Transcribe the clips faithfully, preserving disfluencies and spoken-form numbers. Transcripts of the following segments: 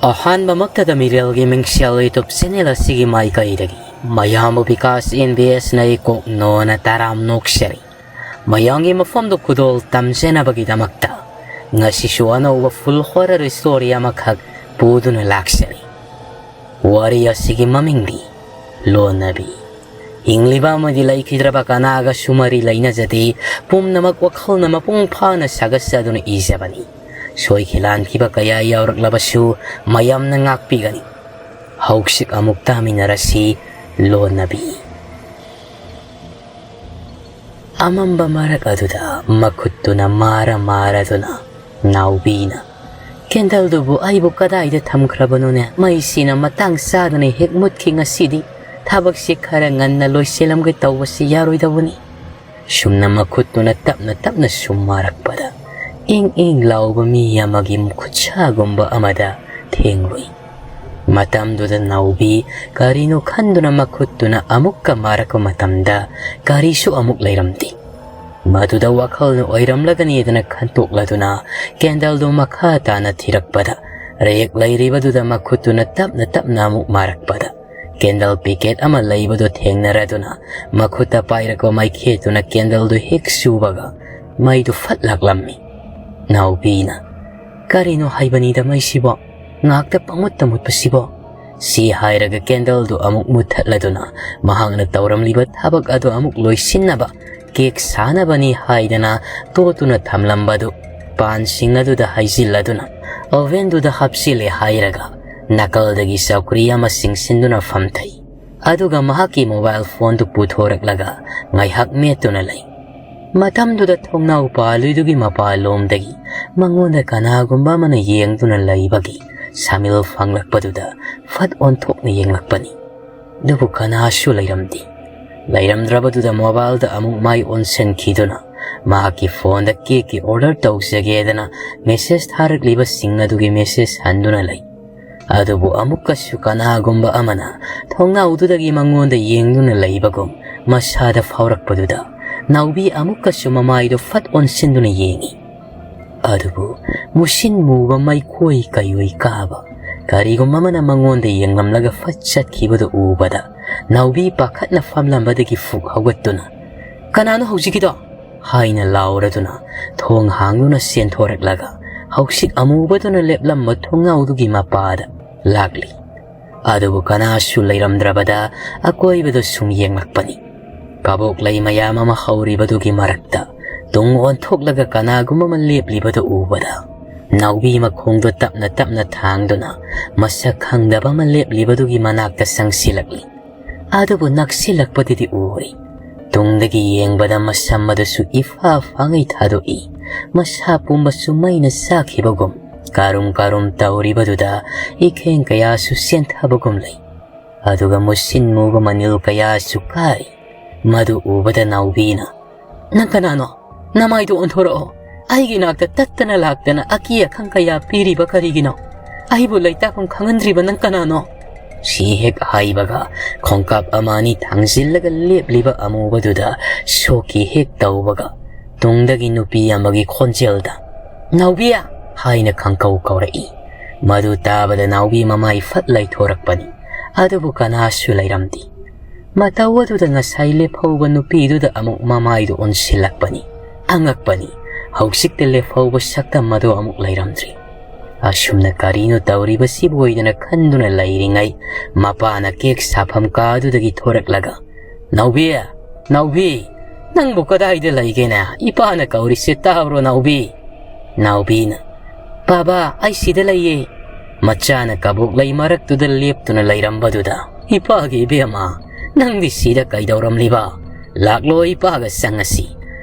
ꯑꯍꯥꯟꯕꯃꯛꯇꯗ ꯃꯤꯔꯦꯜꯒꯤ ꯃꯤꯡꯁꯦꯜ YouTube channel ꯑꯁꯤꯒꯤ ꯃꯥꯏꯀꯩꯗꯒꯤ ꯃꯌꯥꯝꯕꯨ ꯕꯤꯀꯥꯁ ꯑꯦꯟ ꯕꯤ ꯑꯦꯁꯅ ꯏꯀꯣꯛ ꯅꯣꯅ ꯇꯔꯥꯝ ꯅꯣꯛꯆꯔꯤ꯫ ꯃꯌꯥꯝꯒꯤ ꯃꯐꯝꯗ ꯈꯨꯗꯣꯜ ꯇꯝꯖꯅꯕꯒꯤꯗꯃꯛꯇ ꯉꯁꯤꯁꯨ ꯑꯅꯧꯕ full horror story ꯑꯃꯈꯛ ꯄꯨꯗꯨꯅ ꯂꯥꯛꯆꯔꯤ꯫ ꯋꯥꯔꯤ ꯑꯁꯤꯒꯤ ꯃꯃꯤꯡꯗꯤ ꯂꯣꯟꯅꯕꯤ꯫ ꯍꯤꯡꯂꯤꯕ ꯑꯃꯗꯤ ꯂꯩꯈꯤꯗ꯭ꯔꯕ ꯀꯅꯥꯒꯁꯨ ꯃꯔꯤ ꯂꯩꯅꯖꯗꯦ꯫ ꯄꯨꯝꯅꯃꯛ ꯋꯥꯈꯜꯅ ꯃꯄꯨꯡ ꯐꯥꯅ ꯁꯥꯒꯠꯆꯗꯨꯅ ꯏꯖꯕꯅꯤ꯫ ꯁꯣꯏꯈꯤ ꯂꯥꯟꯈꯤꯕ ꯀꯌꯥ ꯌꯥꯎꯔꯛꯂꯕꯁꯨ ꯃꯌꯥꯝꯅ ꯉꯥꯛꯄꯤꯒꯅꯤ꯫ ꯍꯧꯖꯤꯛ ꯑꯃꯨꯛ ꯇꯥꯃꯤꯟꯅꯔꯁꯤ ꯂꯣꯟꯅꯕꯤ꯫ ꯑꯃꯝꯕ ꯃꯔꯛ ꯑꯗꯨꯗ ꯃꯈꯨꯠꯇꯨꯅ ꯃꯥꯔ ꯃꯥꯔꯗꯨꯅ ꯅꯥꯎꯕꯤꯅ, "ꯀꯦꯟꯗꯜꯗꯨꯕꯨ ꯑꯩꯕꯨ ꯀꯗꯥꯏꯗ ꯊꯝꯈ꯭ꯔꯕꯅꯣꯅꯦ? ꯃꯩꯁꯤꯅ ꯃꯇꯥꯡ ꯆꯥꯗꯅ ꯍꯦꯛ ꯃꯨꯠꯈꯤ ꯉꯁꯤꯗꯤ꯫ ꯊꯕꯛꯁꯤ ꯈꯔ ꯉꯟꯅ ꯂꯣꯏꯁꯤꯜꯂꯝꯒꯦ ꯇꯧꯕꯁꯤ ꯌꯥꯔꯣꯏꯗꯧꯕꯅꯤ"꯫ ꯁꯨꯝꯅ ꯃꯈꯨꯠꯇꯨꯅ ꯇꯞꯅ ꯇꯞꯅ ꯁꯨꯝ ꯃꯥꯔꯛꯄꯗ ꯏꯪ ꯏꯪ ꯂꯥꯎꯕ ꯃꯤ ꯑꯃꯒꯤ ꯈꯨꯠꯁꯥꯒꯨꯝꯕ ꯑꯃꯗ ꯊꯦꯡꯂꯨꯏ꯫ ꯃꯇꯝꯗꯨꯗ ꯅꯥꯎꯕꯤ ꯀꯔꯤꯅꯣ ꯈꯟꯗꯨꯅ ꯃꯈꯨꯠꯇꯨꯅ ꯑꯃꯨꯛꯀ ꯃꯥꯔꯛꯄ ꯃꯇꯝꯗ ꯀꯔꯤꯁꯨ ꯑꯃꯨꯛ ꯂꯩꯔꯝꯗꯦ꯫ ꯃꯗꯨꯗ ꯋꯥꯈꯜꯅ ꯑꯣꯏꯔꯝꯂꯒꯅꯤꯗꯅ ꯈꯟꯇꯣꯛꯂꯗꯨꯅ ꯀꯦꯟꯗꯜꯗꯨ ꯃꯈꯥ ꯇꯥꯅ ꯊꯤꯔꯛꯄꯗ ꯔꯦꯛ ꯂꯩꯔꯤꯕꯗꯨꯗ ꯃꯈꯨꯠꯇꯨꯅ ꯇꯞꯅ ꯇꯞꯅ ꯑꯃꯨꯛ ꯃꯥꯔꯛꯄꯗ ꯀꯦꯟꯗꯜ ꯄꯦꯀꯦꯠ ꯑꯃ ꯂꯩꯕꯗꯨ ꯊꯦꯡꯅꯔꯗꯨꯅ ꯃꯈꯨꯠꯇ ꯄꯥꯏꯔꯛꯄ ꯃꯩꯈꯦꯠꯇꯨꯅ ꯀꯦꯟꯗꯜꯗꯨ ꯍꯦꯛ ꯁꯨꯕꯒ ꯃꯩꯗꯨ ꯐꯠ ꯂꯥꯛꯂꯝꯃꯤ꯫ ꯅꯥꯎꯕꯤꯅ, "ꯀꯔꯤꯅꯣ ꯍꯥꯏꯕꯅꯤꯗ ꯃꯩꯁꯤꯕꯣ? ꯉꯥꯛꯇ ꯄꯪꯃꯨꯠꯇ ꯃꯨꯠꯄꯁꯤꯕꯣ?" ꯁꯤ ꯍꯥꯏꯔꯒ ꯀꯦꯟꯗꯜꯗꯨ ꯑꯃꯨꯛ ꯃꯨꯠꯊꯠꯂꯗꯨꯅ ꯃꯍꯥꯛꯅ ꯇꯧꯔꯝꯂꯤꯕ ꯊꯕꯛ ꯑꯗꯨ ꯑꯃꯨꯛ ꯂꯣꯏꯁꯤꯟꯅꯕ ꯀꯦꯛ ꯁꯥꯅꯕꯅꯤ ꯍꯥꯏꯗꯅ ꯇꯣꯠꯇꯨꯅ ꯊꯝꯂꯝꯕꯗꯨ ꯄꯥꯟꯁꯤꯡ ꯑꯗꯨꯗ ꯍꯩꯖꯤꯜꯂꯗꯨꯅ ꯑꯣꯚꯦꯟꯗꯨꯗ ꯍꯥꯞꯆꯤꯜꯂꯦ ꯍꯥꯏꯔꯒ ꯅꯥꯀꯜꯗꯒꯤ ꯆꯧꯀ꯭ꯔꯤ ꯑꯃ ꯆꯤꯡꯁꯤꯟꯗꯨꯅ ꯐꯝꯊꯩ꯫ ꯑꯗꯨꯒ ꯃꯍꯥꯛꯀꯤ ꯃꯣꯕꯥꯏꯜ ꯐꯣꯟꯗꯨ ꯄꯨꯊꯣꯔꯛꯂꯒ ꯉꯥꯏꯍꯥꯛ ꯃꯦꯠꯇꯨꯅ ꯂꯩ꯫ ꯃꯇꯝꯗꯨꯗ ꯊꯣꯡꯅꯥꯎ ꯄꯥꯜꯂꯨꯏꯗꯨꯒꯤ ꯃꯄꯥꯜꯂꯣꯝꯗꯒꯤ ꯃꯉꯣꯟꯗ ꯀꯅꯥꯒꯨꯝꯕ ꯑꯃꯅ ꯌꯦꯡꯗꯨꯅ ꯂꯩꯕꯒꯤ ꯁꯃꯤꯜ ꯐꯪꯂꯛꯄꯗꯨꯗ ꯐꯠ ꯑꯣꯟꯊꯣꯛꯅ ꯌꯦꯡꯂꯛꯄꯅꯤ꯫ ꯑꯗꯨꯕꯨ ꯀꯅꯥꯁꯨ ꯂꯩꯔꯝꯗꯦ꯫ ꯂꯩꯔꯝꯗ꯭ꯔꯕꯗꯨꯗ ꯃꯣꯕꯥꯏꯜꯗ ꯑꯃꯨꯛ ꯃꯥꯏ ꯑꯣꯟꯁꯤꯟꯈꯤꯗꯨꯅ ꯃꯍꯥꯛꯀꯤ ꯐꯣꯟꯗ ꯀꯦꯛꯀꯤ ꯑꯣꯔꯗꯔ ꯇꯧꯖꯒꯦꯗꯅ ꯃꯦꯁꯦꯖ ꯊꯥꯔꯛꯂꯤꯕꯁꯤꯡ ꯑꯗꯨꯒꯤ ꯃꯦꯁꯦꯖ ꯍꯟꯗꯨꯅ ꯂꯩ꯫ ꯑꯗꯨꯕꯨ ꯑꯃꯨꯛꯀꯁꯨ ꯀꯅꯥꯒꯨꯝꯕ ꯑꯃꯅ ꯊꯣꯡꯅꯥꯎꯗꯨꯗꯒꯤ ꯃꯉꯣꯟꯗ ꯌꯦꯡꯗꯨꯅ ꯂꯩꯕꯒꯨꯝ ꯃꯁꯥꯗ ꯐꯥꯎꯔꯛꯄꯗꯨꯗ ꯅꯥꯎꯕꯤ ꯑꯃꯨꯛꯀꯁꯨ ꯃꯃꯥꯏꯗꯨ ꯐꯠ ꯑꯣꯟꯁꯤꯟꯗꯨꯅ ꯌꯦꯡꯏ꯫ ꯑꯗꯨꯕꯨ ꯃꯨꯁꯤꯟ ꯃꯨꯕ ꯃꯩꯈꯣꯏ ꯀꯩꯑꯣꯏ ꯀꯥꯕ ꯀꯔꯤꯒꯨꯝꯕ ꯑꯃꯅ ꯃꯉꯣꯟꯗ ꯌꯦꯡꯂꯝꯂꯒ ꯐꯠ ꯆꯠꯈꯤꯕꯗꯨ ꯎꯕꯗ ꯅꯥꯎꯕꯤ ꯄꯥꯈꯠꯅ ꯐꯝꯂꯝꯕꯗꯒꯤ ꯐꯨꯛ ꯍꯧꯒꯠꯇꯨꯅ, "ꯀꯅꯥꯅꯣ ꯍꯧꯖꯤꯛꯀꯤꯗꯣ?" ꯍꯥꯏꯅ ꯂꯥꯎꯔꯗꯨꯅ ꯊꯣꯡ ꯍꯥꯡꯗꯨꯅ ꯆꯦꯟꯊꯣꯔꯛꯂꯒ ꯍꯧꯖꯤꯛ ꯑꯃꯨꯕꯗꯨꯅ ꯂꯦꯞꯂꯝꯕ ꯊꯣꯡꯅꯥꯎꯗꯨꯒꯤ ꯃꯄꯥꯗ ꯂꯥꯛꯂꯤ꯫ ꯑꯗꯨꯕꯨ ꯀꯅꯥꯁꯨ ꯂꯩꯔꯝꯗ꯭ꯔꯕꯗ ꯑꯀꯣꯏꯕꯗ ꯁꯨꯝ ꯌꯦꯡꯂꯛꯄꯅꯤ꯫ ꯀꯕꯣꯛ ꯂꯩ ꯃꯌꯥꯝ ꯑꯃ ꯍꯧꯔꯤꯕꯗꯨꯒꯤ ꯃꯔꯛꯇ ꯇꯨꯡ ꯑꯣꯟꯊꯣꯛꯂꯒ ꯀꯅꯥꯒꯨꯝꯕ ꯑꯃ ꯂꯦꯞꯂꯤꯕꯗꯨ ꯎꯕꯗ ꯅꯥꯎꯕꯤ ꯃꯈꯣꯡꯗꯣ ꯇꯞꯅ ꯇꯞꯅ ꯊꯥꯡꯗꯨꯅ ꯃꯁꯛ ꯈꯪꯗꯕ ꯑꯃ ꯂꯦꯞꯂꯤꯕꯗꯨꯒꯤ ꯃꯅꯥꯛꯇ ꯆꯪꯁꯤꯜꯂꯛꯂꯤ꯫ ꯑꯗꯨꯕꯨ ꯅꯛꯁꯤꯜꯂꯛꯄꯗꯨꯗꯤ ꯎꯔꯤ꯫ ꯇꯨꯡꯗꯒꯤ ꯌꯦꯡꯕꯗ ꯃꯁꯝ ꯑꯗꯨꯁꯨ ꯏꯐꯥ ꯐꯥꯉꯩ ꯊꯥꯗꯣꯛꯏ꯫ ꯃꯁꯥ ꯄꯨꯝꯕꯁꯨ ꯃꯩꯅ ꯆꯥꯈꯤꯕꯒꯨꯝ ꯀꯥꯔꯨꯝ ꯀꯥꯔꯨꯝ ꯇꯧꯔꯤꯕꯗꯨꯗ ꯏꯈꯦꯡ ꯀꯌꯥꯁꯨ ꯆꯦꯟꯊꯕꯒꯨꯝ ꯂꯩ꯫ ꯑꯗꯨꯒ ꯃꯨꯁꯤꯟ ꯃꯨꯕ ꯃꯅꯤꯜ ꯀꯌꯥꯁꯨ ꯀꯥꯔꯤ꯫ ꯃꯗꯨ ꯎꯕꯗ ꯅꯥꯎꯕꯤꯅ, "ꯅꯪ ꯀꯅꯥꯅꯣ? ꯅꯃꯥꯏꯗꯨ ꯑꯣꯟꯊꯣꯔꯛꯑꯣ꯫ ꯑꯩꯒꯤ ꯅꯥꯛꯇ ꯇꯠꯇꯅ ꯂꯥꯛꯇꯅ ꯑꯀꯤ ꯑꯈꯪ ꯀꯌꯥ ꯄꯤꯔꯤꯕ ꯀꯔꯤꯒꯤꯅꯣ? ꯑꯩꯕꯨ ꯂꯩꯇꯥꯐꯝ ꯈꯪꯍꯟꯗ꯭ꯔꯤꯕ ꯅꯪ ꯀꯅꯥꯅꯣ?" ꯁꯤ ꯍꯦꯛ ꯍꯥꯏꯕꯒ ꯈꯣꯡꯀꯥꯞ ꯑꯃ ꯑꯅꯤ ꯊꯥꯡꯖꯤꯜꯂꯒ ꯂꯦꯞꯂꯤꯕ ꯑꯃꯨꯕꯗꯨꯗ ꯁꯣꯛꯀꯤ ꯍꯦꯛ ꯇꯧꯕꯒ ꯇꯨꯡꯗꯒꯤ ꯅꯨꯄꯤ ꯑꯃꯒꯤ ꯈꯣꯟꯖꯦꯜꯗ, "ꯅꯥꯎꯕꯤ!" ꯍꯥꯏꯅ ꯈꯪꯀꯧ ꯀꯧꯔꯛꯏ꯫ ꯃꯗꯨ ꯇꯥꯕꯗ ꯅꯥꯎꯕꯤ ꯃꯃꯥꯏ ꯐꯠ ꯂꯩꯊꯣꯔꯛꯄꯅꯤ꯫ ꯑꯗꯨꯕꯨ ꯀꯅꯥꯁꯨ ꯂꯩꯔꯝꯗꯦ꯫ ꯃꯇꯧ ꯑꯗꯨꯗ ꯉꯁꯥꯏ ꯂꯦꯞꯍꯧꯕ ꯅꯨꯄꯤꯗꯨꯗ ꯑꯃꯨꯛ ꯃꯃꯥꯏꯗꯨ ꯑꯣꯟꯁꯤꯜꯂꯛꯄꯅꯤ꯫ ꯑꯉꯛꯄꯅꯤ, ꯍꯧꯖꯤꯛꯇ ꯂꯦꯞꯍꯧꯕ ꯁꯛꯇꯝ ꯑꯗꯨ ꯑꯃꯨꯛ ꯂꯩꯔꯝꯗ꯭ꯔꯤ꯫ ꯑꯁꯨꯝꯅ ꯀꯔꯤꯅꯣ ꯇꯧꯔꯤꯕꯁꯤꯕꯨ ꯑꯣꯏꯗꯅ ꯈꯟꯗꯨꯅ ꯂꯩꯔꯤꯉꯩ, ꯃꯄꯥꯅ ꯀꯦꯛ ꯁꯥꯐꯝ ꯀꯥꯗꯨꯗꯒꯤ ꯊꯣꯔꯛꯂꯒ, "ꯅꯥꯎꯕꯤ! ꯅꯥꯎꯕꯤ! ꯅꯪꯕꯨ ꯀꯗꯥꯏꯗ ꯂꯩꯒꯦꯅꯦ? ꯏꯄꯥꯅ ꯀꯧꯔꯤꯁꯦ ꯇꯥꯕ꯭ꯔꯣ, ꯅꯥꯎꯕꯤ?" ꯅꯥꯎꯕꯤꯅ, "ꯄꯥꯕꯥ, ꯑꯩ ꯁꯤꯗ ꯂꯩꯌꯦ꯫" ꯃꯆꯥꯅ ꯀꯕꯣꯛ ꯂꯩ ꯃꯔꯛꯇꯨꯗ ꯂꯦꯞꯇꯨꯅ ꯂꯩꯔꯝꯕꯗꯨꯗ, "ꯏꯄꯥꯒꯤ ꯏꯕꯦꯝꯃ, ꯅꯪꯗꯤ ꯁꯤꯗ ꯀꯩꯗꯧꯔꯝꯂꯤꯕ? ꯂꯥꯛꯂꯣ, ꯏꯄꯥꯒ ꯆꯪꯉꯁꯤ꯫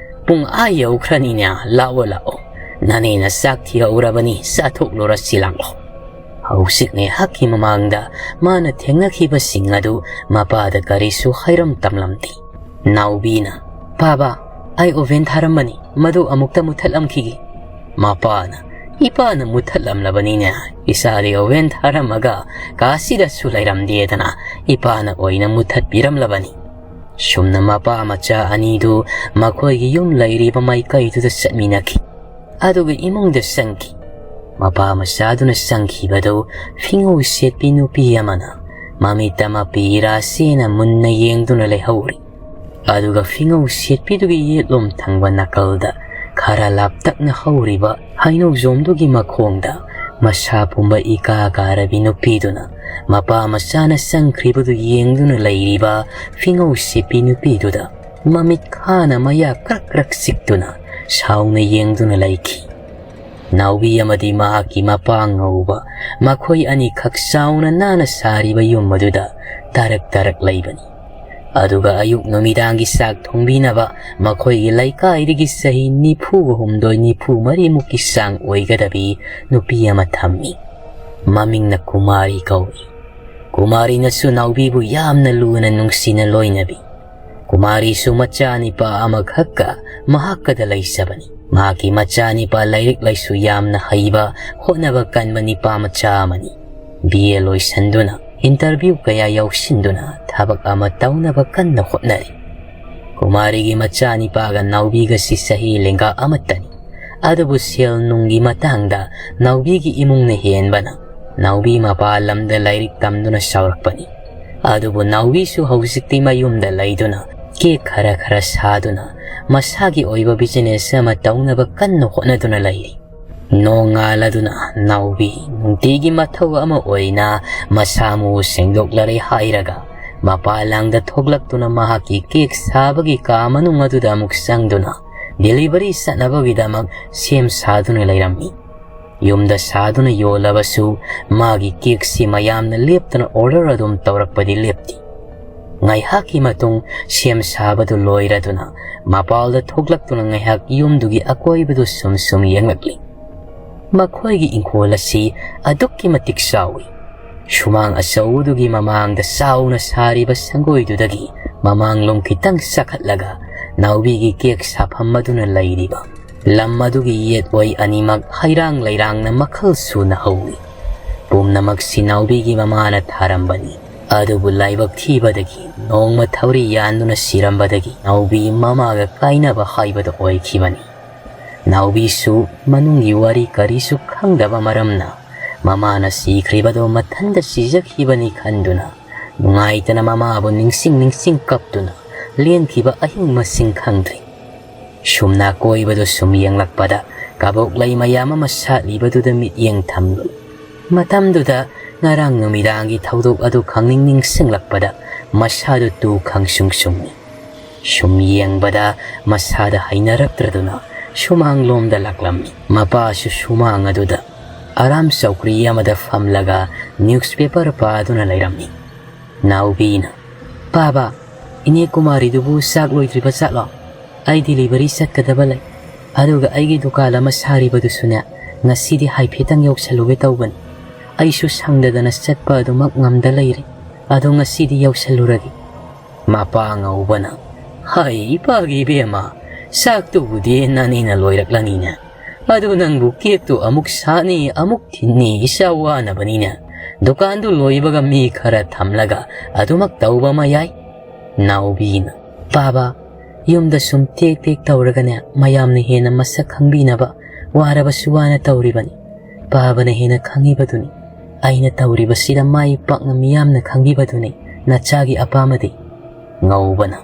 ꯄꯨꯡ ꯑꯥ ꯌꯧꯈ꯭ꯔꯅꯤꯅꯦ, ꯂꯥꯛꯑꯣ, ꯂꯥꯛꯑꯣ꯫ ꯅꯅꯦꯅ ꯆꯥꯛ ꯊꯤꯍꯧꯔꯕꯅꯤ, ꯆꯥꯊꯣꯛꯂꯨꯔꯁꯤ, ꯂꯥꯛꯂꯣ꯫" ꯍꯧꯖꯤꯛ ꯉꯥꯏꯍꯥꯛꯀꯤ ꯃꯃꯥꯡꯗ ꯃꯥꯅ ꯊꯦꯡꯅꯈꯤꯕꯁꯤꯡ ꯑꯗꯨ ꯃꯄꯥꯗ ꯀꯔꯤꯁꯨ ꯍꯥꯏꯔꯝ ꯇꯝꯂꯝꯗꯦ꯫ ꯅꯥꯎꯕꯤꯅ, "ꯄꯥꯕꯥ, ꯑꯩ ꯑꯣꯚꯦꯟ ꯊꯥꯔꯝꯕꯅꯤ, ꯃꯗꯨ ꯑꯃꯨꯛꯇ ꯃꯨꯠꯊꯠꯂꯝꯈꯤꯒꯦ꯫" ꯃꯄꯥꯅ, "ꯏꯄꯥꯅ ꯃꯨꯠꯊꯠꯂꯝꯂꯕꯅꯤꯅꯦ, ꯏꯆꯥꯗꯤ ꯑꯣꯚꯦꯟ ꯊꯥꯔꯝꯃꯒ ꯀꯥꯁꯤꯗꯁꯨ ꯂꯩꯔꯝꯗꯦꯗꯅ ꯏꯄꯥꯅ ꯑꯣꯏꯅ ꯃꯨꯠꯊꯠꯄꯤꯔꯝꯂꯕꯅꯤ꯫" ꯁꯨꯝꯅ ꯃꯄꯥ ꯃꯆꯥ ꯑꯅꯤꯗꯨ ꯃꯈꯣꯏꯒꯤ ꯌꯨꯝ ꯂꯩꯔꯤꯕ ꯃꯥꯏꯀꯩꯗꯨꯗ ꯆꯠꯃꯤꯟꯅꯈꯤ꯫ ꯑꯗꯨꯒ ꯏꯃꯨꯡꯗ ꯆꯪꯈꯤ꯫ ꯃꯄꯥ ꯃꯆꯥꯗꯨꯅ ꯆꯪꯈꯤꯕꯗꯨ ꯐꯤꯉꯧ ꯁꯦꯠꯄꯤ ꯅꯨꯄꯤ ꯑꯃꯅ ꯃꯃꯤꯠꯇ ꯃꯄꯤ ꯏꯔꯥ ꯆꯦꯅ ꯃꯨꯟꯅ ꯌꯦꯡꯗꯨꯅ ꯂꯩꯍꯧꯔꯤ꯫ ꯑꯗꯨꯒ ꯐꯤꯉꯧ ꯁꯦꯠꯄꯤꯗꯨꯒꯤ ꯌꯦꯠꯂꯣꯝ ꯊꯪꯕ ꯅꯥꯀꯜꯗ ꯈꯔ ꯂꯥꯞꯇꯛꯅ ꯍꯧꯔꯤꯕ ꯍꯩꯅꯧꯖꯣꯝꯗꯨꯒꯤ ꯃꯈꯣꯡꯗ ꯃꯁꯥ ꯄꯨꯝꯕ ꯏꯀꯥ ꯀꯥꯔꯕꯤ ꯅꯨꯄꯤꯗꯨꯅ ꯃꯄꯥ ꯃꯆꯥꯅ ꯆꯪꯈ꯭ꯔꯤꯕꯗꯨ ꯌꯦꯡꯗꯨꯅ ꯂꯩꯔꯤꯕ ꯐꯤꯉꯧ ꯁꯦꯠꯄꯤ ꯅꯨꯄꯤꯗꯨꯗ ꯃꯃꯤꯠ ꯈꯥꯅ ꯃꯌꯥ ꯀ꯭ꯔꯛ ꯀ꯭ꯔꯛ ꯆꯤꯛꯇꯨꯅ ꯁꯥꯎꯅ ꯌꯦꯡꯗꯨꯅ ꯂꯩꯈꯤ꯫ ꯅꯥꯎꯕꯤ ꯑꯃꯗꯤ ꯃꯍꯥꯛꯀꯤ ꯃꯄꯥ ꯉꯧꯕ, ꯃꯈꯣꯏ ꯑꯅꯤꯈꯛ ꯆꯥꯎꯅ ꯅꯥꯟꯅ ꯁꯥꯔꯤꯕ ꯌꯨꯝ ꯑꯗꯨꯗ ꯇꯔꯛ ꯇꯔꯛ ꯂꯩꯕꯅꯤ꯫ ꯑꯗꯨꯒ ꯑꯌꯨꯛ ꯅꯨꯃꯤꯗꯥꯡꯒꯤ ꯆꯥꯛ ꯊꯣꯡꯕꯤꯅꯕ ꯃꯈꯣꯏꯒꯤ ꯂꯩꯀꯥꯏꯗꯒꯤ ꯆꯍꯤ ꯅꯤꯐꯨꯒ ꯍꯨꯝꯗꯣꯏ, ꯅꯤꯐꯨ ꯃꯔꯤꯃꯨꯛꯀꯤ ꯆꯥꯡ ꯑꯣꯏꯒꯗꯕꯤ ꯅꯨꯄꯤ ꯑꯃ ꯊꯝꯃꯤ꯫ ꯃꯃꯤꯡꯅ ꯀꯨꯃꯥꯔꯤ ꯀꯧꯏ꯫ ꯀꯨꯃꯥꯔꯤꯅꯁꯨ ꯅꯥꯎꯕꯤꯕꯨ ꯌꯥꯝꯅ ꯂꯨꯅ ꯅꯨꯡꯁꯤꯅ ꯂꯣꯏꯅꯕꯤ꯫ ꯀꯨꯃꯥꯔꯤꯁꯨ ꯃꯆꯥꯅꯤꯄꯥ ꯑꯃꯈꯛꯀ ꯃꯍꯥꯛꯀꯗ ꯂꯩꯖꯕꯅꯤ꯫ ꯃꯍꯥꯛꯀꯤ ꯃꯆꯥꯅꯤꯄꯥ ꯂꯥꯏꯔꯤꯛ ꯂꯥꯏꯁꯨ ꯌꯥꯝꯅ ꯍꯩꯕ, ꯍꯣꯠꯅꯕ ꯀꯟꯕ ꯅꯤꯄꯥ ꯃꯆꯥ ꯑꯃꯅꯤ꯫ ꯕꯤ ꯑꯦ ꯂꯣꯏꯁꯤꯟꯗꯨꯅ, ꯏꯟꯇꯔꯚ꯭ꯌꯨ ꯀꯌꯥ ꯌꯥꯎꯁꯤꯟꯗꯨꯅ ꯊꯕꯛ ꯑꯃ ꯇꯧꯅꯕ ꯀꯟꯅ ꯍꯣꯠꯅꯔꯤ꯫ ꯀꯨꯃꯥꯔꯤꯒꯤ ꯃꯆꯥꯅꯤꯄꯥꯒ ꯅꯥꯎꯕꯤꯒꯁꯤ ꯆꯍꯤ ꯂꯦꯡꯒꯥ ꯑꯃꯠꯇꯅꯤ꯫ ꯑꯗꯨꯕꯨ ꯁꯦꯜ ꯅꯨꯡꯒꯤ ꯃꯇꯥꯡꯗ ꯅꯥꯎꯕꯤꯒꯤ ꯏꯃꯨꯡꯅ ꯍꯦꯟꯕꯅ, ꯅꯥꯎꯕꯤ ꯃꯄꯥꯟ ꯂꯝꯗ ꯂꯥꯏꯔꯤꯛ ꯇꯝꯗꯨꯅ ꯆꯥꯎꯔꯛꯄꯅꯤ꯫ ꯑꯗꯨꯕꯨ ꯅꯥꯎꯕꯤꯁꯨ ꯍꯧꯖꯤꯛꯇꯤ ꯃꯌꯨꯝꯗ ꯂꯩꯗꯨꯅ ꯀꯦꯛ ꯈꯔ ꯈꯔ ꯁꯥꯗꯨꯅ ꯃꯁꯥꯒꯤ ꯑꯣꯏꯕ ꯕꯤꯖꯤꯅꯦꯁ ꯑꯃ ꯇꯧꯅꯕ ꯀꯟꯅ ꯍꯣꯠꯅꯗꯨꯅ ꯂꯩꯔꯤ꯫ ꯅꯣꯡꯉꯥꯜꯂꯗꯨꯅ ꯅꯥꯎꯕꯤ ꯅꯨꯡꯇꯤꯒꯤ ꯃꯊꯧ ꯑꯃ ꯑꯣꯏꯅ ꯃꯁꯥ ꯃꯎ ꯁꯦꯡꯗꯣꯛꯂꯔꯦ ꯍꯥꯏꯔꯒ ꯃꯄꯥꯟ ꯂꯝꯗ ꯊꯣꯛꯂꯛꯇꯨꯅ ꯃꯍꯥꯛꯀꯤ ꯀꯦꯛ ꯁꯥꯕꯒꯤ ꯀꯥ ꯃꯅꯨꯡ ꯑꯗꯨꯗ ꯑꯃꯨꯛ ꯆꯪꯗꯨꯅ ꯗꯦꯂꯤꯚꯔꯤ ꯆꯠꯅꯕꯒꯤꯗꯃꯛ ꯁꯦꯝ ꯁꯥꯗꯨꯅ ꯂꯩꯔꯝꯃꯤ꯫ ꯌꯨꯝꯗ ꯁꯥꯗꯨꯅ ꯌꯣꯜꯂꯕꯁꯨ ꯃꯥꯒꯤ ꯀꯦꯛꯁꯤ ꯃꯌꯥꯝꯅ ꯂꯦꯞꯇꯅ ꯑꯣꯔꯗꯔ ꯑꯗꯨꯝ ꯇꯧꯔꯛꯄꯗꯤ ꯂꯦꯞꯇꯦ꯫ ꯉꯥꯏꯍꯥꯛꯀꯤ ꯃꯇꯨꯡ ꯁꯦꯝ ꯁꯥꯕꯗꯨ ꯂꯣꯏꯔꯗꯨꯅ ꯃꯄꯥꯜꯗ ꯊꯣꯛꯂꯛꯇꯨꯅ ꯉꯥꯏꯍꯥꯛ ꯌꯨꯝꯗꯨꯒꯤ ꯑꯀꯣꯏꯕꯗꯨ ꯁꯨꯝ ꯁꯨꯝ ꯌꯦꯡꯂꯛꯂꯤ꯫ ꯃꯈꯣꯏꯒꯤ ꯏꯪꯈꯣꯜ ꯑꯁꯤ ꯑꯗꯨꯛꯀꯤ ꯃꯇꯤꯛ ꯆꯥꯎꯏ꯫ ꯁꯨꯃꯥꯡ ꯑꯆꯧꯕꯗꯨꯒꯤ ꯃꯃꯥꯡꯗ ꯆꯥꯎꯅ ꯁꯥꯔꯤꯕ ꯁꯪꯒꯣꯏꯗꯨꯗꯒꯤ ꯃꯃꯥꯡꯂꯣꯝ ꯈꯤꯇꯪ ꯆꯈꯠꯂꯒ ꯅꯥꯎꯕꯤꯒꯤ ꯀꯦꯛ ꯁꯥꯐꯝ ꯑꯗꯨꯅ ꯂꯩꯔꯤꯕ ꯂꯝ ꯑꯗꯨꯒꯤ ꯌꯦꯠ ꯑꯣꯏ ꯑꯅꯤꯃꯛ ꯍꯩꯔꯥꯡ ꯂꯩꯔꯥꯡꯅ ꯃꯈꯜ ꯁꯨꯅ ꯍꯧꯏ꯫ ꯄꯨꯝꯅꯃꯛꯁꯤ ꯅꯥꯎꯕꯤꯒꯤ ꯃꯃꯥꯅ ꯊꯥꯔꯝꯕꯅꯤ꯫ ꯑꯗꯨꯕꯨ ꯂꯥꯏꯕꯛ ꯊꯤꯕꯗꯒꯤ ꯅꯣꯡꯃ ꯊꯧꯔꯤ ꯌꯥꯟꯗꯨꯅ ꯁꯤꯔꯝꯕꯗꯒꯤ ꯅꯥꯎꯕꯤ ꯃꯃꯥꯒ ꯀꯥꯏꯅꯕ ꯍꯥꯏꯕꯗꯨ ꯑꯣꯏꯈꯤꯕꯅꯤ꯫ ꯅꯥꯎꯕꯤꯁꯨ ꯃꯅꯨꯡꯒꯤ ꯋꯥꯔꯤ ꯀꯔꯤꯁꯨ ꯈꯪꯗꯕ ꯃꯔꯝꯅ ꯃꯃꯥꯅ ꯁꯤꯈ꯭ꯔꯤꯕꯗꯣ ꯃꯊꯟꯇ ꯁꯤꯖꯈꯤꯕꯅꯤ ꯈꯟꯗꯨꯅ ꯅꯨꯡꯉꯥꯏꯇꯅ ꯃꯃꯥꯕꯨ ꯅꯤꯡꯁꯤꯡ ꯅꯤꯡꯁꯤꯡ ꯀꯞꯇꯨꯅ ꯂꯦꯟꯈꯤꯕ ꯑꯍꯤꯡ ꯃꯁꯤꯡ ꯈꯪꯗ꯭ꯔꯤ꯫ ꯁꯨꯝ ꯅꯥꯀꯣꯏꯕꯗꯨ ꯁꯨꯝ ꯌꯦꯡꯂꯛꯄꯗ ꯀꯕꯣꯛꯂꯩ ꯃꯌꯥꯝ ꯑꯃ ꯁꯥꯠꯂꯤꯕꯗꯨꯗ ꯃꯤꯠꯌꯦꯡ ꯊꯝꯂꯨꯏ꯫ ꯃꯇꯝꯗꯨꯗ ꯉꯔꯥꯡ ꯅꯨꯃꯤꯗꯥꯡꯒꯤ ꯊꯧꯗꯣꯛ ꯑꯗꯨ ꯈꯪꯅꯤꯡ ꯅꯤꯡꯁꯤꯡꯂꯛꯄꯗ ꯃꯁꯥꯗꯨ ꯇꯨ ꯈꯪꯁꯨꯡ ꯁꯨꯡꯏ꯫ ꯁꯨꯝ ꯌꯦꯡꯕꯗ ꯃꯁꯥꯗ ꯍꯩꯅꯔꯛꯇ꯭ꯔꯗꯨꯅ ꯁꯨꯃꯥꯡꯂꯣꯝꯗ ꯂꯥꯛꯂꯝꯃꯤ꯫ ꯃꯄꯥꯁꯨ ꯁꯨꯃꯥꯡ ꯑꯗꯨꯗ ꯑꯔꯥꯝ ꯆꯧꯀ꯭ꯔꯤ ꯑꯃꯗ ꯐꯝꯂꯒ ꯅ꯭ꯌꯨꯁꯄꯦꯄꯔ ꯄꯥꯗꯨꯅ ꯂꯩꯔꯝꯃꯤ꯫ ꯅꯥꯎꯕꯤꯅ, "ꯄꯥꯕ, ꯏꯅꯦ ꯀꯨꯃꯥꯔꯤꯗꯨꯕꯨ ꯆꯥꯛ ꯂꯣꯏꯗ꯭ꯔꯤꯕ ꯆꯥꯠꯂꯣ? ꯑꯩ ꯗꯤꯂꯤꯚꯔꯤ ꯆꯠꯀꯗꯕ ꯂꯩ꯫ ꯑꯗꯨꯒ ꯑꯩꯒꯤ ꯗꯨꯀꯥꯟ ꯑꯃ ꯁꯥꯔꯤꯕꯗꯨꯁꯨꯅꯦ, ꯉꯁꯤꯗꯤ ꯍꯥꯏꯐꯦꯠꯇꯪ ꯌꯧꯁꯜꯂꯨꯒꯦ ꯇꯧꯕꯅꯤ꯫ ꯑꯩꯁꯨ ꯁꯪꯗꯗꯅ ꯆꯠꯄ ꯑꯗꯨꯃꯛ ꯉꯝꯗ ꯂꯩꯔꯦ꯫ ꯑꯗꯣ ꯉꯁꯤꯗꯤ ꯌꯧꯁꯜꯂꯨꯔꯒꯦ꯫" ꯃꯄꯥ ꯉꯧꯕꯅ, "ꯍꯩ, ꯏꯄꯥꯒꯤ ꯏꯕꯦꯝꯃ, ꯆꯥꯛꯇꯨꯕꯨꯗꯤ ꯅꯅꯦꯅ ꯂꯣꯏꯔꯛꯂꯅꯤꯅꯦ꯫ ꯑꯗꯨ ꯅꯪꯕꯨ ꯀꯦꯛꯇꯨ ꯑꯃꯨꯛ ꯁꯥꯅꯤ, ꯑꯃꯨꯛ ꯊꯤꯟꯅꯤ, ꯏꯆꯥ ꯋꯥꯅꯕꯅꯤꯅꯦ꯫ ꯗꯨꯀꯥꯟꯗꯨ ꯂꯣꯏꯕꯒ ꯃꯤ ꯈꯔ ꯊꯝꯂꯒ ꯑꯗꯨꯃꯛ ꯇꯧꯕ ꯑꯃ ꯌꯥꯏ꯫" ꯅꯥꯎꯕꯤꯅ, "ꯄꯥꯕ, ꯌꯨꯝꯗ ꯁꯨꯝ ꯇꯦꯛ ꯇꯦꯛ ꯇꯧꯔꯒꯅꯦ, ꯃꯌꯥꯝꯅ ꯍꯦꯟꯅ ꯃꯁꯛ ꯈꯪꯕꯤꯅꯕ ꯋꯥꯔꯕꯁꯨ ꯋꯥꯅ ꯇꯧꯔꯤꯕꯅꯤ꯫ ꯄꯥꯕꯅ ꯍꯦꯟꯅ ꯈꯪꯉꯤꯕꯗꯨꯅꯤ꯫ ꯑꯩꯅ ꯇꯧꯔꯤꯕꯁꯤꯗ ꯃꯥꯏ ꯄꯥꯛꯅ ꯃꯤꯌꯥꯝꯅ ꯈꯪꯕꯤꯕꯗꯨꯅꯤ ꯅꯆꯥꯒꯤ ꯑꯄꯥꯝꯕꯗꯤ꯫" ꯉꯧꯕꯅ,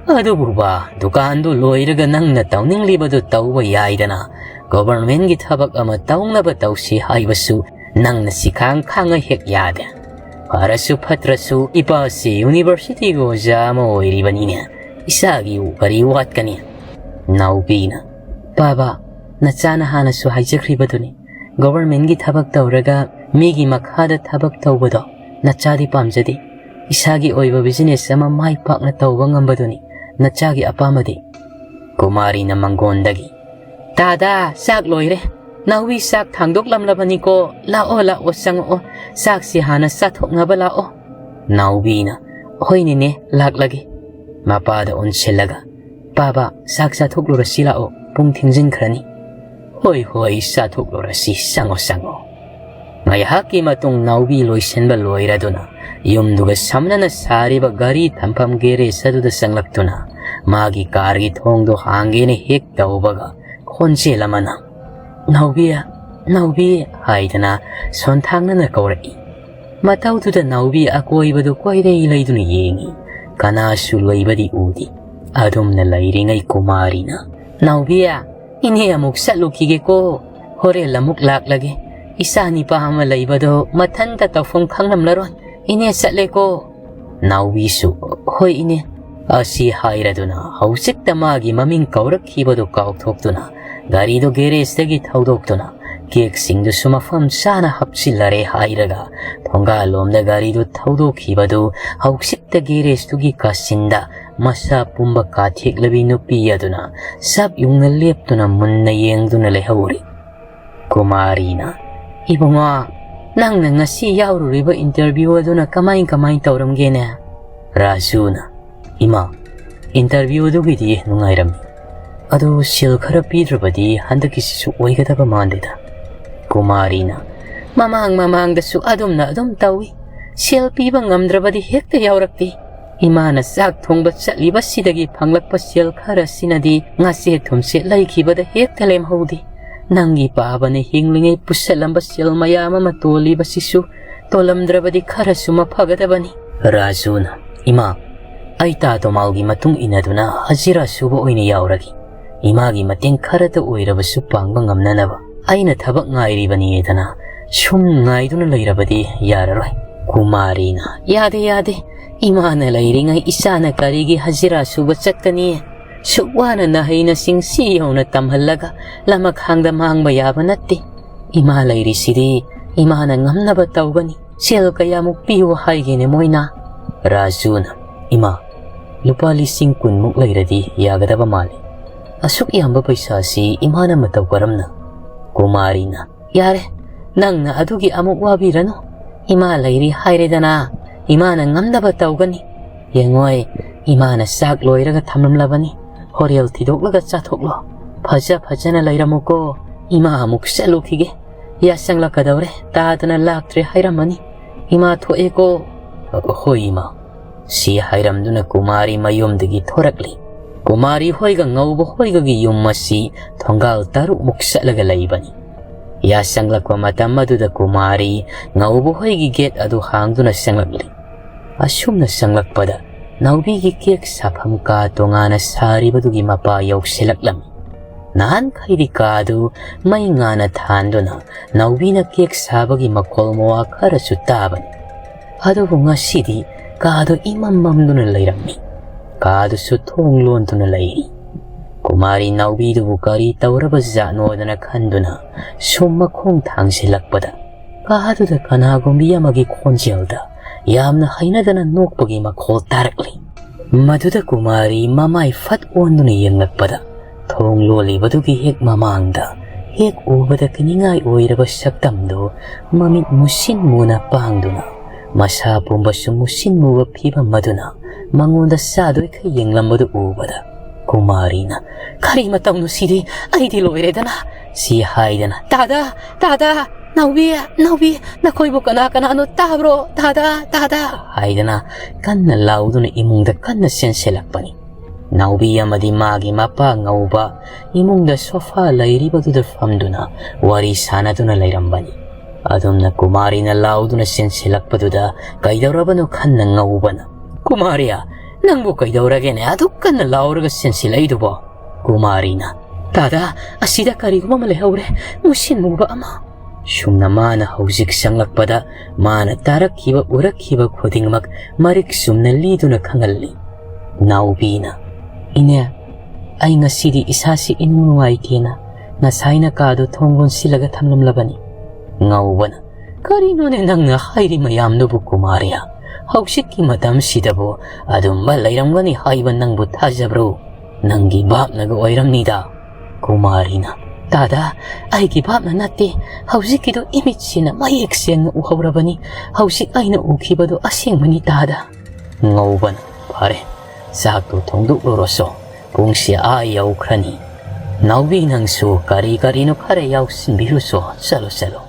"ꯑꯗꯨꯕꯨꯕ, ꯗꯨꯀꯥꯟꯗꯨ ꯂꯣꯏꯔꯒ ꯅꯪꯅ ꯇꯧꯅꯤꯡꯂꯤꯕꯗꯨ ꯇꯧꯕ ꯌꯥꯏꯗꯅ꯫ ꯒꯣꯚꯔꯟꯃꯦꯟꯠꯀꯤ ꯊꯕꯛ ꯑꯃ ꯇꯧꯅꯕ ꯇꯧꯁꯤ ꯍꯥꯏꯕꯁꯨ ꯅꯪꯅ ꯁꯤꯈꯥꯡ ꯈꯥꯡꯉ ꯍꯦꯛ ꯌꯥꯗꯦ꯫ ꯐꯔꯁꯨ ꯐꯠꯇ꯭ꯔꯁꯨ ꯏꯄꯥꯁꯤ ꯌꯨꯅꯤꯚꯔꯁꯤꯇꯤꯒꯤ ꯑꯣꯖꯥ ꯑꯃ ꯑꯣꯏꯔꯤꯕꯅꯤꯅꯦ꯫ ꯏꯆꯥꯒꯤ ꯀꯔꯤ ꯋꯥꯠꯀꯅꯤ?" ꯅꯥꯎꯕꯤꯅ, "ꯄꯥꯕ, ꯅꯆꯥꯅ ꯍꯥꯟꯅꯁꯨ ꯍꯥꯏꯖꯈ꯭ꯔꯤꯕꯗꯨꯅꯤ, ꯒꯣꯚꯔꯟꯃꯦꯟꯠꯀꯤ ꯊꯕꯛ ꯇꯧꯔꯒ ꯃꯤꯒꯤ ꯃꯈꯥꯗ ꯊꯕꯛ ꯇꯧꯕꯗꯣ ꯅꯆꯥꯗꯤ ꯄꯥꯝꯖꯗꯦ꯫ ꯏꯁꯥꯒꯤ ꯑꯣꯏꯕ ꯕꯤꯖꯤꯅꯦꯁ ꯑꯃ ꯃꯥꯏ ꯄꯥꯛꯅ ꯇꯧꯕ ꯉꯝꯕꯗꯨꯅꯤ ꯅꯆꯥꯒꯤ ꯑꯄꯥꯝꯕꯗꯤ꯫" ꯀꯨꯃꯥꯔꯤꯅ ꯃꯪꯒꯣꯟꯗꯒꯤ, "ꯇꯥꯗꯥ, ꯆꯥꯛ ꯂꯣꯏꯔꯦ꯫ ꯅꯥꯎꯕꯤ ꯆꯥꯛ ꯊꯥꯡꯗꯣꯛꯂꯝꯂꯕꯅꯤꯀꯣ꯫ ꯂꯥꯛꯑꯣ, ꯂꯥꯛꯑꯣ, ꯆꯪꯉꯛꯑꯣ꯫ ꯆꯥꯛꯁꯤ ꯍꯥꯟꯅ ꯆꯥꯊꯣꯛꯅꯕ ꯂꯥꯛꯑꯣ꯫" ꯅꯥꯎꯕꯤꯅ, "ꯍꯣꯏ ꯅꯦꯅꯦ, ꯂꯥꯛꯂꯒꯦ꯫" ꯃꯄꯥꯗ ꯑꯣꯟꯁꯤꯜꯂꯒ, "ꯄꯥꯕ, ꯆꯥꯛ ꯆꯥꯊꯣꯛꯂꯨꯔꯁꯤ ꯂꯥꯛꯑꯣ, ꯄꯨꯡ ꯊꯦꯡꯖꯤꯟꯈ꯭ꯔꯅꯤ꯫" "ꯍꯣꯏ, ꯍꯣꯏ, ꯆꯥꯊꯣꯛꯂꯨꯔꯁꯤ, ꯆꯪꯉꯣ, ꯆꯪꯉꯣ꯫" ꯉꯥꯏꯍꯥꯛꯀꯤ ꯃꯇꯨꯡ ꯅꯥꯎꯕꯤ ꯂꯣꯏꯁꯤꯟꯕ ꯂꯣꯏꯔꯗꯨꯅ ꯌꯨꯝꯗꯨꯒ ꯁꯝꯅꯅ ꯁꯥꯔꯤꯕ ꯒꯥꯔꯤ ꯊꯝꯐꯝ ꯒꯦꯔꯦꯖ ꯑꯗꯨꯗ ꯆꯪꯂꯛꯇꯨꯅ ꯃꯥꯒꯤ ꯀꯥꯔꯒꯤ ꯊꯣꯡꯗꯨ ꯍꯥꯡꯒꯦꯅ ꯍꯦꯛ ꯇꯧꯕꯒ ꯈꯣꯟꯖꯦꯜ ꯑꯃꯅ, "ꯅꯥꯎꯕꯤ, ꯅꯥꯎꯕꯤ" ꯍꯥꯏꯗꯅ ꯁꯣꯟꯊꯥꯡꯅꯅ ꯀꯧꯔꯛꯏ꯫ ꯃꯇꯧꯗꯨꯗ ꯅꯥꯎꯕꯤ ꯑꯀꯣꯏꯕꯗꯨ ꯀꯣꯏꯔꯩ ꯂꯩꯗꯨꯅ ꯌꯦꯡꯏ꯫ ꯀꯅꯥꯁꯨ ꯂꯩꯕꯗꯤ ꯎꯗꯦ꯫ ꯑꯗꯨꯝꯅ ꯂꯩꯔꯤꯉꯩ ꯀꯨꯃꯥꯔꯤꯅ, "ꯅꯥꯎꯕꯤ, ꯏꯅꯦ ꯑꯃꯨꯛ ꯆꯠꯂꯨꯈꯤꯒꯦꯀꯣ, ꯍꯣꯔꯦꯟ ꯑꯃꯨꯛ ꯂꯥꯛꯂꯒꯦ꯫ ꯏꯆꯥ ꯅꯤꯄꯥ ꯑꯃ ꯂꯩꯕꯗꯣ ꯃꯊꯟꯇ ꯇꯧꯐꯝ ꯈꯪꯂꯝꯂꯔꯣꯏ꯫ ꯏꯅꯦ ꯆꯠꯂꯦꯀꯣ"꯫ ꯅꯥꯎꯕꯤꯁꯨ, "ꯍꯣꯏ ꯏꯅꯦ" ꯑꯁꯤ ꯍꯥꯏꯔꯗꯨꯅ ꯍꯧꯖꯤꯛꯇ ꯃꯥꯒꯤ ꯃꯃꯤꯡ ꯀꯧꯔꯛꯈꯤꯕꯗꯨ ꯀꯥꯎꯊꯣꯛꯇꯨꯅ ꯒꯥꯔꯤꯗꯨ ꯒꯦꯔꯦꯖꯇꯒꯤ ꯊꯧꯗꯣꯛꯇꯨꯅ ꯀꯦꯛꯁꯤꯡꯗꯨꯁꯨ ꯃꯐꯝ ꯆꯥꯅ ꯍꯥꯞꯆꯤꯜꯂꯔꯦ ꯍꯥꯏꯔꯒ ꯊꯣꯡꯒꯥꯜꯂꯣꯝꯗ ꯒꯥꯔꯤꯗꯨ ꯊꯧꯗꯣꯛꯈꯤꯕꯗꯨ ꯍꯧꯖꯤꯛꯇ ꯒꯦꯔꯦꯖꯇꯨꯒꯤ ꯀꯥꯆꯤꯟꯗ ꯃꯁꯥ ꯄꯨꯝꯕ ꯀꯥꯊꯦꯛꯂꯕꯤ ꯅꯨꯄꯤ ꯑꯗꯨꯅ ꯆꯞ ꯌꯨꯡꯅ ꯂꯦꯞꯇꯨꯅ ꯃꯨꯟꯅ ꯌꯦꯡꯗꯨꯅ ꯂꯩꯍꯧꯔꯤ꯫ ꯀꯨꯃꯥꯔꯤꯅ, "ꯏꯕꯨꯡꯉꯣ, ꯅꯪꯅ ꯉꯁꯤ ꯌꯥꯎꯔꯨꯔꯤꯕ ꯏꯟꯇꯔꯚ꯭ꯌꯨ ꯑꯗꯨꯅ ꯀꯃꯥꯏ ꯀꯃꯥꯏ ꯇꯧꯔꯝꯒꯦꯅꯦ?" ꯔꯥꯖꯨꯅ, "ꯏꯃꯥ, ꯏꯟꯇꯔꯚ꯭ꯌꯨ ꯑꯗꯨꯒꯤꯗꯤ ꯅꯨꯡꯉꯥꯏꯔꯝꯃꯤ꯫ ꯑꯗꯨ ꯁꯦꯜ ꯈꯔ ꯄꯤꯗ꯭ꯔꯕꯗꯤ ꯍꯟꯗꯛꯀꯤꯁꯤꯁꯨ ꯑꯣꯏꯒꯗꯕ ꯃꯥꯟꯗꯦꯗ"꯫ ꯀꯨꯃꯥꯔꯤꯅ, "ꯃꯃꯥꯡ ꯃꯃꯥꯡꯗꯁꯨ ꯑꯗꯨꯝꯅ ꯑꯗꯨꯝ ꯇꯧꯏ꯫ ꯁꯦꯜ ꯄꯤꯕ ꯉꯝꯗ꯭ꯔꯕꯗꯤ ꯍꯦꯛꯇ ꯌꯥꯎꯔꯛꯇꯦ꯫ ꯏꯃꯥꯅ ꯆꯥꯛ ꯊꯣꯡꯕ ꯆꯠꯂꯤꯕꯁꯤꯗꯒꯤ ꯐꯪꯂꯛꯄ ꯁꯦꯜ ꯈꯔꯁꯤꯅꯗꯤ ꯉꯥꯆꯦꯠ ꯊꯨꯝꯆꯦꯠ ꯂꯩꯈꯤꯕꯗ ꯍꯦꯛꯇ ꯂꯦꯝꯍꯧꯗꯦ꯫ ꯅꯪꯒꯤ ꯄꯥꯕꯅ ꯍꯤꯡꯂꯤꯉꯩ ꯄꯨꯁꯜꯂꯝꯕ ꯁꯦꯜ ꯃꯌꯥꯝ ꯑꯃ ꯇꯣꯜꯂꯤꯕꯁꯤꯁꯨ ꯇꯣꯜꯂꯝꯗ꯭ꯔꯕꯗꯤ ꯈꯔꯁꯨ ꯃꯐꯒꯗꯕꯅꯤ"꯫ ꯔꯥꯖꯨꯅ, "ꯏꯃꯥ, ꯑꯩ ꯇꯥ ꯇꯣꯃꯥꯎꯒꯤ ꯃꯇꯨꯡ ꯏꯟꯅꯗꯨꯅ ꯍꯖꯤꯔꯥ ꯁꯨꯕ ꯑꯣꯏꯅ ꯌꯥꯎꯔꯒꯦ꯫ ꯏꯃꯥꯒꯤ ꯃꯇꯦꯡ ꯈꯔꯇ ꯑꯣꯏꯔꯕꯁꯨ ꯄꯥꯡꯕ ꯉꯝꯅꯅꯕ꯫ ꯑꯩꯅ ꯊꯕꯛ ꯉꯥꯏꯔꯤꯕꯅꯤꯗꯅ ꯁꯨꯝ ꯉꯥꯏꯗꯨꯅ ꯂꯩꯔꯕꯗꯤ ꯌꯥꯔꯔꯣꯏ"꯫ ꯀꯨꯃꯥꯔꯤꯅ, "ꯌꯥꯗꯦ, ꯌꯥꯗꯦ꯫ ꯏꯃꯥꯅ ꯂꯩꯔꯤꯉꯩ ꯏꯆꯥꯅ ꯀꯔꯤꯒꯤ ꯍꯖꯤꯔꯥ ꯁꯨꯕ ꯆꯠꯀꯅꯤ? ꯁꯨꯛ ꯋꯥꯅ ꯅꯍꯩ ꯅꯁꯤꯡ ꯁꯤ ꯌꯧꯅ ꯇꯝꯍꯜꯂꯒ ꯂꯃꯈꯥꯡꯗ ꯃꯥꯡꯕ ꯌꯥꯕ ꯅꯠꯇꯦ꯫ ꯏꯃꯥ ꯂꯩꯔꯤꯁꯤꯗꯤ ꯏꯃꯥꯅ ꯉꯝꯅꯕ ꯇꯧꯒꯅꯤ꯫ ꯁꯦꯜ ꯀꯌꯥꯃꯨꯛ ꯄꯤꯌꯨ ꯍꯥꯏꯒꯦꯅꯦ ꯃꯣꯏꯅ?" ꯔꯥꯖꯨꯅ, "ꯏꯃꯥ, ꯂꯨꯄꯥ ꯂꯤꯁꯤꯡ ꯀꯨꯟꯃꯨꯛ ꯂꯩꯔꯗꯤ ꯌꯥꯒꯗꯕ ꯃꯥꯜꯂꯤ꯫ ꯑꯁꯨꯛ ꯌꯥꯝꯕ ꯄꯩꯁꯥꯁꯤ ꯏꯃꯥꯅ ꯃꯇꯧ ꯀꯔꯝꯅ?" ꯀꯨꯃꯥꯔꯤꯅ, "ꯌꯥꯔꯦ, ꯅꯪꯅ ꯑꯗꯨꯒꯤ ꯑꯃꯨꯛ ꯋꯥꯕꯤꯔꯅꯨ꯫ ꯏꯃꯥ ꯂꯩꯔꯤ ꯍꯥꯏꯔꯦꯗꯅ, ꯏꯃꯥꯅ ꯉꯝꯅꯕ ꯇꯧꯒꯅꯤ꯫ ꯌꯦꯡꯉꯣꯏ, ꯏꯃꯥꯅ ꯆꯥꯛ ꯂꯣꯏꯔꯒ ꯊꯝꯂꯝꯂꯕꯅꯤ꯫ ꯍꯣꯔꯦꯜ ꯊꯤꯗꯣꯛꯂꯒ ꯆꯥꯊꯣꯛꯂꯣ꯫ ꯐꯖ ꯐꯖꯅ ꯂꯩꯔꯝꯃꯨꯀꯣ꯫ ꯏꯃꯥ ꯑꯃꯨꯛ ꯆꯠꯂꯨꯈꯤꯒꯦ꯫ ꯌꯥꯆꯪꯂꯛꯀꯗꯧꯔꯦ꯫ ꯇꯥꯗꯅ ꯂꯥꯛꯇ꯭ꯔꯦ ꯍꯥꯏꯔꯝꯃꯅꯤ꯫ ꯏꯃꯥ ꯊꯣꯛꯑꯦꯀꯣ꯫" "ꯍꯣꯏ ꯏꯃꯥ"꯫ ꯁꯤ ꯍꯥꯏꯔꯝꯗꯨꯅ ꯀꯨꯃꯥꯔꯤ ꯃꯌꯨꯝꯗꯒꯤ ꯊꯣꯔꯛꯂꯤ꯫ ꯀꯨꯃꯥꯔꯤ ꯍꯣꯏꯒ ꯉꯧꯕ ꯍꯣꯏꯒꯒꯤ ꯌꯨꯝ ꯑꯁꯤ ꯊꯣꯡꯒꯥꯜ ꯇꯔꯨꯛꯃꯨꯛ ꯆꯠꯂꯒ ꯂꯩꯕꯅꯤ꯫ ꯌꯥ ꯆꯪꯂꯛꯄ ꯃꯇꯝ ꯑꯗꯨꯗ ꯀꯨꯃꯥꯔꯤ ꯉꯧꯕ ꯍꯣꯏꯒꯤ ꯒꯦꯠ ꯑꯗꯨ ꯍꯥꯡꯗꯨꯅ ꯆꯪꯂꯛꯂꯤ꯫ ꯑꯁꯨꯝꯅ ꯆꯪꯂꯛꯄꯗ ꯅꯥꯎꯕꯤꯒꯤ ꯀꯦꯛ ꯁꯥꯐꯝ ꯀꯥ ꯇꯣꯉꯥꯟꯅ ꯁꯥꯔꯤꯕꯗꯨꯒꯤ ꯃꯄꯥ ꯌꯧꯁꯤꯜꯂꯛꯂꯝꯃꯤ꯫ ꯅꯍꯥꯟꯈꯩꯗꯤ ꯀꯥꯗꯨ ꯃꯩ ꯉꯥꯟꯅ ꯊꯥꯟꯗꯨꯅ ꯅꯥꯎꯕꯤꯅ ꯀꯦꯛ ꯁꯥꯕꯒꯤ ꯃꯈꯣꯜ ꯃꯋꯥ ꯈꯔꯁꯨ ꯇꯥꯕꯅꯤ꯫ ꯑꯗꯨꯕꯨ ꯉꯁꯤꯗꯤ ꯀꯥꯗꯨ ꯏꯃꯝ ꯃꯝꯗꯨꯅ ꯂꯩꯔꯝꯃꯤ꯫ ꯀꯥꯗꯨꯁꯨ ꯊꯣꯡ ꯂꯣꯟꯗꯨꯅ ꯂꯩꯔꯤ꯫ ꯀꯨꯃꯥꯔꯤ ꯅꯥꯎꯕꯤꯗꯨꯕꯨ ꯀꯔꯤ ꯇꯧꯔꯕ ꯖꯥꯠꯅꯣꯗꯅ ꯈꯟꯗꯨꯅ ꯁꯨꯝ ꯃꯈꯣꯡ ꯊꯥꯡꯖꯤꯜꯂꯛꯄꯗ ꯀꯥꯗꯨꯗ ꯀꯅꯥꯒꯨꯝꯕꯤ ꯑꯃꯒꯤ ꯈꯣꯟꯖꯦꯜꯗ ꯌꯥꯝꯅ ꯍꯩꯅꯗꯅ ꯅꯣꯛꯄꯒꯤ ꯃꯈꯣꯜ ꯇꯥꯔꯛꯂꯤ꯫ ꯃꯗꯨꯗ ꯀꯨꯃꯥꯔꯤ ꯃꯃꯥꯏ ꯐꯠ ꯑꯣꯟꯗꯨꯅ ꯌꯦꯡꯂꯛꯄꯗ ꯊꯣꯡ ꯂꯣꯜꯂꯤꯕꯗꯨꯒꯤ ꯍꯦꯛ ꯃꯃꯥꯡꯗ ꯍꯦꯛ ꯎꯕꯗ ꯀꯤꯅꯤꯡꯉꯥꯏ ꯑꯣꯏꯔꯕ ꯁꯛꯇꯝꯗꯨ ꯃꯃꯤꯠ ꯃꯨꯁꯤꯟ ꯃꯨꯅ ꯄꯥꯡꯗꯨꯅ ꯃꯁꯥ ꯄꯨꯝꯕꯁꯨ ꯃꯨꯁꯤꯟ ꯃꯨꯕ ꯐꯤꯕꯝ ꯑꯗꯨꯅ ꯃꯉꯣꯟꯗ ꯆꯥꯗꯣꯏꯈꯩ ꯌꯦꯡꯂꯝꯕꯗꯨ ꯎꯕꯗ ꯀꯨꯃꯥꯔꯤꯅ "ꯀꯔꯤ ꯃꯇꯧꯅꯣ ꯁꯤꯗꯤ? ꯑꯩꯗꯤ ꯂꯣꯏꯔꯦꯗꯅ!" ꯁꯤ ꯍꯥꯏꯗꯅ "ꯇꯥꯗ! ꯇꯥꯗ! ꯅꯥꯎꯕꯤ! ꯅꯥꯎꯕꯤ! ꯅꯈꯣꯏꯕꯨ ꯀꯅꯥ ꯀꯅꯥꯅꯣ? ꯇꯥꯕ꯭ꯔꯣ? ꯇꯥꯗ! ꯇꯥꯗ!" ꯍꯥꯏꯗꯅ ꯀꯟꯅ ꯂꯥꯎꯗꯨꯅ ꯏꯃꯨꯡꯗ ꯀꯟꯅ ꯆꯦꯟꯁꯤꯜꯂꯛꯄꯅꯤ꯫ ꯅꯥꯎꯕꯤ ꯑꯃꯗꯤ ꯃꯥꯒꯤ ꯃꯄꯥ ꯉꯧꯕ ꯏꯃꯨꯡꯗ ꯁꯣꯐꯥ ꯂꯩꯔꯤꯕꯗꯨꯗ ꯐꯝꯗꯨꯅ ꯋꯥꯔꯤ ꯁꯥꯟꯅꯗꯨꯅ ꯂꯩꯔꯝꯕꯅꯤ꯫ ꯑꯗꯨꯝꯅ ꯀꯨꯃꯥꯔꯤꯅ ꯂꯥꯎꯗꯨꯅ ꯆꯦꯟꯁꯤꯜꯂꯛꯄꯗꯨꯗ ꯀꯩꯗꯧꯔꯕꯅꯣ ꯈꯟꯅ ꯉꯧꯕꯅ "ꯀꯨꯃꯥꯔꯤ, ꯅꯪꯕꯨ ꯀꯩꯗꯧꯔꯒꯦꯅꯦ? ꯑꯗꯨꯛ ꯀꯟꯅ ꯂꯥꯎꯔꯒ ꯆꯦꯟꯁꯤꯜꯂꯛꯏꯗꯨꯕꯣ?" ꯀꯨꯃꯥꯔꯤꯅ "ꯇꯥꯗ, ꯑꯁꯤꯗ ꯀꯔꯤꯒꯨꯝꯕ ꯑꯃ ꯂꯩꯍꯧꯔꯦ, ꯃꯨꯁꯤꯟ ꯃꯨꯕ ꯑꯃ!" ꯁꯨꯝꯅ ꯃꯥꯅ ꯍꯧꯖꯤꯛ ꯆꯪꯂꯛꯄꯗ ꯃꯥꯅ ꯇꯥꯔꯛꯈꯤꯕ ꯎꯔꯛꯈꯤꯕ ꯈꯨꯗꯤꯡꯃꯛ ꯃꯔꯤꯛ ꯆꯨꯝꯅ ꯂꯤꯗꯨꯅ ꯈꯪꯍꯜꯂꯤ꯫ ꯅꯥꯎꯕꯤꯅ "ꯏꯅꯦ, ꯑꯩ ꯉꯁꯤꯗꯤ ꯏꯁꯥꯁꯤ ꯏꯅꯨꯡ ꯅꯨꯡꯉꯥꯏꯇꯦꯅ ꯉꯁꯥꯏꯅ ꯀꯥꯗꯨ ꯊꯣꯡ ꯂꯣꯟꯁꯤꯜꯂꯒ ꯊꯝꯂꯝꯂꯕꯅꯤ꯫" ꯉꯧꯕꯅ "ꯀꯔꯤꯅꯣꯅꯦ ꯅꯪꯅ ꯍꯥꯏꯔꯤ ꯃꯌꯥꯝꯗꯨꯕꯨ ꯀꯨꯃꯥꯔꯤ? ꯍꯧꯖꯤꯛꯀꯤ ꯃꯇꯝꯁꯤꯗꯕꯨ ꯑꯗꯨꯝꯕ ꯂꯩꯔꯝꯒꯅꯤ ꯍꯥꯏꯕ ꯅꯪꯕꯨ ꯊꯥꯖꯕ꯭ꯔꯣ? ꯅꯪꯒꯤ ꯚꯥꯞꯅꯒ ꯑꯣꯏꯔꯝꯅꯤꯗ꯫" ꯀꯨꯃꯥꯔꯤꯅ "ꯇꯥꯗ, ꯑꯩꯒꯤ ꯚꯥꯞꯅ ꯅꯠꯇꯦ꯫ ꯍꯧꯖꯤꯛꯀꯤꯗꯨ ꯏꯃꯤꯠꯁꯤꯅ ꯃꯌꯦꯛ ꯁꯦꯡꯅ ꯎꯍꯧꯔꯕꯅꯤ꯫ ꯍꯧꯖꯤꯛ ꯑꯩꯅ ꯎꯈꯤꯕꯗꯨ ꯑꯁꯦꯡꯕꯅꯤ ꯇꯥꯗ꯫" ꯉꯧꯕꯅ "ꯐꯔꯦ, ꯆꯥꯛꯇꯨ ꯊꯣꯡꯗꯣꯛꯂꯨꯔꯣꯁꯣ꯫ ꯄꯨꯡꯁꯤ ꯑꯥ ꯌꯧꯈ꯭ꯔꯅꯤ꯫ ꯅꯥꯎꯕꯤ, ꯅꯪꯁꯨ ꯀꯔꯤ ꯀꯔꯤꯅꯣ ꯈꯔ ꯌꯥꯎꯁꯤꯟꯕꯤꯔꯨꯁꯣ꯫ ꯆꯠꯂꯣ, ꯆꯠꯂꯣ꯫"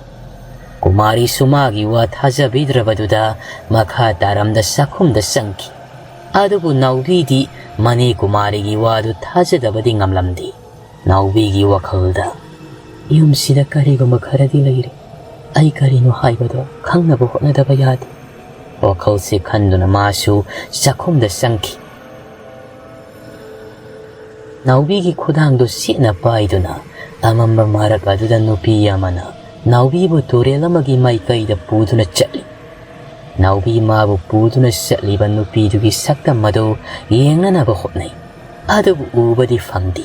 ꯀꯨꯃꯥꯔꯤꯁꯨ ꯃꯥꯒꯤ ꯋꯥ ꯊꯥꯖꯕꯤꯗ꯭ꯔꯕꯗꯨꯗ ꯃꯈꯥ ꯇꯥꯔꯝꯗ ꯆꯥꯛꯈꯨꯝꯗ ꯆꯪꯈꯤ꯫ ꯑꯗꯨꯕꯨ ꯅꯥꯎꯕꯤꯗꯤ ꯃꯅꯦ ꯀꯨꯃꯥꯔꯤꯒꯤ ꯋꯥꯗꯨ ꯊꯥꯖꯗꯕꯗꯤ ꯉꯝꯂꯝꯗꯦ꯫ ꯅꯥꯎꯕꯤꯒꯤ ꯋꯥꯈꯜꯗ, "ꯌꯨꯝꯁꯤꯗ ꯀꯔꯤꯒꯨꯝꯕ ꯈꯔꯗꯤ ꯂꯩꯔꯦ꯫ ꯑꯩ ꯀꯔꯤꯅꯣ ꯍꯥꯏꯕꯗꯣ ꯈꯪꯅꯕ ꯍꯣꯠꯅꯗꯕ ꯌꯥꯗꯦ"꯫ ꯋꯥꯈꯜꯁꯦ ꯈꯟꯗꯨꯅ ꯃꯥꯁꯨ ꯆꯥꯛꯈꯨꯝꯗ ꯆꯪꯈꯤ꯫ ꯅꯥꯎꯕꯤꯒꯤ ꯈꯨꯗꯥꯡꯗꯨ ꯁꯤꯠꯅ ꯄꯥꯏꯗꯨꯅ ꯑꯃꯝꯕ ꯃꯔꯛ ꯑꯗꯨꯗ ꯅꯨꯄꯤ ꯑꯃꯅ ꯅꯥꯎꯕꯤꯕꯨ ꯇꯨꯔꯦꯜ ꯑꯃꯒꯤ ꯃꯥꯏꯀꯩꯗ ꯄꯨꯗꯨꯅ ꯆꯠꯂꯤ꯫ ꯅꯥꯎꯕꯤ ꯃꯥꯕꯨ ꯄꯨꯗꯨꯅ ꯆꯠꯂꯤꯕ ꯅꯨꯄꯤꯗꯨꯒꯤ ꯁꯛꯇꯝ ꯑꯗꯨ ꯌꯦꯡꯅꯅꯕ ꯍꯣꯠꯅꯩ꯫ ꯑꯗꯨꯕꯨ ꯎꯕꯗꯤ ꯐꯪꯗꯦ꯫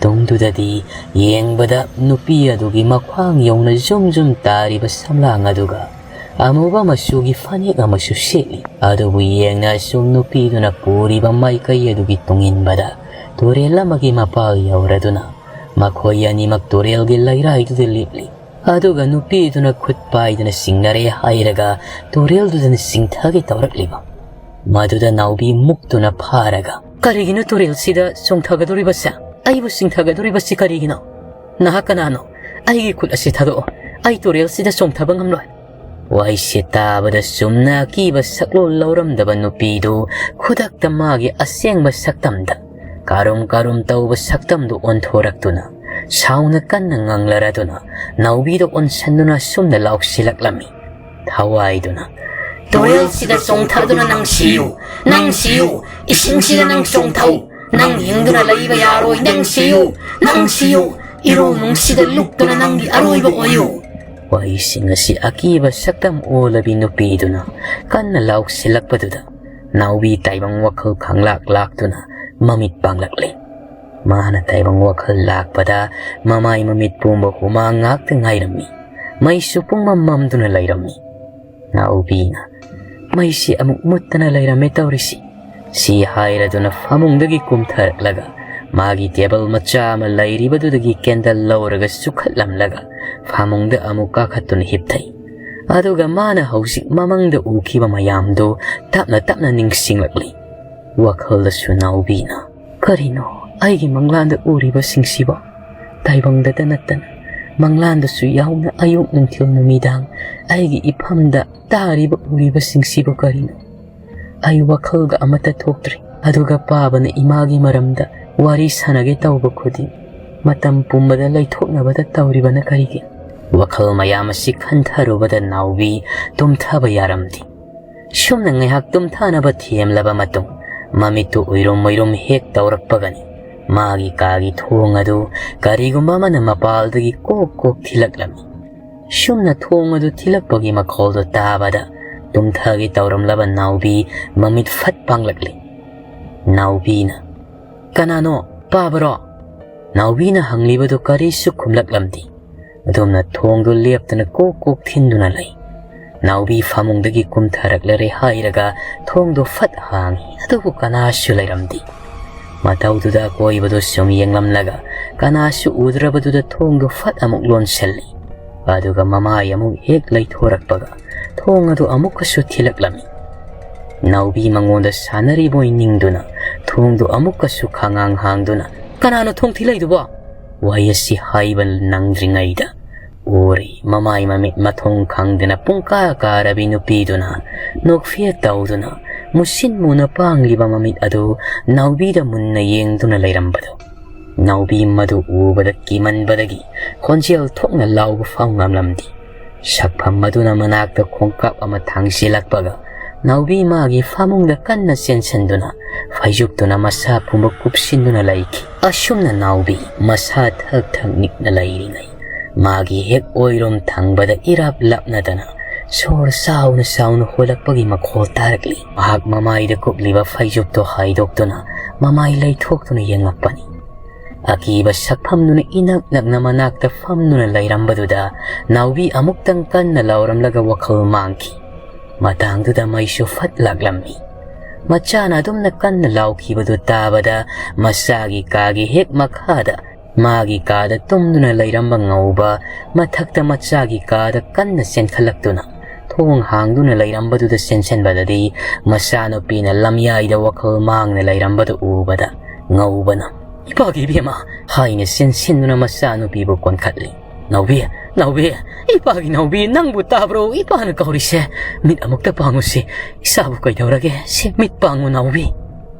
ꯇꯨꯡꯗꯨꯗꯗꯤ ꯌꯦꯡꯕꯗ ꯅꯨꯄꯤ ꯑꯗꯨꯒꯤ ꯃꯈ꯭ꯋꯥꯡ ꯌꯧꯅ ꯖꯨꯝ ꯖꯨꯝ ꯇꯥꯔꯤꯕ ꯁꯝꯂꯥꯡ ꯑꯗꯨꯒ ꯑꯃꯨꯕ ꯃꯆꯨꯒꯤ ꯐꯅꯦꯛ ꯑꯃꯁꯨ ꯁꯦꯠꯂꯤ꯫ ꯑꯗꯨꯕꯨ ꯌꯦꯡꯅ ꯁꯨꯝ ꯅꯨꯄꯤꯗꯨꯅ ꯄꯨꯔꯤꯕ ꯃꯥꯏꯀꯩ ꯑꯗꯨꯒꯤ ꯇꯨꯡꯏꯟꯕꯗ ꯇꯨꯔꯦꯜ ꯑꯃꯒꯤ ꯃꯄꯥꯜ ꯌꯧꯔꯗꯨꯅ ꯃꯈꯣꯏ ꯑꯅꯤꯃꯛ ꯇꯨꯔꯦꯜꯒꯤ ꯂꯩꯔꯥꯏꯗꯨꯗ ꯂꯦꯞꯂꯤ꯫ ꯑꯗꯨꯒ ꯅꯨꯄꯤꯗꯨꯅ ꯈꯨꯠ ꯄꯥꯏꯗꯨꯅ ꯆꯤꯡꯅꯔꯦ ꯍꯥꯏꯔꯒ ꯇꯨꯔꯦꯜꯗꯨꯗꯅ ꯆꯤꯡꯊꯒꯦ ꯇꯧꯔꯛꯂꯤꯕ꯫ ꯃꯗꯨꯗ ꯅꯥꯎꯕꯤ ꯃꯨꯛꯇꯨꯅ ꯐꯥꯔꯒ, "ꯀꯔꯤꯒꯤꯅꯣ ꯇꯨꯔꯦꯜꯁꯤꯗ ꯆꯣꯡꯊꯒꯗꯧꯔꯤꯕꯁꯦ? ꯑꯩꯕꯨ ꯆꯤꯡꯊꯒꯗꯧꯔꯤꯕꯁꯤ ꯀꯔꯤꯒꯤꯅꯣ? ꯅꯍꯥꯛ ꯀꯅꯥꯅꯣ? ꯑꯩꯒꯤ ꯈꯨꯠ ꯑꯁꯤ ꯊꯥꯗꯣꯛꯑꯣ꯫ ꯑꯩ ꯇꯨꯔꯦꯜꯁꯤꯗ ꯆꯣꯡꯊꯕ ꯉꯝꯂꯣꯏ"꯫ ꯋꯥꯍꯩꯁꯦ ꯇꯥꯕꯗ ꯆꯨꯝꯅ ꯑꯀꯤꯕ ꯁꯛꯂꯣꯟ ꯂꯧꯔꯝꯗꯕ ꯅꯨꯄꯤꯗꯨ ꯈꯨꯗꯛꯇ ꯃꯥꯒꯤ ꯑꯁꯦꯡꯕ ꯁꯛꯇꯝꯗ, ꯀꯥꯔꯨꯝ ꯀꯥꯔꯨꯝ ꯇꯧꯕ ꯁꯛꯇꯝꯗꯨ ꯑꯣꯟꯊꯣꯔꯛꯇꯨꯅ, ꯁꯥꯎꯅ ꯀꯟꯅ ꯉꯪꯂꯔꯗꯨꯅ ꯅꯥꯎꯕꯤꯗ ꯑꯣꯟꯁꯟꯗꯨꯅ ꯑꯁꯨꯝꯅ ꯂꯥꯎꯁꯤꯜꯂꯛꯂꯝꯃꯤ ꯊꯋꯥꯏꯗꯨꯅ, "ꯇꯨꯔꯦꯜꯁꯤꯗ ꯆꯣꯡꯊꯗꯨꯅ ꯅꯪ ꯁꯤꯌꯨ, ꯅꯪ ꯁꯤꯌꯨ, ꯏꯁꯤꯡꯁꯤꯗ ꯅꯪ ꯆꯣꯡꯊꯧ, ꯅꯪ ꯍꯤꯡꯗꯨꯅ ꯂꯩꯕ ꯌꯥꯔꯣꯏ, ꯅꯪ ꯁꯤꯌꯨ, ꯅꯪ ꯁꯤꯌꯨ, ꯏꯔꯣꯜ ꯅꯨꯡꯁꯤꯗ ꯂꯨꯞꯇꯨꯅ ꯅꯪꯒꯤ ꯑꯔꯣꯏꯕ ꯑꯣꯏꯌꯨ"꯫ ꯋꯥꯍꯩꯁꯤꯡ ꯑꯁꯤ ꯑꯀꯤꯕ ꯁꯛꯇꯝ ꯑꯣꯜꯂꯕꯤ ꯅꯨꯄꯤꯗꯨꯅ ꯀꯟꯅ ꯂꯥꯎꯁꯤꯜꯂꯛꯄꯗꯨꯗ ꯅꯥꯎꯕꯤ ꯇꯥꯏꯕꯪ ꯋꯥꯈꯜ ꯈꯪꯂꯥꯛ ꯂꯥꯛꯇꯨꯅ ꯃꯃꯤꯠ ꯄꯥꯡꯂꯛꯂꯦ꯫ ꯃꯥꯅ ꯇꯥꯏꯕꯪ ꯋꯥꯈꯜ ꯂꯥꯛꯄꯗ ꯃꯃꯥꯏ ꯃꯃꯤꯠ ꯄꯨꯝꯕ ꯍꯨꯃꯥꯡ ꯉꯥꯛꯇ ꯉꯥꯏꯔꯝꯃꯤ꯫ ꯃꯩꯁꯨ ꯄꯨꯡꯃꯝ ꯃꯝꯗꯨꯅ ꯂꯩꯔꯝꯃꯤ꯫ ꯅꯥꯎꯕꯤꯅ, "ꯃꯩꯁꯤ ꯑꯃꯨꯛ ꯃꯨꯠꯇꯅ ꯂꯩꯔꯝꯃꯦ ꯇꯧꯔꯤꯁꯤ"꯫ ꯁꯤ ꯍꯥꯏꯔꯗꯨꯅ ꯐꯃꯨꯡꯗꯒꯤ ꯀꯨꯝꯊꯔꯛꯂꯒ ꯃꯥꯒꯤ ꯇꯦꯕꯜ ꯃꯆꯥ ꯑꯃ ꯂꯩꯔꯤꯕꯗꯨꯗꯒꯤ ꯀꯦꯟꯗꯜ ꯂꯧꯔꯒ ꯆꯨꯈꯠꯂꯝꯂꯒ ꯐꯃꯨꯡꯗ ꯑꯃꯨꯛ ꯀꯥꯈꯠꯇꯨꯅ ꯍꯤꯞꯊꯩ꯫ ꯑꯗꯨꯒ ꯃꯥꯅ ꯍꯧꯖꯤꯛ ꯃꯃꯪꯗ ꯎꯈꯤꯕ ꯃꯌꯥꯝꯗꯨ ꯇꯞꯅ ꯇꯞꯅ ꯅꯤꯡꯁꯤꯡꯂꯛꯂꯤ꯫ ꯋꯥꯈꯜꯗꯁꯨ ꯅꯥꯎꯕꯤꯅ, "ꯀꯔꯤꯅꯣ ꯑꯩꯒꯤ ꯃꯪꯂꯥꯟꯗ ꯎꯔꯤꯕꯁꯤꯡꯁꯤꯕꯣ? ꯇꯥꯏꯕꯪꯗꯇ ꯅꯠꯇꯅ ꯃꯪꯂꯥꯟꯗꯁꯨ ꯌꯥꯎꯅ ꯑꯌꯨꯛ ꯅꯨꯡꯊꯤꯜ ꯅꯨꯃꯤꯗꯥꯡ ꯑꯩꯒꯤ ꯏꯐꯝꯗ ꯇꯥꯔꯤꯕ ꯎꯔꯤꯕꯁꯤꯡꯁꯤꯕꯨ ꯀꯔꯤꯅꯣ? ꯑꯩ ꯋꯥꯈꯜꯒ ꯑꯃꯠꯇ ꯊꯣꯛꯇ꯭ꯔꯦ꯫ ꯑꯗꯨꯒ ꯄꯥꯕꯅ ꯏꯃꯥꯒꯤ ꯃꯔꯝꯗ ꯋꯥꯔꯤ ꯁꯥꯟꯅꯒꯦ ꯇꯧꯕ ꯈꯨꯗꯤꯡ ꯃꯇꯝ ꯄꯨꯝꯕꯗ ꯂꯩꯊꯣꯛꯅꯕꯗ ꯇꯧꯔꯤꯕꯅ ꯀꯔꯤꯒꯤ? ꯋꯥꯈꯜ ꯃꯌꯥꯝ ꯑꯁꯤ ꯈꯟꯊꯔꯨꯕꯗ ꯅꯥꯎꯕꯤ ꯇꯨꯝꯊꯕ ꯌꯥꯔꯝꯗꯦ꯫ ꯁꯨꯝꯅ ꯉꯥꯏꯍꯥꯛ ꯇꯨꯝꯊꯅꯕ ꯊꯦꯝꯂꯕ ꯃꯇꯨꯡ, ꯃꯃꯤꯠꯇꯨ ꯎꯏꯔꯨꯝ ꯎꯏꯔꯨꯝ ꯍꯦꯛ ꯇꯧꯔꯛꯄꯒꯅꯤ ꯃꯥꯒꯤ ꯀꯥꯒꯤ ꯊꯣꯡ ꯑꯗꯨ ꯀꯔꯤꯒꯨꯝꯕ ꯑꯃꯅ ꯃꯄꯥꯜꯗꯒꯤ ꯀꯣꯛ ꯀꯣꯛ ꯊꯤꯜꯂꯛꯂꯝꯃꯤ꯫ ꯁꯨꯝꯅ ꯊꯣꯡ ꯑꯗꯨ ꯊꯤꯜꯂꯛꯄꯒꯤ ꯃꯈꯣꯜꯗꯨ ꯇꯥꯕꯗ ꯇꯨꯝꯊꯒꯦ ꯇꯧꯔꯝꯂꯕ ꯅꯥꯎꯕꯤ ꯃꯃꯤꯠ ꯐꯠ ꯄꯥꯡꯂꯛꯂꯤ꯫ ꯅꯥꯎꯕꯤꯅ, "ꯀꯅꯥꯅꯣ? ꯄꯥꯕꯔꯣ?" ꯅꯥꯎꯕꯤꯅ ꯍꯪꯂꯤꯕꯗꯨ ꯀꯔꯤꯁꯨ ꯈꯨꯝꯂꯛꯂꯝꯗꯦ꯫ ꯑꯗꯨꯝꯅ ꯊꯣꯡꯗꯨ ꯂꯦꯞꯇꯅ ꯀꯣꯛ ꯀꯣꯛ ꯊꯤꯟꯗꯨꯅ ꯂꯩ꯫ ꯅꯥꯎꯕꯤ ꯐꯃꯨꯡꯗꯒꯤ ꯀꯨꯝꯊꯔꯛꯂꯔꯦ ꯍꯥꯏꯔꯒ ꯊꯣꯡꯗꯨ ꯐꯠ ꯍꯥꯡꯏ, ꯑꯗꯨꯕꯨ ꯀꯅꯥꯁꯨ ꯂꯩꯔꯝꯗꯦ꯫ ꯃꯇꯧꯗꯨꯗ ꯑꯀꯣꯏꯕꯗꯨ ꯁꯨꯝ ꯌꯦꯡꯂꯝꯂꯒ ꯀꯅꯥꯁꯨ ꯎꯗ꯭ꯔꯕꯗꯨꯗ ꯊꯣꯡꯗꯨ ꯐꯠ ꯑꯃꯨꯛ ꯂꯣꯟꯁꯤꯜꯂꯤ꯫ ꯑꯗꯨꯒ ꯃꯃꯥꯏ ꯑꯃꯨꯛ ꯍꯦꯛ ꯂꯩꯊꯣꯔꯛꯄꯒ ꯊꯣꯡ ꯑꯗꯨ ꯑꯃꯨꯛꯀꯁꯨ ꯊꯤꯜꯂꯛꯂꯝꯃꯤ꯫ ꯅꯥꯎꯕꯤ ꯃꯉꯣꯟꯗ ꯁꯥꯟꯅꯔꯤꯕꯣꯏ ꯅꯤꯡꯗꯨꯅ ꯊꯣꯡꯗꯨ ꯑꯃꯨꯛꯀꯁꯨ ꯈꯉꯥꯡ ꯍꯥꯡꯗꯨꯅ, "ꯀꯅꯥꯅꯣ ꯊꯣꯡ ꯊꯤꯜꯂꯛꯏꯗꯨꯕꯣ?" ꯋꯥꯍꯩ ꯑꯁꯤ ꯍꯥꯏꯕ ꯅꯪꯗ꯭ꯔꯤꯉꯩꯗ ꯎꯔꯤ ꯃꯃꯥꯏ ꯃꯃꯤꯠ ꯃꯊꯣꯡ ꯈꯪꯗꯅ ꯄꯨꯡꯀꯥ ꯀꯥꯔꯕꯤ ꯅꯨꯄꯤꯗꯨꯅ ꯅꯣꯛꯐꯦꯠ ꯇꯧꯗꯨꯅ ꯃꯨꯁꯤꯟ ꯃꯨꯅ ꯄꯥꯡꯂꯤꯕ ꯃꯃꯤꯠ ꯑꯗꯨ ꯅꯥꯎꯕꯤꯗ ꯃꯨꯟꯅ ꯌꯦꯡꯗꯨꯅ ꯂꯩꯔꯝꯕꯗꯨ꯫ ꯅꯥꯎꯕꯤ ꯃꯗꯨ ꯎꯕꯗ ꯀꯤꯃꯟꯕꯗꯒꯤ ꯈꯣꯟꯖꯦꯜ ꯊꯣꯛꯅ ꯂꯥꯎꯕ ꯐꯥꯎ ꯉꯝꯂꯝꯗꯦ꯫ ꯁꯛꯐꯝ ꯑꯗꯨꯅ ꯃꯅꯥꯛꯇ ꯈꯣꯡꯀꯥꯞ ꯑꯃ ꯊꯥꯡꯖꯤꯜꯂꯛꯄꯒ ꯅꯥꯎꯕꯤ ꯃꯥꯒꯤ ꯐꯃꯨꯡꯗ ꯀꯟꯅ ꯆꯦꯟꯁꯤꯟꯗꯨꯅ ꯐꯩꯖꯨꯞꯇꯨꯅ ꯃꯁꯥ ꯄꯨꯝꯕ ꯀꯨꯞꯁꯤꯟꯗꯨꯅ ꯂꯩꯈꯤ꯫ ꯑꯁꯨꯝꯅ ꯅꯥꯎꯕꯤ ꯃꯁꯥ ꯊꯛ ꯊꯛ ꯅꯤꯛꯅ ꯂꯩꯔꯤꯉꯩ ꯃꯥꯒꯤ ꯍꯦꯛ ꯑꯣꯏꯔꯣꯝ ꯊꯪꯕꯗ ꯏꯔꯥꯞ ꯂꯥꯞꯅꯗꯅ ꯁꯣꯔ ꯆꯥꯎꯅ ꯆꯥꯎꯅ ꯍꯣꯜꯂꯛꯄꯒꯤ ꯃꯈꯣꯜ ꯇꯥꯔꯛꯂꯤ꯫ ꯃꯍꯥꯛ ꯃꯃꯥꯏꯗ ꯀꯨꯞꯂꯤꯕ ꯐꯩꯖꯨꯞꯇꯨ ꯍꯥꯏꯗꯣꯛꯇꯨꯅ ꯃꯃꯥꯏ ꯂꯩꯊꯣꯛꯇꯨꯅ ꯌꯦꯡꯂꯛꯄꯅꯤ꯫ ꯑꯀꯤꯕ ꯁꯛꯐꯝꯗꯨꯅ ꯏꯅꯛ ꯅꯛꯅ ꯃꯅꯥꯛꯇ ꯐꯝꯗꯨꯅ ꯂꯩꯔꯝꯕꯗꯨꯗ ꯅꯥꯎꯕꯤ ꯑꯃꯨꯛꯇꯪ ꯀꯟꯅ ꯂꯥꯎꯔꯝꯂꯒ ꯋꯥꯈꯜ ꯃꯥꯡꯈꯤ꯫ ꯃꯇꯥꯡꯗꯨꯗ ꯃꯩꯁꯨ ꯐꯠ ꯂꯥꯛꯂꯝꯃꯤ꯫ ꯃꯆꯥꯅ ꯑꯗꯨꯝꯅ ꯀꯟꯅ ꯂꯥꯎꯈꯤꯕꯗꯨ ꯇꯥꯕꯗ ꯃꯆꯥꯒꯤ ꯀꯥꯒꯤ ꯍꯦꯛ ꯃꯈꯥꯗ ꯃꯥꯒꯤ ꯀꯥꯗ ꯇꯨꯝꯗꯨꯅ ꯂꯩꯔꯝꯕ ꯉꯧꯕ ꯃꯊꯛꯇ ꯃꯆꯥꯒꯤ ꯀꯥꯗ ꯀꯟꯅ ꯆꯦꯟꯈꯠꯂꯛꯇꯨꯅ ꯊꯣꯡ ꯍꯥꯡꯗꯨꯅ ꯂꯩꯔꯝꯕꯗꯨꯗ ꯆꯦꯟꯁꯤꯟꯕꯗꯗꯤ ꯃꯆꯥꯅꯨꯄꯤꯅ ꯂꯝꯌꯥꯏꯗ ꯋꯥꯈꯜ ꯃꯥꯡꯅ ꯂꯩꯔꯝꯕꯗꯨ ꯎꯕꯗ ꯉꯧꯕꯅ, "ꯏꯄꯥꯒꯤ ꯏꯕꯦꯝꯃ!" ꯍꯥꯏꯅ ꯆꯦꯟꯁꯤꯟꯗꯨꯅ ꯃꯆꯥꯅꯨꯄꯤꯕꯨ ꯀꯣꯟꯈꯠꯂꯤ꯫ "ꯅꯥꯎꯕꯤ, ꯅꯥꯎꯕꯤ, ꯏꯄꯥꯒꯤ ꯅꯥꯎꯕꯤ, ꯅꯪꯕꯨ ꯇꯥꯕ꯭ꯔꯣ? ꯏꯄꯥꯅ ꯀꯧꯔꯤꯁꯦ꯫ ꯃꯤꯠ ꯑꯃꯨꯛꯇ ꯄꯥꯡꯉꯨꯁꯦ꯫ ꯏꯁꯥꯕꯨ ꯀꯩꯗꯧꯔꯒꯦ? ꯁꯦ, ꯃꯤꯠ ꯄꯥꯡꯉꯨ, ꯅꯥꯎꯕꯤ"꯫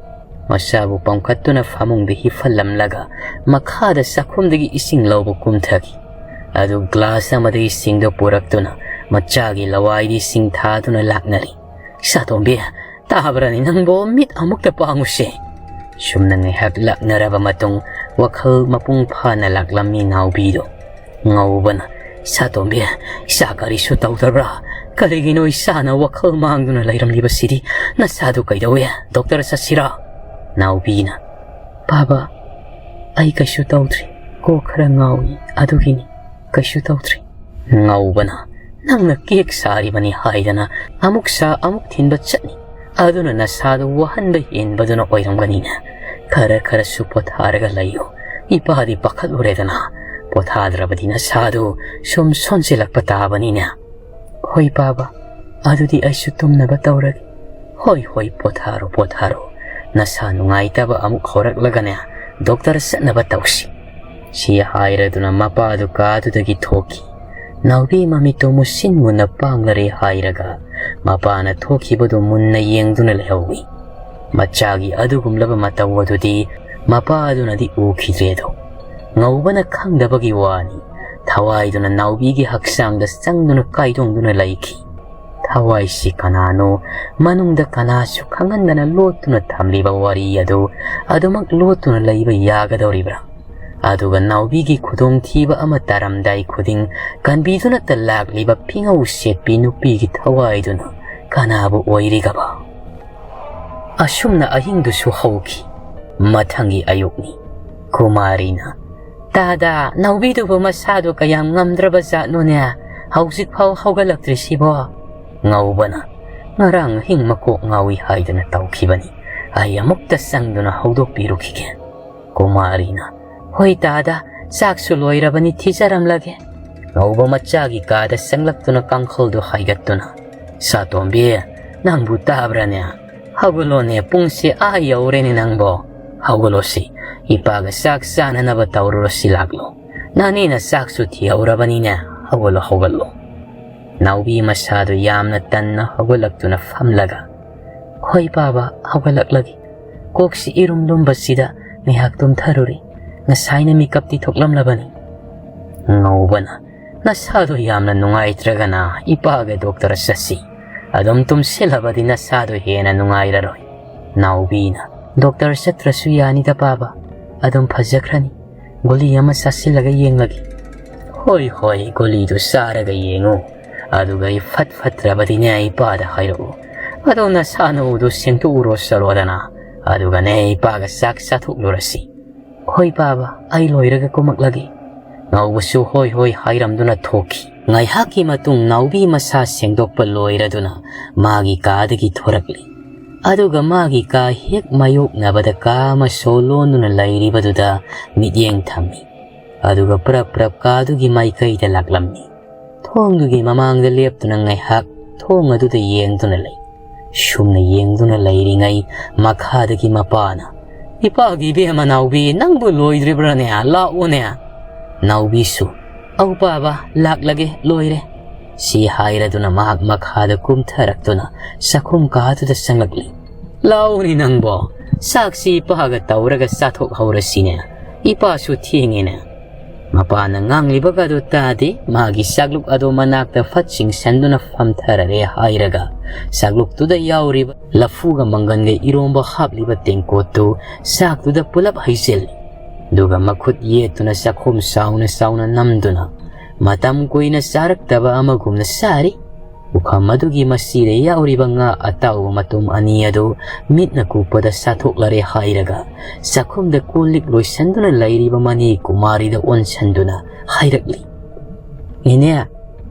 ꯃꯁꯥꯕꯨ ꯄꯝꯈꯠꯇꯨꯅ ꯐꯃꯨꯡꯗ ꯍꯤꯞꯍꯜꯂꯝꯂꯒ ꯃꯈꯥꯗ ꯆꯥꯛꯈꯨꯝꯗꯒꯤ ꯏꯁꯤꯡ ꯂꯧꯕ ꯀꯨꯝꯊꯈꯤ꯫ ꯑꯗꯨ ꯒ꯭ꯂꯥꯁ ꯑꯃꯗꯒꯤ ꯏꯁꯤꯡꯗꯨ ꯄꯨꯔꯛꯇꯨꯅ ꯃꯆꯥꯒꯤ ꯂꯋꯥꯏꯗ ꯏꯁꯤꯡ ꯊꯥꯗꯨꯅ ꯂꯥꯛꯅꯔꯤ꯫ "ꯁꯥꯇꯣꯝꯕꯤ, ꯇꯥꯕ꯭ꯔꯅꯤ ꯅꯪꯕꯣ? ꯃꯤꯠ ꯑꯃꯨꯛꯇ ꯄꯥꯡꯉꯨꯁꯦ"꯫ ꯁꯨꯝꯅ ꯉꯥꯏꯍꯥꯛ ꯂꯥꯛꯅꯔꯕ ꯃꯇꯨꯡ ꯋꯥꯈꯜ ꯃꯄꯨꯡ ꯐꯥꯅ ꯂꯥꯛꯂꯝꯃꯤ ꯅꯥꯎꯕꯤꯗꯣ꯫ ꯉꯧꯕꯅ, "ꯁꯥꯇꯣꯝꯕꯤ, ꯏꯆꯥ ꯀꯔꯤꯁꯨ ꯇꯧꯗꯕ꯭ꯔꯥ? ꯀꯔꯤꯒꯤꯅꯣ ꯏꯆꯥꯅ ꯋꯥꯈꯜ ꯃꯥꯡꯗꯨꯅ ꯂꯩꯔꯝꯂꯤꯕꯁꯤꯗꯤ? ꯅꯆꯥꯗꯨ ꯀꯩꯗꯧꯏ? ꯗꯣꯛꯇꯔ ꯆꯠꯁꯤꯔꯥ?" ꯅꯥꯎꯕꯤꯅ, "ꯄꯥꯕ, ꯑꯩ ꯀꯩꯁꯨ ꯇꯧꯗ꯭ꯔꯤ꯫ ꯀꯣꯛ ꯈꯔ ꯉꯥꯎꯏ, ꯑꯗꯨꯒꯤꯅꯤ꯫ ꯀꯩꯁꯨ ꯇꯧꯗ꯭ꯔꯤ"꯫ ꯉꯧꯕꯅ, "ꯅꯪꯅ ꯀꯦꯛ ꯁꯥꯔꯤꯕꯅꯤ ꯍꯥꯏꯗꯅ ꯑꯃꯨꯛ ꯁꯥ ꯑꯃꯨꯛ ꯊꯤꯟꯕ ꯆꯠꯅꯤ꯫ ꯑꯗꯨꯅ ꯅꯁꯥꯗꯨ ꯋꯥꯍꯟꯕ ꯍꯦꯟꯕꯗꯨꯅ ꯑꯣꯏꯔꯝꯒꯅꯤꯅꯦ꯫ ꯈꯔ ꯈꯔꯁꯨ ꯄꯣꯊꯥꯔꯒ ꯂꯩꯌꯨ꯫ ꯏꯄꯥꯗꯤ ꯄꯥꯈꯠꯂꯨꯔꯦꯗꯅ꯫ ꯄꯣꯊꯥꯗ꯭ꯔꯕꯗꯤ ꯅꯁꯥꯗꯨ ꯁꯨꯝ ꯁꯣꯟꯖꯤꯜꯂꯛꯄ ꯇꯥꯕꯅꯤꯅꯦ"꯫ "ꯍꯣꯏ ꯄꯥꯕ, ꯑꯗꯨꯗꯤ ꯑꯩꯁꯨ ꯇꯨꯝꯅꯕ ꯇꯧꯔꯒꯦ"꯫ "ꯍꯣꯏ, ꯍꯣꯏ, ꯄꯣꯊꯥꯔꯣ, ꯄꯣꯊꯥꯔꯣ꯫ ꯅꯁꯥ ꯅꯨꯡꯉꯥꯏꯇꯕ ꯑꯃꯨꯛ ꯍꯧꯔꯛꯂꯒꯅꯦ, ꯗꯣꯛꯇꯔ ꯆꯠꯅꯕ ꯇꯧꯁꯤ"꯫ ꯁꯤ ꯍꯥꯏꯔꯗꯨꯅ ꯃꯄꯥꯗꯨ ꯀꯥꯗꯨꯗꯒꯤ ꯊꯣꯛꯈꯤ꯫ ꯅꯥꯎꯕꯤ ꯃꯃꯤꯠꯇꯨ ꯃꯨꯁꯤꯟ ꯃꯨꯟꯅ ꯄꯥꯡꯂꯔꯦ ꯍꯥꯏꯔꯒ ꯃꯄꯥꯅ ꯊꯣꯛꯈꯤꯕꯗꯨ ꯃꯨꯟꯅ ꯌꯦꯡꯗꯨꯅ ꯂꯩꯍꯧꯏ꯫ ꯃꯆꯥꯒꯤ ꯑꯗꯨꯒꯨꯝꯂꯕ ꯃꯇꯧ ꯑꯗꯨꯗꯤ ꯃꯄꯥꯗꯨꯅꯗꯤ ꯎꯈꯤꯗ꯭ꯔꯦꯗꯣ꯫ ꯉꯧꯕꯅ ꯈꯪꯗꯕꯒꯤ ꯋꯥꯅꯤ, ꯊꯋꯥꯏꯗꯨꯅ ꯅꯥꯎꯕꯤꯒꯤ ꯍꯛꯆꯥꯡꯗ ꯆꯪꯗꯨꯅ ꯀꯥꯏꯗꯣꯡꯗꯨꯅ ꯂꯩꯈꯤ꯫ ꯊꯋꯥꯏꯁꯤ ꯀꯅꯥꯅꯣ, ꯃꯅꯨꯡꯗ ꯀꯅꯥꯁꯨ ꯈꯪꯍꯟꯗꯅ ꯂꯣꯠꯇꯨꯅ ꯊꯝꯂꯤꯕ ꯋꯥꯔꯤ ꯑꯗꯨ ꯑꯗꯨꯃꯛ ꯂꯣꯠꯇꯨꯅ ꯂꯩꯕ ꯌꯥꯒꯗꯧꯔꯤꯕ꯭ꯔꯥ? ꯑꯗꯨꯒ ꯅꯥꯎꯕꯤꯒꯤ ꯈꯨꯗꯣꯡꯊꯤꯕ ꯑꯃ ꯇꯥꯔꯝꯗꯥꯏ ꯈꯨꯗꯤꯡ ꯀꯟꯕꯤꯗꯨꯅꯇ ꯂꯥꯛꯂꯤꯕ ꯐꯤꯉꯧ ꯁꯦꯠꯄꯤ ꯅꯨꯄꯤꯒꯤ ꯊꯋꯥꯏꯗꯨꯅ ꯀꯅꯥꯕꯨ ꯑꯣꯏꯔꯤꯒꯕ? ꯑꯁꯨꯝꯅ ꯑꯍꯤꯡꯗꯨꯁꯨ ꯍꯧꯈꯤ꯫ ꯃꯊꯪꯒꯤ ꯑꯌꯨꯛꯅꯤ꯫ ꯀꯨꯃꯥꯔꯤꯅ, "ꯇꯥꯗ, ꯅꯥꯎꯕꯤꯗꯨꯕꯨ ꯃꯁꯥꯗꯨ ꯀꯌꯥꯝ ꯉꯝꯗ꯭ꯔꯕ ꯖꯥꯠꯅꯣꯅꯦ? ꯍꯧꯖꯤꯛꯐꯥꯎ ꯍꯧꯒꯠꯂꯛꯇ꯭ꯔꯤꯁꯤꯕꯣ?" ꯉꯧꯕꯅ, "ꯉꯔꯥꯡ ꯑꯍꯤꯡ ꯃꯀꯣꯛ ꯉꯥꯎꯏ ꯍꯥꯏꯗꯅ ꯇꯧꯈꯤꯕꯅꯤ꯫ ꯑꯩ ꯑꯃꯨꯛꯇ ꯆꯪꯗꯨꯅ ꯍꯧꯗꯣꯛꯄꯤꯔꯨꯈꯤꯒꯦ"꯫ ꯀꯨꯃꯥꯔꯤꯅ, "ꯍꯣꯏ ꯇꯥꯗ, ꯆꯥꯛꯁꯨ ꯂꯣꯏꯔꯕꯅꯤ, ꯊꯤꯖꯔꯝꯂꯒꯦ"꯫ ꯉꯧꯕ ꯃꯆꯥꯒꯤ ꯀꯥꯗ ꯆꯪꯂꯛꯇꯨꯅ ꯀꯥꯡꯈꯜꯗꯨ ꯍꯥꯏꯒꯠꯇꯨꯅ, "ꯁꯥꯇꯣꯝꯕꯤ, ꯅꯪꯕꯨ ꯇꯥꯕ꯭ꯔꯥꯅꯦ? ꯍꯧꯒꯠꯂꯣꯅꯦ, ꯄꯨꯡꯁꯦ ꯑꯥ ꯌꯧꯔꯦꯅꯦ ꯅꯪꯕꯣ꯫ ꯍꯧꯒꯠꯂꯣꯁꯤ, ꯏꯄꯥꯒ ꯆꯥꯛ ꯆꯥꯅꯅꯕ ꯇꯧꯔꯨꯔꯁꯤ ꯂꯥꯛꯂꯣ"꯫ "ꯅꯥꯅꯦꯅ ꯆꯥꯛꯁꯨ ꯊꯤꯍꯧꯔꯕꯅꯤꯅꯦ, ꯍꯧꯒꯠꯂꯣ, ꯍꯧꯒꯠꯂꯣ꯫" ꯅꯥꯎꯕꯤ ꯃꯁꯥꯗꯨ ꯌꯥꯝꯅ ꯇꯟꯅ ꯍꯧꯒꯠꯂꯛꯇꯨꯅ ꯐꯝꯂꯒ, "ꯍꯣꯏ ꯄꯥꯕ, ꯍꯧꯒꯠꯂꯛꯂꯒꯦ꯫ ꯀꯣꯛꯁꯤ ꯏꯔꯨꯝ ꯂꯨꯝꯕꯁꯤꯗ ꯉꯥꯏꯍꯥꯛ ꯇꯨꯝꯊꯔꯨꯔꯦ꯫ ꯉꯁꯥꯏꯅ ꯃꯤꯀꯞꯇꯤ ꯊꯣꯛꯂꯝꯂꯕꯅꯤ꯫" ꯉꯧꯕꯅ, "ꯅꯁꯥꯗꯣ ꯌꯥꯝꯅ ꯅꯨꯡꯉꯥꯏꯇ꯭ꯔꯒꯅ ꯏꯄꯥꯒ ꯗꯣꯛꯇꯔ ꯆꯠꯁꯤ꯫ ꯑꯗꯨꯝ ꯇꯨꯝꯁꯤꯜꯂꯕꯗꯤ ꯅꯁꯥꯗꯣ ꯍꯦꯟꯅ ꯅꯨꯡꯉꯥꯏꯔꯔꯣꯏ꯫" ꯅꯥꯎꯕꯤꯅ, "ꯗꯣꯛꯇꯔ ꯆꯠꯇ꯭ꯔꯁꯨ ꯌꯥꯅꯤꯗ ꯄꯥꯕ, ꯑꯗꯨꯝ ꯐꯖꯈ꯭ꯔꯅꯤ꯫ ꯒꯨꯂꯤ ꯑꯃ ꯆꯥꯁꯤꯜꯂꯒ ꯌꯦꯡꯂꯒꯦ꯫" "ꯍꯣꯏ, ꯍꯣꯏ, ꯒꯨꯂꯤꯗꯨ ꯆꯥꯔꯒ ꯌꯦꯡꯉꯨ꯫ ꯑꯗꯨꯒ ꯑꯩ ꯐꯠ ꯐꯠꯇ꯭ꯔꯕꯗꯤꯅꯦ, ꯏꯄꯥꯗ ꯍꯥꯏꯔꯛꯎ꯫ ꯑꯗꯣ ꯅꯁꯥ ꯅꯎꯗꯨ ꯁꯦꯡꯗꯣꯛꯎꯔꯣ ꯆꯠꯂꯣꯗꯅ꯫ ꯑꯗꯨꯒꯅꯦ, ꯏꯄꯥꯒ ꯆꯥꯛ ꯆꯥꯊꯣꯛꯂꯨꯔꯁꯤ꯫" "ꯍꯣꯏ ꯄꯥꯕ, ꯑꯩ ꯂꯣꯏꯔꯒ ꯀꯨꯝꯃꯛꯂꯒꯦ꯫" ꯉꯧꯕꯁꯨ ꯍꯣꯏ ꯍꯣꯏ ꯍꯥꯏꯔꯝꯗꯨꯅ ꯊꯣꯛꯈꯤ꯫ ꯉꯥꯏꯍꯥꯛꯀꯤ ꯃꯇꯨꯡ ꯅꯥꯎꯕꯤ ꯃꯁꯥ ꯁꯦꯡꯗꯣꯛꯄ ꯂꯣꯏꯔꯗꯨꯅ ꯃꯥꯒꯤ ꯀꯥꯗꯒꯤ ꯊꯣꯔꯛꯂꯤ꯫ ꯑꯗꯨꯒ ꯃꯥꯒꯤ ꯀꯥ ꯍꯦꯛ ꯃꯥꯌꯣꯛꯅꯕꯗ ꯀꯥ ꯑꯃ ꯁꯣ ꯂꯣꯟꯗꯨꯅ ꯂꯩꯔꯤꯕꯗꯨꯗ ꯃꯤꯠꯌꯦꯡ ꯊꯝꯃꯤ꯫ ꯑꯗꯨꯒ ꯄ꯭ꯔꯞ ꯄ꯭ꯔꯞ ꯀꯥꯗꯨꯒꯤ ꯃꯥꯏꯀꯩꯗ ꯂꯥꯛꯂꯝꯃꯤ꯫ ꯊꯣꯡꯗꯨꯒꯤ ꯃꯃꯥꯡꯗ ꯂꯦꯞꯇꯨꯅ ꯉꯥꯏꯍꯥꯛ ꯊꯣꯡ ꯑꯗꯨꯗ ꯌꯦꯡꯗꯨꯅ ꯂꯩ꯫ ꯁꯨꯝꯅ ꯌꯦꯡꯗꯨꯅ ꯂꯩꯔꯤꯉꯩ ꯃꯈꯥꯗꯒꯤ ꯃꯄꯥꯅ, "ꯏꯄꯥꯒꯤ ꯏꯕꯦꯝꯃ ꯅꯥꯎꯕꯤ, ꯅꯪꯕꯨ ꯂꯣꯏꯗ꯭ꯔꯤꯕ꯭ꯔꯥꯅꯦ? ꯂꯥꯛꯑꯣꯅꯦ꯫" ꯅꯥꯎꯕꯤꯁꯨ, "ꯑꯧ ꯄꯥꯕ, ꯂꯥꯛꯂꯒꯦ, ꯂꯣꯏꯔꯦ꯫" ꯁꯤ ꯍꯥꯏꯔꯗꯨꯅ ꯃꯍꯥꯛ ꯃꯈꯥꯗ ꯀꯨꯝꯊꯔꯛꯇꯨꯅ ꯆꯥꯛꯈꯨꯝ ꯀꯥꯗꯨꯗ ꯆꯪꯂꯛꯂꯤ꯫ "ꯂꯥꯛꯑꯣꯅꯦ ꯅꯪꯕꯣ, ꯆꯥꯛꯁꯤ ꯏꯄꯥꯒ ꯇꯧꯔꯒ ꯆꯥꯊꯣꯛꯍꯧꯔꯁꯤꯅꯦ, ꯏꯄꯥꯁꯨ ꯊꯦꯡꯉꯦꯅꯦ꯫" ꯃꯄꯥꯅ ꯉꯥꯡꯂꯤꯕꯒꯗꯨ ꯇꯥꯗꯦ, ꯃꯥꯒꯤ ꯆꯥꯛꯂꯨꯛ ꯑꯗꯨ ꯃꯅꯥꯛꯇ ꯐꯠ ꯆꯤꯡꯁꯟꯗꯨꯅ ꯐꯝꯊꯔꯔꯦ ꯍꯥꯏꯔꯒ ꯆꯥꯛꯂꯨꯛꯇꯨꯗ ꯌꯥꯎꯔꯤꯕ ꯂꯐꯨꯒ ꯃꯪꯒꯟꯒ ꯏꯔꯣꯝꯕ ꯍꯥꯞꯂꯤꯕ ꯇꯦꯡꯀꯣꯠꯇꯨ ꯆꯥꯛꯇꯨꯗ ꯄꯨꯂꯞ ꯍꯩꯖꯤꯜꯂꯤ꯫ ꯑꯗꯨꯒ ꯃꯈꯨꯠ ꯌꯦꯠꯇꯨꯅ ꯆꯥꯛꯈꯣꯝ ꯆꯥꯎꯅ ꯆꯥꯎꯅ ꯅꯝꯗꯨꯅ ꯃꯇꯝ ꯀꯨꯏꯅ ꯆꯥꯔꯛꯇꯕ ꯑꯃꯒꯨꯝꯅ ꯆꯥꯔꯤ꯫ ꯄꯨꯈꯝ ꯑꯗꯨꯒꯤ ꯃꯆꯤꯗ ꯌꯥꯎꯔꯤꯕ ꯉꯥ ꯑꯇꯥꯎꯕ ꯃꯇꯨꯝ ꯑꯅꯤ ꯑꯗꯨ ꯃꯤꯠꯅ ꯀꯨꯞꯄꯗ ꯆꯥꯊꯣꯛꯂꯔꯦ ꯍꯥꯏꯔꯒ ꯆꯥꯛꯈꯨꯝꯗ ꯀꯣꯜ ꯂꯤꯛ ꯂꯣꯏꯁꯟꯗꯨꯅ ꯂꯩꯔꯤꯕ ꯃꯅꯦ ꯀꯨꯃꯥꯔꯤꯗ ꯑꯣꯟꯁꯟꯗꯨꯅ ꯍꯥꯏꯔꯛꯂꯤ, "ꯅꯦꯅꯦ,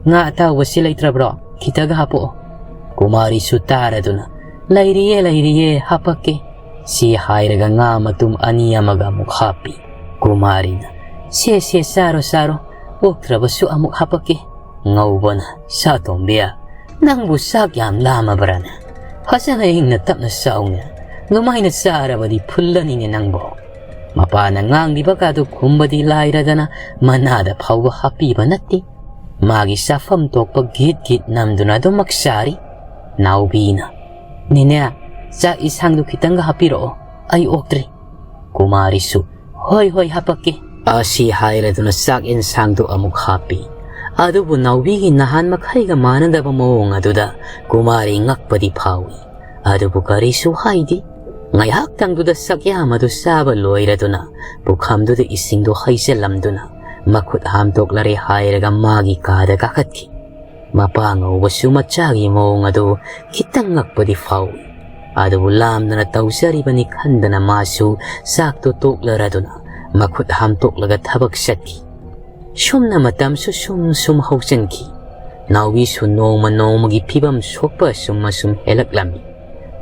ꯉꯥ ꯑꯇꯥꯎꯕꯁꯤ ꯂꯩꯇ꯭ꯔꯕ꯭ꯔꯣ? ꯈꯤꯇꯒ ꯍꯥꯞꯄꯛꯑꯣ꯫" ꯀꯨꯃꯥꯔꯤꯁꯨ ꯇꯥꯔꯗꯨꯅ, "ꯂꯩꯔꯤꯌꯦ, ꯂꯩꯔꯤꯌꯦ, ꯍꯥꯄꯛꯀꯦ꯫" ꯁꯤ ꯍꯥꯏꯔꯒ ꯉꯥ ꯃꯇꯨꯝ ꯑꯅꯤ ꯑꯃꯒ ꯑꯃꯨꯛ ꯍꯥꯞꯄꯤ꯫ ꯀꯨꯃꯥꯔꯤꯅ, "ꯁꯦ, ꯁꯦ, ꯆꯥꯔꯣ, ꯆꯥꯔꯣ, ꯑꯣꯛꯇ꯭ꯔꯕꯁꯨ ꯑꯃꯨꯛ ꯍꯥꯄꯛꯀꯦ꯫" ꯉꯧꯕꯅ, "ꯁꯥꯇꯣꯝꯕꯤ, ꯅꯪꯕꯨ ꯆꯥꯛ ꯌꯥꯝ ꯂꯥꯝꯃꯕ꯭ꯔꯥꯅꯦ? ꯐꯖꯅ ꯏꯪꯅ ꯇꯞꯅ ꯆꯥꯎꯅꯦ꯫ ꯑꯗꯨꯃꯥꯏꯅ ꯆꯥꯔꯕꯗꯤ ꯐꯨꯜꯂꯅꯤꯅꯦ ꯅꯪꯕꯣ꯫" ꯃꯄꯥꯅ ꯉꯥꯡꯂꯤꯕꯒꯗꯨ ꯈꯨꯝꯕꯗꯤ ꯂꯥꯏꯔꯗꯅ ꯃꯅꯥꯗ ꯐꯥꯎꯕ ꯍꯥꯞꯄꯤꯕ ꯅꯠꯇꯦ꯫ ꯃꯥꯒꯤ ꯆꯥꯐꯝ ꯊꯣꯛꯄ ꯒꯤꯠ ꯒꯤꯠ ꯅꯝꯗꯨꯅ ꯑꯗꯨꯃꯛ ꯆꯥꯔꯤ꯫ ꯅꯥꯎꯕꯤꯅ, "ꯅꯦꯅꯦ, ꯆꯥꯛ ꯏꯟꯁꯥꯡꯗꯨ ꯈꯤꯇꯪꯒ ꯍꯥꯞꯄꯤꯔꯛꯑꯣ, ꯑꯩ ꯑꯣꯛꯇ꯭ꯔꯤ꯫" ꯀꯨꯃꯥꯔꯤꯁꯨ, "ꯍꯣꯏ, ꯍꯣꯏ, ꯍꯥꯄꯛꯀꯦ" ꯑꯁꯤ ꯍꯥꯏꯔꯗꯨꯅ ꯆꯥꯛ ꯏꯟꯁꯥꯡꯗꯨ ꯑꯃꯨꯛ ꯍꯥꯞꯄꯤ꯫ ꯑꯗꯨꯕꯨ ꯅꯥꯎꯕꯤꯒꯤ ꯅꯍꯥꯟ ꯃꯈꯩꯒ ꯃꯥꯟꯅꯗꯕ ꯃꯑꯣꯡ ꯑꯗꯨꯗ ꯀꯨꯃꯥꯔꯤ ꯉꯛꯄꯗꯤ ꯐꯥꯎꯏ꯫ ꯑꯗꯨꯕꯨ ꯀꯔꯤꯁꯨ ꯍꯥꯏꯗꯦ꯫ ꯉꯥꯏꯍꯥꯛꯇꯪꯗꯨꯗ ꯆꯥꯛꯌꯥꯝ ꯑꯗꯨ ꯆꯥꯕ ꯂꯣꯏꯔꯗꯨꯅ ꯄꯨꯈꯝꯗꯨꯗ ꯏꯁꯤꯡꯗꯨ ꯍꯩꯖꯤꯜꯂꯝꯗꯨꯅ ꯃꯈꯨꯠ ꯍꯥꯝꯗꯣꯛꯂꯔꯦ ꯍꯥꯏꯔꯒ ꯃꯥꯒꯤ ꯀꯥꯗ ꯀꯥꯈꯠꯈꯤ꯫ ꯃꯄꯥ ꯉꯧꯕꯁꯨ ꯃꯆꯥꯒꯤ ꯃꯑꯣꯡ ꯑꯗꯨ ꯈꯤꯇꯪ ꯉꯛꯄꯗꯤ ꯐꯥꯎꯏ꯫ ꯑꯗꯨꯕꯨ ꯂꯥꯝꯗꯅ ꯇꯧꯖꯔꯤꯕꯅꯤ ꯈꯟꯗꯅ ꯃꯥꯁꯨ ꯆꯥꯛꯇꯨ ꯇꯣꯛꯂꯔꯗꯨꯅ ꯃꯈꯨꯠ ꯍꯥꯝꯇꯣꯛꯂꯒ ꯊꯕꯛ ꯆꯠꯈꯤ꯫ ꯁꯨꯝꯅ ꯃꯇꯝꯁꯨ ꯁꯨꯝ ꯁꯨꯝ ꯍꯧꯖꯤꯟꯈꯤ꯫ ꯅꯥꯎꯕꯤꯁꯨ ꯅꯣꯡꯃ ꯅꯣꯡꯃꯒꯤ ꯐꯤꯕꯝ ꯁꯣꯛꯄ ꯑꯁꯨꯝ ꯑꯁꯨꯝ ꯍꯦꯜꯂꯛꯂꯝꯃꯤ꯫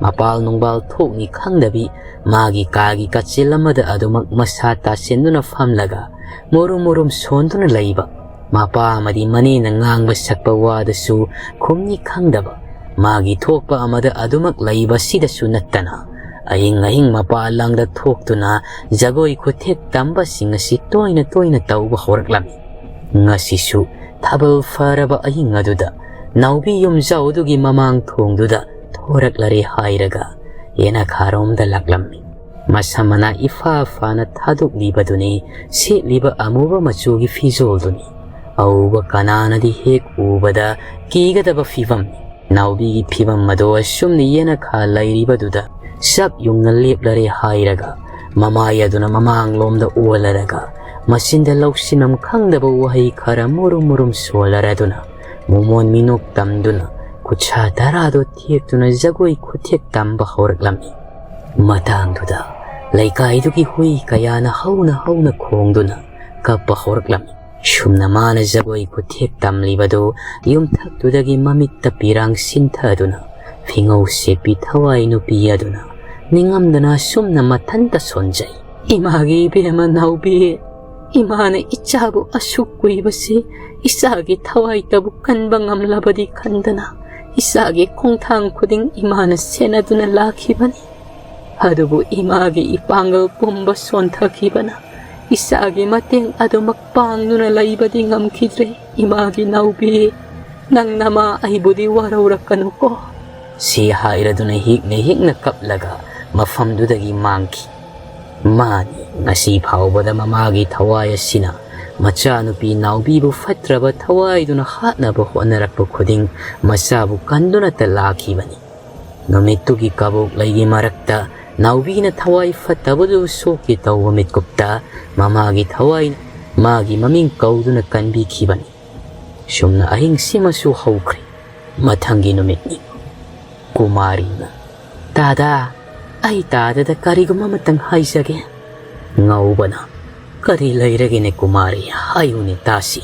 ꯃꯄꯥꯜ ꯅꯨꯡꯕꯥꯜ ꯊꯣꯛꯅꯤ ꯈꯪꯗꯕꯤ ꯃꯥꯒꯤ ꯀꯥꯒꯤ ꯀꯥꯆꯤꯜ ꯑꯃꯗ ꯑꯗꯨꯃꯛ ꯃꯁꯥ ꯇꯥꯁꯤꯟꯗꯨꯅ ꯐꯝꯂꯒ ꯃꯨꯔꯨꯝ ꯃꯨꯔꯨꯝ ꯁꯣꯟꯗꯨꯅ ꯂꯩꯕ꯫ ꯃꯄꯥ ꯑꯃꯗꯤ ꯃꯅꯦꯅ ꯉꯥꯡꯕ ꯁꯛꯄ ꯋꯥꯗꯁꯨ ꯈꯨꯝꯅꯤ ꯈꯪꯗꯕ, ꯃꯥꯒꯤ ꯊꯣꯛꯄ ꯑꯃꯗ ꯑꯗꯨꯃꯛ ꯂꯩꯕ ꯑꯁꯤꯗꯁꯨ ꯅꯠꯇꯅ, ꯑꯍꯤꯡ ꯑꯍꯤꯡ ꯃꯄꯥ ꯂꯥꯡꯗ ꯊꯣꯛꯇꯨꯅ ꯖꯒꯣꯏ ꯈꯨꯊꯦꯛ ꯇꯝꯕꯁꯤꯡ ꯑꯁꯤ ꯇꯣꯏꯅ ꯇꯣꯏꯅ ꯇꯧꯕ ꯍꯧꯔꯛꯂꯝꯃꯤ꯫ ꯉꯁꯤꯁꯨ ꯊꯥꯕꯜ ꯐꯔꯕ ꯑꯍꯤꯡ ꯑꯗꯨꯗ ꯅꯥꯎꯕꯤ ꯌꯨꯝꯖꯥꯎꯗꯨꯒꯤ ꯃꯃꯥꯡ ꯊꯣꯡꯗꯨꯗ ꯊꯣꯔꯛꯂꯔꯦ ꯍꯥꯏꯔꯒ ꯌꯦꯅꯈꯥꯔꯣꯝꯗ ꯂꯥꯛꯂꯝꯃꯤ꯫ ꯃꯁꯝ ꯃꯅꯥ ꯏꯐꯥ ꯐꯥꯅ ꯊꯥꯗꯣꯛꯂꯤꯕꯗꯨꯅꯤ, ꯁꯦꯠꯂꯤꯕ ꯑꯃꯨꯕ ꯃꯆꯨꯒꯤ ꯐꯤꯖꯣꯜꯗꯨꯅꯤ꯫ ꯑꯎꯕ ꯀꯅꯥꯅꯗꯤ ꯍꯦꯛ ꯎꯕꯗ ꯀꯤꯒꯗꯕ ꯐꯤꯕꯝꯅꯤ꯫ ꯅꯥꯎꯕꯤꯒꯤ ꯐꯤꯕꯝ ꯑꯗꯣ ꯑꯁꯨꯝꯅ ꯌꯦꯅꯈꯥ ꯂꯩꯔꯤꯕꯗꯨꯗ ꯆꯞ ꯌꯨꯡꯅ ꯂꯦꯞꯂꯔꯦ ꯍꯥꯏꯔꯒ ꯃꯃꯥꯏ ꯑꯗꯨꯅ ꯃꯃꯥꯡꯂꯣꯝꯗ ꯑꯣꯜꯂꯔꯒ ꯃꯆꯤꯟꯗ ꯂꯧꯁꯤꯟꯐꯝ ꯈꯪꯗꯕ ꯋꯥꯍꯩ ꯈꯔ ꯃꯨꯔꯨꯝ ꯃꯨꯔꯨꯝ ꯁꯣꯜꯂꯔꯗꯨꯅ ꯃꯣꯃꯣꯟ ꯃꯤꯅꯣꯛ ꯇꯝꯗꯨꯅ ꯈꯨꯠꯁꯥ ꯇꯔꯥꯗꯣ ꯊꯦꯛꯇꯨꯅ ꯖꯒꯣꯏ ꯈꯨꯊꯦꯛ ꯇꯝꯕ ꯍꯧꯔꯛꯂꯝꯃꯤ꯫ ꯃꯇꯥꯡꯗꯨꯗ ꯂꯩꯀꯥꯏꯗꯨꯒꯤ ꯍꯨꯏ ꯀꯌꯥꯅ ꯍꯧꯅ ꯍꯧꯅ ꯈꯣꯡꯗꯨꯅ ꯀꯞꯄ ꯍꯧꯔꯛꯂꯝꯃꯤ꯫ ꯁꯨꯝꯅ ꯃꯥꯅ ꯖꯒꯣꯏ ꯈꯨꯊꯦꯛ ꯇꯝꯂꯤꯕꯗꯨ ꯌꯨꯝꯊꯛꯇꯨꯗꯒꯤ ꯃꯃꯤꯠꯇ ꯄꯤꯔꯥꯡ ꯁꯤꯟꯊꯗꯨꯅ ꯐꯤꯉꯧ ꯁꯦꯠꯄꯤ ꯊꯋꯥꯏ ꯅꯨꯄꯤ ꯑꯗꯨꯅ ꯅꯤꯡꯉꯝꯗꯅ ꯁꯨꯝꯅ ꯃꯊꯟꯇ ꯁꯣꯟꯖꯩ꯫ "ꯏꯃꯥꯒꯤ ꯏꯕꯦꯝꯃ ꯅꯥꯎꯕꯤ, ꯏꯃꯥꯅ ꯏꯆꯥꯕꯨ ꯑꯁꯨꯛ ꯀꯨꯏꯕꯁꯤ ꯏꯆꯥꯒꯤ ꯊꯋꯥꯏꯇꯕꯨ ꯀꯟꯕ ꯉꯝꯂꯕꯗꯤ ꯈꯟꯗꯅ ꯏꯆꯥꯒꯤ ꯈꯣꯡꯊꯥꯡ ꯈꯨꯗꯤꯡ ꯏꯃꯥꯅ ꯁꯦꯟꯅꯗꯨꯅ ꯂꯥꯛꯈꯤꯕꯅꯤ꯫ ꯑꯗꯨꯕꯨ ꯏꯃꯥꯒꯤ ꯏꯄꯥꯡꯒꯜ ꯄꯨꯝꯕ ꯁꯣꯟꯊꯈꯤꯕꯅ ꯏꯆꯥꯒꯤ ꯃꯇꯦꯡ ꯑꯗꯨꯃꯛ ꯄꯥꯡꯗꯨꯅ ꯂꯩꯕꯗꯤ ꯉꯝꯈꯤꯗ꯭ꯔꯦ꯫ ꯏꯃꯥꯒꯤ ꯅꯥꯎꯕꯤ, ꯅꯪ ꯅꯃꯥ ꯑꯩꯕꯨꯗꯤ ꯋꯥꯔꯧꯔꯛꯀꯅꯨꯀꯣ꯫ ꯁꯤ ꯍꯥꯏꯔꯗꯨꯅ ꯍꯤꯛꯅ ꯍꯤꯛꯅ ꯀꯞꯂꯒ ꯃꯐꯝꯗꯨꯗꯒꯤ ꯃꯥꯡꯈꯤ꯫ ꯃꯥꯅꯤ, ꯉꯁꯤ ꯐꯥꯎꯕꯗ ꯃꯃꯥꯒꯤ ꯊꯋꯥꯏ ꯑꯁꯤꯅ ꯃꯆꯥꯅꯨꯄꯤ ꯅꯥꯎꯕꯤꯕꯨ ꯐꯠꯇ꯭ꯔꯕ ꯊꯋꯥꯏꯗꯨꯅ ꯍꯥꯠꯅꯕ ꯍꯣꯠꯅꯔꯛꯄ ꯈꯨꯗꯤꯡ ꯃꯆꯥꯕꯨ ꯀꯟꯗꯨꯅꯇ ꯂꯥꯛꯈꯤꯕꯅꯤ꯫ ꯅꯨꯃꯤꯠꯇꯨꯒꯤ ꯀꯕꯣꯛ ꯂꯩꯒꯤ ꯃꯔꯛꯇ ꯅꯥꯎꯕꯤꯅ ꯊꯋꯥꯏ ꯐꯠꯇꯕꯗꯨ ꯁꯣꯛꯀꯦ ꯇꯧꯕ ꯃꯤꯠꯀꯨꯞꯇ ꯃꯃꯥꯒꯤ ꯊꯋꯥꯏ ꯃꯥꯒꯤ ꯃꯃꯤꯡ ꯀꯧꯗꯨꯅ ꯀꯟꯕꯤꯈꯤꯕꯅꯤ꯫ ꯁꯨꯝꯅ ꯑꯍꯤꯡꯁꯤꯃꯁꯨ ꯍꯧꯈ꯭ꯔꯦ꯫ ꯃꯊꯪꯒꯤ ꯅꯨꯃꯤꯠꯅꯤ꯫ ꯀꯨꯃꯥꯔꯤꯅ, "ꯇꯥꯗꯥ, ꯑꯩ ꯇꯥꯗꯗ ꯀꯔꯤꯒꯨꯝꯕ ꯑꯃꯇꯪ ꯍꯥꯏꯖꯒꯦ꯫" ꯉꯧꯕꯅ, "ꯀꯔꯤ ꯂꯩꯔꯒꯦꯅꯦ ꯀꯨꯃꯥꯔꯤ? ꯍꯥꯏꯌꯨꯅꯦ ꯇꯥꯁꯤ꯫"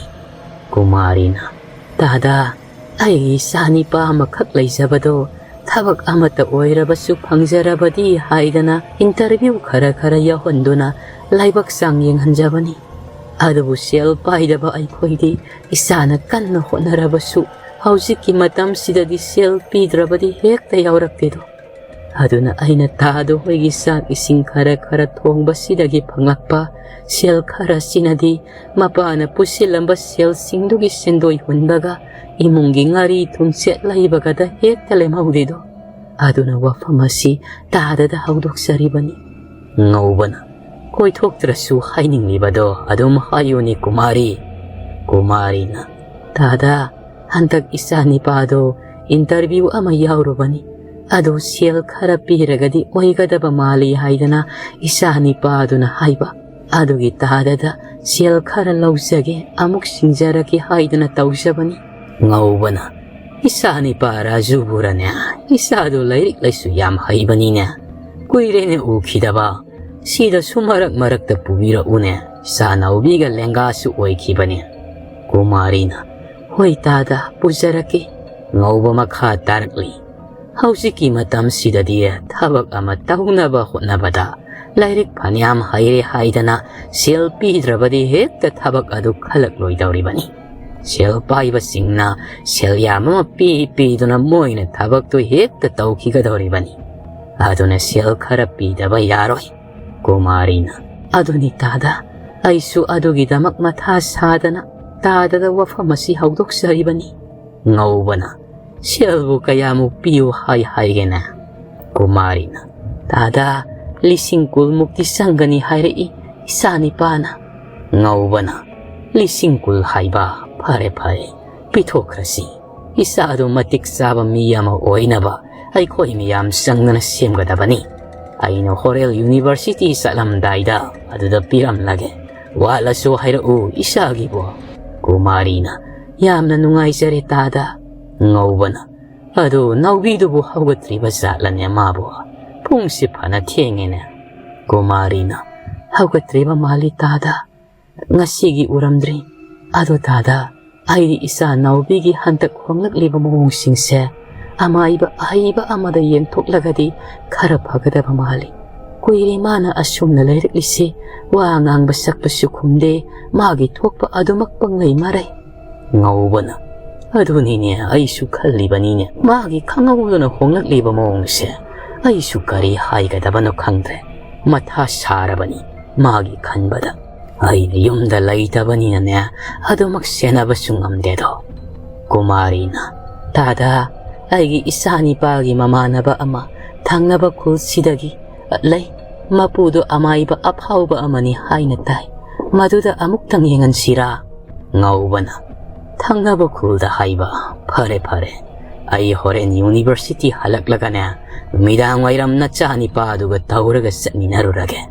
ꯀꯨꯃꯥꯔꯤꯅ, "ꯇꯥꯗꯥ, ꯑꯩꯒꯤ ꯏꯆꯥ ꯅꯤꯄꯥ ꯑꯃꯈꯛ ꯂꯩꯖꯕꯗꯣ ꯊꯕꯛ ꯑꯃꯠꯇ ꯑꯣꯏꯔꯕꯁꯨ ꯐꯪꯖꯔꯕꯗꯤ ꯍꯥꯏꯗꯅ ꯏꯟꯇꯔꯚ꯭ꯌꯨ ꯈꯔ ꯈꯔ ꯌꯥꯎꯍꯟꯗꯨꯅ ꯂꯥꯏꯕꯛ ꯆꯥꯡ ꯌꯦꯡꯍꯟꯖꯕꯅꯤ꯫ ꯑꯗꯨꯕꯨ ꯁꯦꯜ ꯄꯥꯏꯗꯕ ꯑꯩꯈꯣꯏꯗꯤ ꯏꯆꯥꯅ ꯀꯟꯅ ꯍꯣꯠꯅꯔꯕꯁꯨ ꯍꯧꯖꯤꯛꯀꯤ ꯃꯇꯝꯁꯤꯗꯗꯤ ꯁꯦꯜ ꯄꯤꯗ꯭ꯔꯕꯗꯤ ꯍꯦꯛꯇ ꯌꯥꯎꯔꯛꯇꯦꯗꯣ꯫ ꯑꯗꯨꯅ ꯑꯩꯅ ꯇꯥꯗꯣ ꯍꯣꯏꯒꯤ ꯆꯥꯛ ꯏꯁꯤꯡ ꯈꯔ ꯈꯔ ꯊꯣꯡꯕꯁꯤꯗꯒꯤ ꯐꯪꯂꯛꯄ ꯁꯦꯜ ꯈꯔꯁꯤꯅꯗꯤ ꯃꯄꯥꯅ ꯄꯨꯁꯤꯜꯂꯝꯕ ꯁꯦꯜꯁꯤꯡꯗꯨꯒꯤ ꯁꯦꯟꯗꯣꯏ ꯍꯨꯟꯕꯒ ꯏꯃꯨꯡꯒꯤ ꯉꯥꯔꯤ ꯊꯨꯝꯆꯦꯠ ꯂꯩꯕꯒꯗ ꯍꯦꯛꯇ ꯂꯦꯝꯍꯧꯗꯦꯗꯣ꯫ ꯑꯗꯨꯅ ꯋꯥꯐꯝ ꯑꯁꯤ ꯇꯥꯗꯗ ꯍꯧꯗꯣꯛꯆꯔꯤꯕꯅꯤ꯫" ꯉꯧꯕꯅ, "ꯀꯣꯏꯊꯣꯛꯇ꯭ꯔꯁꯨ ꯍꯥꯏꯅꯤꯡꯂꯤꯕꯗꯣ ꯑꯗꯨꯝ ꯍꯥꯏꯌꯨꯅꯦ ꯀꯨꯃꯥꯔꯤ꯫" ꯀꯨꯃꯥꯔꯤꯅ, "ꯇꯥꯗ, ꯍꯟꯗꯛ ꯏꯆꯥ ꯅꯤꯄꯥꯗꯣ ꯏꯟꯇꯔꯚ꯭ꯌꯨ ꯑꯃ ꯌꯥꯎꯔꯨꯕꯅꯤ꯫ ꯑꯗꯨ ꯁꯦꯜ ꯈꯔ ꯄꯤꯔꯒꯗꯤ ꯑꯣꯏꯒꯗꯕ ꯃꯥꯜꯂꯤ ꯍꯥꯏꯗꯅ ꯏꯆꯥ ꯅꯤꯄꯥꯗꯨꯅ ꯍꯥꯏꯕ꯫ ꯑꯗꯨꯒꯤ ꯇꯥꯗꯗ ꯁꯦꯜ ꯈꯔ ꯂꯧꯖꯒꯦ, ꯑꯃꯨꯛ ꯁꯤꯡꯖꯔꯒꯦ ꯍꯥꯏꯗꯨꯅ ꯇꯧꯖꯕꯅꯤ꯫" ꯉꯧꯕꯅ, "ꯏꯆꯥ ꯅꯤꯄꯥ ꯔꯥꯖꯨꯕꯨꯔꯅꯦ? ꯏꯆꯥꯗꯣ ꯂꯥꯏꯔꯤꯛ ꯂꯥꯏꯁꯨ ꯌꯥꯝ ꯍꯩꯕꯅꯤꯅꯦ꯫ ꯀꯨꯏꯔꯦꯅꯦ ꯎꯈꯤꯗꯕ꯫ ꯁꯤꯗꯁꯨ ꯃꯔꯛ ꯃꯔꯛꯇ ꯄꯨꯕꯤꯔꯛꯎꯅꯦ꯫ ꯏꯆꯥ ꯅꯥꯎꯕꯤꯒ ꯂꯦꯡꯒꯥꯁꯨ ꯑꯣꯏꯈꯤꯕꯅꯦ꯫" ꯀꯨꯃꯥꯔꯤꯅ, "ꯍꯣꯏ ꯇꯥꯗ, ꯄꯨꯖꯔꯛꯀꯦ꯫" ꯉꯧꯕ ꯃꯈꯥ ꯇꯥꯔꯛꯂꯤ꯫ ꯍꯧꯖꯤꯛꯀꯤ ꯃꯇꯝꯁꯤꯗꯗꯤ ꯊꯕꯛ ꯑꯃ ꯇꯧꯅꯕ ꯍꯣꯠꯅꯕꯗ ꯂꯥꯏꯔꯤꯛ ꯐꯅꯌꯥꯝ ꯍꯩꯔꯦ ꯍꯥꯏꯗꯅ ꯁꯦꯜ ꯄꯤꯗ꯭ꯔꯕꯗꯤ ꯍꯦꯛꯇ ꯊꯕꯛ ꯑꯗꯨ ꯈꯜꯂꯛꯂꯣꯏꯗꯧꯔꯤꯕꯅꯤ꯫ ꯁꯦꯜ ꯄꯥꯏꯕꯁꯤꯡꯅ ꯁꯦꯜ ꯌꯥꯝ ꯑꯃ ꯄꯤ ꯄꯤꯗꯨꯅ ꯃꯣꯏꯅ ꯊꯕꯛꯇꯨ ꯍꯦꯛꯇ ꯇꯧꯈꯤꯒꯗꯧꯔꯤꯕꯅꯤ꯫ ꯑꯗꯨꯅ ꯁꯦꯜ ꯈꯔ ꯄꯤꯗꯕ ꯌꯥꯔꯣꯏ꯫ ꯀꯨꯃꯥꯔꯤꯅ, ꯑꯗꯨꯅꯤ ꯇꯥꯗ, ꯑꯩꯁꯨ ꯑꯗꯨꯒꯤꯗꯃꯛ ꯃꯊꯥ ꯁꯥꯗꯅ ꯇꯥꯗꯗ ꯋꯥꯐꯝ ꯑꯁꯤ ꯍꯧꯗꯣꯛꯆꯔꯤꯕꯅꯤ꯫ ꯉꯧꯕꯅ, ꯁꯦꯜꯕꯨ ꯀꯌꯥꯃꯨꯛ ꯄꯤꯌꯨ ꯍꯥꯏ ꯍꯥꯏꯒꯦꯅꯦ? ꯀꯨꯃꯥꯔꯤꯅ, ꯇꯥꯗ, ꯂꯤꯁꯤꯡ ꯀꯨꯟꯃꯨꯛꯇꯤ ꯆꯪꯒꯅꯤ ꯍꯥꯏꯔꯛꯏ ꯏꯆꯥꯅꯤꯄꯥꯅ꯫ ꯉꯧꯕꯅ, ꯂꯤꯁꯤꯡ ꯀꯨꯟ ꯍꯥꯏꯕ? ꯐꯔꯦ ꯐꯔꯦ, ꯄꯤꯊꯣꯛꯈ꯭ꯔꯁꯤ꯫ ꯏꯆꯥꯗꯨ ꯃꯇꯤꯛ ꯆꯥꯕ ꯃꯤ ꯑꯃ ꯑꯣꯏꯅꯕ ꯑꯩꯈꯣꯏ ꯃꯌꯥꯝ ꯆꯪꯗꯅ ꯁꯦꯝꯒꯗꯕꯅꯤ꯫ ꯑꯩꯅ ꯍꯣꯔꯦꯟ ꯌꯨꯅꯤꯚꯔꯁꯤꯇꯤ ꯆꯠꯂꯝꯗꯥꯏꯗ ꯑꯗꯨꯗ ꯄꯤꯔꯝꯂꯒꯦ꯫ ꯋꯥꯠꯂꯁꯨ ꯍꯥꯏꯔꯛꯎ ꯏꯆꯥꯒꯤꯕꯨ꯫ ꯀꯨꯃꯥꯔꯤꯅ, ꯌꯥꯝꯅ ꯅꯨꯡꯉꯥꯏꯖꯔꯦ ꯇꯥꯗ꯫ ꯉꯧꯕꯅ, ꯑꯗꯨ ꯅꯥꯎꯕꯤꯗꯨꯕꯨ ꯍꯧꯒꯠꯇ꯭ꯔꯤꯕ ꯖꯥꯠꯂꯅꯦ ꯃꯥꯕꯨ? ꯄꯨꯡꯁꯤ ꯐꯅ ꯊꯦꯡꯉꯦꯅꯦ꯫ ꯀꯨꯃꯥꯔꯤꯅ, ꯍꯧꯒꯠꯇ꯭ꯔꯤꯕ ꯃꯥꯜꯂꯤ ꯇꯥꯗ꯫ ꯉꯁꯤꯒꯤ ꯎꯔꯝꯗ꯭ꯔꯤ꯫ ꯑꯗꯨ ꯇꯥꯗ, ꯑꯩꯗꯤ ꯏꯆꯥ ꯅꯥꯎꯕꯤꯒꯤ ꯍꯟꯗꯛ ꯍꯣꯡꯂꯛꯂꯤꯕ ꯃꯑꯣꯡꯁꯤꯡꯁꯦ ꯑꯃꯥꯏꯕ ꯑꯍꯩꯕ ꯑꯃꯗ ꯌꯦꯡꯊꯣꯛꯂꯒꯗꯤ ꯈꯔ ꯐꯒꯗꯕ ꯃꯥꯜꯂꯤ꯫ ꯀꯨꯏꯔꯦ ꯃꯥꯅ ꯑꯁꯨꯝꯅ ꯂꯩꯔꯛꯂꯤꯁꯤ, ꯋꯥ ꯉꯥꯡꯕ ꯁꯛꯄꯁꯨ ꯈꯨꯝꯗꯦ, ꯃꯥꯒꯤ ꯊꯣꯛꯄ ꯑꯗꯨꯃꯛ ꯄꯪꯂꯩ ꯃꯔꯩ꯫ ꯉꯧꯕꯅ, ꯑꯗꯨꯅꯤꯅꯦ ꯑꯩꯁꯨ ꯈꯜꯂꯤꯕꯅꯤꯅꯦ, ꯃꯥꯒꯤ ꯈꯪꯍꯧꯗꯅ ꯍꯣꯡꯂꯛꯂꯤꯕ ꯃꯑꯣꯡꯁꯦ꯫ ꯑꯩꯁꯨ ꯀꯔꯤ ꯍꯥꯏꯒꯗꯕꯅꯣ ꯈꯪꯗ꯭ꯔꯦ꯫ ꯃꯊꯥ ꯁꯥꯔꯕꯅꯤ ꯃꯥꯒꯤ ꯈꯟꯕꯗ꯫ ꯑꯩꯅ ꯌꯨꯝꯗ ꯂꯩꯇꯕꯅꯤꯅꯅꯦ, ꯑꯗꯨꯃꯛ ꯁꯦꯟꯅꯕꯁꯨ ꯉꯝꯗꯦꯗꯣ꯫ ꯀꯨꯃꯥꯔꯤꯅ, ꯇꯥꯗ, ꯑꯩꯒꯤ ꯏꯆꯥ ꯅꯤꯄꯥꯒꯤ ꯃꯃꯥꯟꯅꯕ ꯑꯃ ꯊꯪꯅꯕ ꯈꯨꯜꯁꯤꯗꯒꯤ ꯂꯩ꯫ ꯃꯄꯨꯗꯨ ꯑꯃꯥꯏꯕ ꯑꯐꯥꯎꯕ ꯑꯃꯅꯤ ꯍꯥꯏꯅ ꯇꯥꯏ꯫ ꯃꯗꯨꯗ ꯑꯃꯨꯛꯇꯪ ꯌꯦꯡꯍꯟꯁꯤꯔꯥ? ꯉꯧꯕꯅ, ꯊꯪꯅꯕ ꯈꯨꯜꯗ ꯍꯥꯏꯕ? ꯐꯔꯦ ꯐꯔꯦ, ꯑꯩ ꯍꯣꯔꯦꯟ ꯌꯨꯅꯤꯚꯔꯁꯤꯇꯤ ꯍꯜꯂꯛꯂꯒꯅꯦ, ꯅꯨꯃꯤꯗꯥꯡ ꯋꯥꯏꯔꯝ ꯅꯆꯥ ꯅꯤꯄꯥꯗꯨꯒ ꯇꯧꯔꯒ ꯆꯠꯃꯤꯟꯅꯔꯨꯔꯒꯦ꯫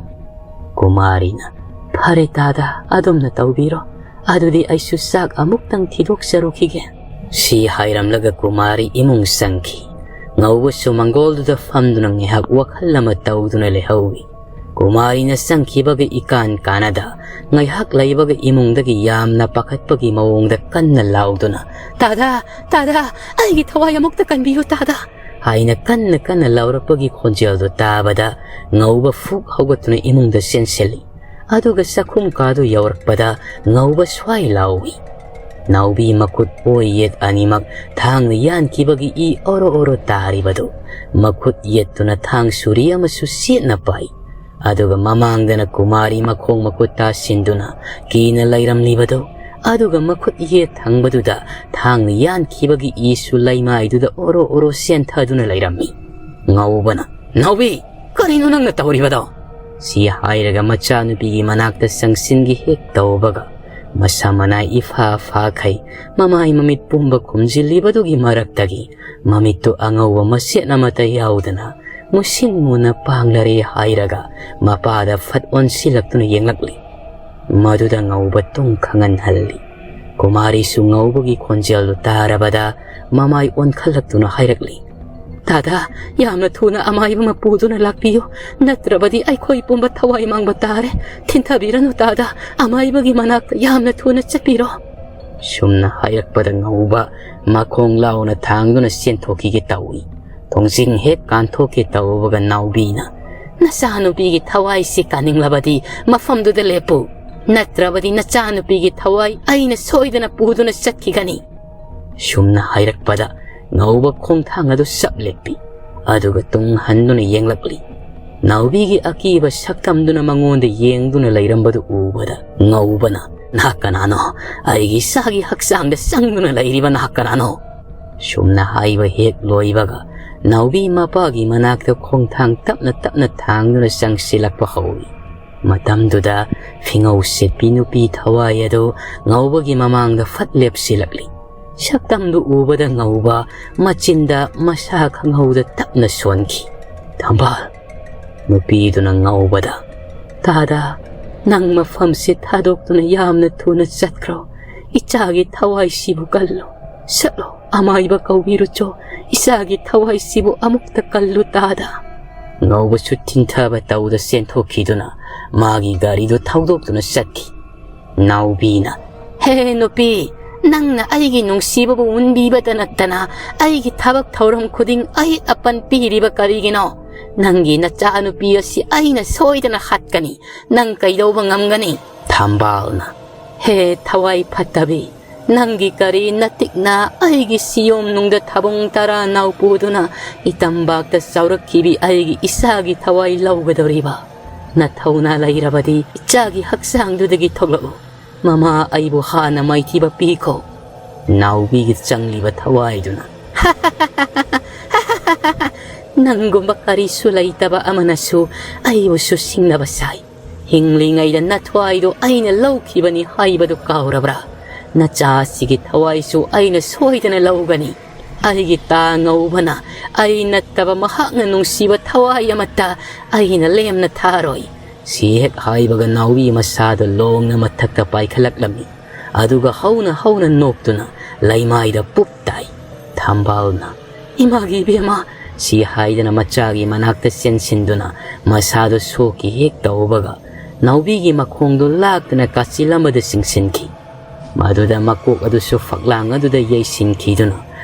ꯀꯨꯃꯥꯔꯤꯅ, ꯐꯔꯦ ꯇꯥꯗ, ꯑꯗꯨꯝꯅ ꯇꯧꯕꯤꯔꯣ꯫ ꯑꯗꯨꯗꯤ ꯑꯩꯁꯨ ꯆꯥꯛ ꯑꯃꯨꯛꯇꯪ ꯊꯤꯗꯣꯛꯆꯔꯨꯈꯤꯒꯦ꯫ ꯁꯤ ꯍꯥꯏꯔꯝꯂꯒ ꯀꯨꯃꯥꯔꯤ ꯏꯃꯨꯡ ꯆꯪꯈꯤ꯫ ꯉꯧꯕꯁꯨ ꯃꯪꯒꯣꯜꯗꯨꯗ ꯐꯝꯗꯨꯅ ꯉꯥꯏꯍꯥꯛ ꯋꯥꯈꯜ ꯑꯃ ꯇꯧꯗꯨꯅ ꯂꯩꯍꯧꯏ꯫ ꯀꯨꯃꯥꯔꯤꯅ ꯆꯪꯈꯤꯕꯒ ꯏꯀꯥꯟ ꯀꯥꯟꯅꯗ ꯉꯥꯏꯍꯥꯛ ꯂꯩꯕꯒ ꯏꯃꯨꯡꯗꯒꯤ ꯌꯥꯝꯅ ꯄꯥꯈꯠꯄꯒꯤ ꯃꯑꯣꯡꯗ ꯀꯟꯅ ꯂꯥꯎꯗꯨꯅ, "ꯇꯥꯗ, ꯇꯥꯗ, ꯑꯩꯒꯤ ꯊꯋꯥꯏ ꯑꯃꯨꯛꯇ ꯀꯟꯕꯤꯌꯨ ꯇꯥꯗ!" ꯍꯥꯏꯅ ꯀꯟꯅ ꯀꯟꯅ ꯂꯥꯎꯔꯛꯄꯒꯤ ꯈꯣꯟꯖꯦꯜꯗꯨ ꯇꯥꯕꯗ ꯉꯧꯕ ꯐꯨꯛ ꯍꯧꯒꯠꯇꯨꯅ ꯏꯃꯨꯡꯗ ꯆꯦꯟꯁꯤꯜꯂꯤ꯫ ꯑꯗꯨꯒ ꯆꯥꯛꯈꯨꯝ ꯀꯥꯗꯨ ꯌꯧꯔꯛꯄꯗ ꯉꯧꯕ ꯁ꯭ꯋꯥꯏ ꯂꯥꯎꯏ꯫ ꯅꯥꯎꯕꯤ ꯃꯈꯨꯠ ꯑꯣꯏ ꯌꯦꯠ ꯑꯅꯤꯃꯛ ꯊꯥꯡꯅ ꯌꯥꯟꯈꯤꯕꯒꯤ ꯏ ꯑꯣꯔꯣ ꯑꯣꯔꯣ ꯇꯥꯔꯤꯕꯗꯨ ꯃꯈꯨꯠ ꯌꯦꯠꯇꯨꯅ ꯊꯥꯡ ꯁꯨꯔꯤ ꯑꯃꯁꯨ ꯆꯦꯠꯅ ꯄꯥꯏ꯫ ꯑꯗꯨꯒ ꯃꯃꯥꯡꯗꯅ ꯀꯨꯃꯥꯔꯤ ꯃꯈꯣꯡ ꯃꯈꯨꯠ ꯇꯥꯁꯤꯟꯗꯨꯅ ꯀꯤꯅ ꯂꯩꯔꯝꯂꯤꯕꯗꯨ, ꯑꯗꯨꯒ ꯃꯈꯨꯠ ꯌꯦꯠ ꯊꯪꯕꯗꯨꯗ ꯊꯥꯡꯅ ꯌꯥꯟꯈꯤꯕꯒꯤ ꯏꯁꯨ ꯂꯩꯃꯥꯏꯗꯨꯗ ꯑꯣꯔꯣ ꯑꯣꯔꯣ ꯆꯦꯟꯊꯗꯨꯅ ꯂꯩꯔꯝꯃꯤ꯫ ꯉꯧꯕꯅ, "ꯅꯥꯎꯕꯤ, ꯀꯔꯤꯅꯣ ꯅꯪꯅ ꯇꯧꯔꯤꯕꯗꯣ?" ꯁꯤ ꯍꯥꯏꯔꯒ ꯃꯆꯥꯅꯨꯄꯤꯒꯤ ꯃꯅꯥꯛꯇ ꯆꯪꯁꯤꯟꯒꯤ ꯍꯦꯛ ꯇꯧꯕꯒ, ꯃꯁꯥ ꯃꯅꯥꯏ ꯏꯐꯥ ꯐꯥꯈꯩ ꯃꯃꯥꯏ ꯃꯃꯤꯠ ꯄꯨꯝꯕ ꯈꯨꯝꯖꯤꯜꯂꯤꯕꯗꯨꯒꯤ ꯃꯔꯛꯇꯒꯤ ꯃꯃꯤꯠꯇꯨ ꯑꯉꯧꯕ ꯃꯆꯦꯠ ꯑꯃꯠꯇ ꯌꯥꯎꯗꯅ ꯃꯨꯁꯤꯟ ꯃꯨꯅ ꯄꯥꯡꯂꯔꯦ ꯍꯥꯏꯔꯒ ꯃꯄꯥꯗ ꯐꯠ ꯑꯣꯟꯁꯤꯜꯂꯛꯇꯨꯅ ꯌꯦꯡꯂꯛꯂꯤ꯫ ꯃꯗꯨꯗ ꯉꯧꯕ ꯇꯨꯡ ꯈꯪꯍꯟꯍꯜꯂꯤ꯫ ꯀꯨꯃꯥꯔꯤꯁꯨ ꯉꯧꯕꯒꯤ ꯈꯣꯟꯖꯦꯜꯗꯨ ꯇꯥꯔꯕꯗ ꯃꯃꯥꯏ ꯑꯣꯟꯈꯠꯂꯛꯇꯨꯅ ꯍꯥꯏꯔꯛꯂꯤ, "ꯇꯥꯗꯥ, ꯌꯥꯝꯅ ꯊꯨꯅ ꯑꯃꯥꯏꯕ ꯃꯄꯨꯗꯨꯅ ꯂꯥꯛꯄꯤꯌꯨ, ꯅꯠꯇ꯭ꯔꯕꯗꯤ ꯑꯩꯈꯣꯏ ꯄꯨꯝꯕ ꯊꯋꯥꯏ ꯃꯥꯡꯕ ꯇꯥꯔꯦ꯫ ꯊꯤꯟꯊꯕꯤꯔꯅꯨ ꯇꯥꯗꯥ, ꯑꯃꯥꯏꯕꯒꯤ ꯃꯅꯥꯛꯇ ꯌꯥꯝꯅ ꯊꯨꯅ ꯆꯠꯄꯤꯔꯣ"꯫ ꯁꯨꯝꯅ ꯍꯥꯏꯔꯛꯄꯗ ꯉꯧꯕ ꯃꯈꯣꯡ ꯂꯥꯎꯅ ꯊꯥꯡꯗꯨꯅ ꯆꯦꯟꯊꯣꯛꯈꯤꯒꯦ ꯇꯧꯏ꯫ ꯊꯣꯡꯖꯤꯡ ꯍꯦꯛ ꯀꯥꯟꯊꯣꯛꯀꯦ ꯇꯧꯕꯒ ꯅꯥꯎꯕꯤꯅ, "ꯅꯆꯥꯅꯨꯄꯤꯒꯤ ꯊꯋꯥꯏꯁꯤ ꯀꯥꯅꯤꯡꯂꯕꯗꯤ ꯃꯐꯝꯗꯨꯗ ꯂꯦꯞꯄꯨ, ꯅꯠꯇ꯭ꯔꯕꯗꯤ ꯅꯆꯥꯅꯨꯄꯤꯒꯤ ꯊꯋꯥꯏ ꯑꯩꯅ ꯁꯣꯏꯗꯅ ꯄꯨꯗꯨꯅ ꯆꯠꯈꯤꯒꯅꯤ"꯫ ꯁꯨꯝꯅ ꯍꯥꯏꯔꯛꯄꯗ ꯉꯧꯕ ꯈꯣꯡꯊꯥꯡ ꯑꯗꯨ ꯆꯞ ꯂꯦꯞꯄꯤ꯫ ꯑꯗꯨꯒ ꯇꯨꯡ ꯍꯟꯗꯨꯅ ꯌꯦꯡꯂꯛꯂꯤ꯫ ꯅꯥꯎꯕꯤꯒꯤ ꯑꯀꯤꯕ ꯁꯛꯇꯝꯗꯨꯅ ꯃꯉꯣꯟꯗ ꯌꯦꯡꯗꯨꯅ ꯂꯩꯔꯝꯕꯗꯨ ꯎꯕꯗ ꯉꯧꯕꯅ, "ꯅꯍꯥꯛ ꯀꯅꯥꯅꯣ? ꯑꯩꯒꯤ ꯏꯆꯥꯒꯤ ꯍꯛꯆꯥꯡꯗ ꯆꯪꯗꯨꯅ ꯂꯩꯔꯤꯕ ꯅꯍꯥꯛ ꯀꯅꯥꯅꯣ?" ꯁꯨꯝꯅ ꯍꯥꯏꯕ ꯍꯦꯛ ꯂꯣꯏꯕꯒ ꯅꯥꯎꯕꯤ ꯃꯄꯥꯒꯤ ꯃꯅꯥꯛꯇ ꯈꯣꯡꯊꯥꯡ ꯇꯞꯅ ꯇꯞꯅ ꯊꯥꯡꯗꯨꯅ ꯆꯪꯁꯤꯜꯂꯛꯄ ꯍꯧꯏ꯫ ꯃꯇꯝꯗꯨꯗ ꯐꯤꯉꯧ ꯁꯦꯠꯄꯤ ꯅꯨꯄꯤ ꯊꯋꯥꯏ ꯑꯗꯨ ꯉꯧꯕꯒꯤ ꯃꯃꯥꯡꯗ ꯐꯠ ꯂꯦꯞꯁꯤꯜꯂꯛꯂꯤ꯫ ꯁꯛꯇꯝꯗꯨ ꯎꯕꯗ ꯉꯧꯕ ꯃꯆꯤꯟꯗ ꯃꯁꯥ ꯈꯪꯍꯧꯗ ꯇꯞꯅ ꯁꯣꯟꯈꯤ꯫ "ꯊꯝꯕꯥꯜ!" ꯅꯨꯄꯤꯗꯨꯅ ꯉꯧꯕꯗ, "ꯇꯥꯗꯥ, ꯅꯪ ꯃꯐꯝꯁꯤ ꯊꯥꯗꯣꯛꯇꯨꯅ ꯌꯥꯝꯅ ꯊꯨꯅ ꯆꯠꯈ꯭ꯔꯣ꯫ ꯏꯆꯥꯒꯤ ꯊꯋꯥꯏꯁꯤꯕꯨ ꯀꯜꯂꯨ꯫ ꯆꯠꯂꯣ, ꯑꯃꯥꯏꯕ ꯀꯧꯕꯤꯔꯨꯆꯣ꯫ ꯏꯆꯥꯒꯤ ꯊꯋꯥꯏꯁꯤꯕꯨ ꯑꯃꯨꯛꯇ ꯀꯜꯂꯨ ꯇꯥꯗꯥ"꯫ ꯉꯧꯕꯁꯨ ꯊꯤꯡꯊꯕ ꯇꯧꯗ ꯆꯦꯟꯊꯣꯛꯈꯤꯗꯨꯅ ꯃꯥꯒꯤ ꯒꯥꯔꯤꯗꯨ ꯊꯧꯗꯣꯛꯇꯨꯅ ꯆꯠꯈꯤ꯫ ꯅꯥꯎꯕꯤꯅ, "ꯍꯦ ꯅꯨꯄꯤ, ꯅꯪꯅ ꯑꯩꯒꯤ ꯅꯨꯡꯁꯤꯕꯕꯨ ꯎꯟꯕꯤꯕꯇ ꯅꯠꯇꯅ ꯑꯩꯒꯤ ꯊꯕꯛ ꯊꯧꯔꯝ ꯈꯨꯗꯤꯡ ꯑꯍꯤꯠ ꯑꯄꯟ ꯄꯤꯔꯤꯕ ꯀꯔꯤꯒꯤꯅꯣ? ꯅꯪꯒꯤ ꯅꯆꯥꯅꯨꯄꯤ ꯑꯁꯤ ꯑꯩꯅ ꯁꯣꯏꯗꯅ ꯍꯥꯠꯀꯅꯤ꯫ ꯅꯪ ꯀꯩꯗꯧꯕ ꯉꯝꯒꯅꯤ?" ꯊꯝꯕꯥꯜꯅ, "ꯍꯦ ꯊꯋꯥꯏ ꯐꯠꯇꯕꯤ, "ꯅꯪꯒꯤ ꯀꯔꯤ ꯅꯇꯤꯛꯅ ꯑꯩꯒꯤ ꯁꯤꯌꯣꯝ ꯅꯨꯡꯗ ꯊꯥꯕꯨꯡ ꯇꯔꯥ ꯅꯥꯎ ꯄꯨꯗꯨꯅ ꯏꯇꯝꯕꯥꯛꯇ ꯆꯥꯎꯔꯛꯈꯤꯕꯤ ꯑꯩꯒꯤ ꯏꯆꯥꯒꯤ ꯊꯋꯥꯏ ꯂꯧꯒꯗꯧꯔꯤꯕ? ꯅꯊꯧꯅꯥ ꯂꯩꯔꯕꯗꯤ ꯏꯆꯥꯒꯤ ꯍꯛꯆꯥꯡꯗꯨꯗꯒꯤ ꯊꯣꯛꯂꯛꯎ꯫ ꯃꯃꯥ ꯑꯩꯕꯨ ꯍꯥꯟꯅ ꯃꯥꯏꯊꯤꯕ ꯄꯤꯈꯣ꯫" ꯅꯥꯎꯕꯤꯒꯤ ꯆꯪꯂꯤꯕ ꯊꯋꯥꯏꯗꯨꯅ, "ꯅꯪꯒꯨꯝꯕ ꯀꯔꯤꯁꯨ ꯂꯩꯇꯕ ꯑꯃꯅꯁꯨ ꯑꯩꯕꯨꯁꯨ ꯁꯤꯡꯅꯕ ꯁꯥꯏ꯫ ꯍꯤꯡꯂꯤꯉꯩꯗ ꯅꯊ꯭ꯋꯥꯏꯗꯣ ꯑꯩꯅ ꯂꯧꯈꯤꯕꯅꯤ ꯍꯥꯏꯕꯗꯨ ꯀꯥꯎꯔꯕ꯭ꯔꯥ? ꯅꯆꯥꯁꯤꯒꯤ ꯊꯋꯥꯏꯁꯨ ꯑꯩꯅ ꯁꯣꯏꯗꯅ ꯂꯧꯒꯅꯤ꯫ ꯑꯩꯒꯤ ꯇꯥ ꯉꯧꯕꯅ ꯑꯩ ꯅꯠꯇꯕ ꯃꯍꯥꯛꯅ ꯅꯨꯡꯁꯤꯕ ꯊꯋꯥꯏ ꯑꯃꯠꯇ ꯑꯩꯅ ꯂꯦꯝꯅ ꯊꯥꯔꯣꯏ꯫" ꯁꯤ ꯍꯦꯛ ꯍꯥꯏꯕꯒ ꯅꯥꯎꯕꯤ ꯃꯁꯥꯗꯣ ꯂꯣꯡꯅ ꯃꯊꯛꯇ ꯄꯥꯏꯈꯠꯂꯛꯂꯝꯃꯤ꯫ ꯑꯗꯨꯒ ꯍꯧꯅ ꯍꯧꯅ ꯅꯣꯛꯇꯨꯅ ꯂꯩꯃꯥꯏꯗ ꯄꯨꯞ ꯇꯥꯏ꯫ ꯊꯝꯕꯥꯜꯅ, "ꯏꯃꯥꯒꯤ ꯏꯕꯦꯝꯃ!" ꯁꯤ ꯍꯥꯏꯗꯅ ꯃꯆꯥꯒꯤ ꯃꯅꯥꯛꯇ ꯆꯦꯟꯁꯤꯟꯗꯨꯅ ꯃꯁꯥꯗꯣ ꯁꯣꯛꯀꯤ ꯍꯦꯛ ꯇꯧꯕꯒ ꯅꯥꯎꯕꯤꯒꯤ ꯃꯈꯣꯡꯗꯣ ꯂꯥꯛꯇꯅ ꯀꯥꯆꯤꯜ ꯑꯃꯗ ꯆꯤꯡꯁꯤꯟꯈꯤ꯫ ꯃꯗꯨꯗ ꯃꯀꯣꯛ ꯑꯗꯨꯁꯨ ꯐꯛꯂꯥꯡ ꯑꯗꯨꯗ ꯌꯩꯁꯤꯟꯈꯤꯗꯨꯅ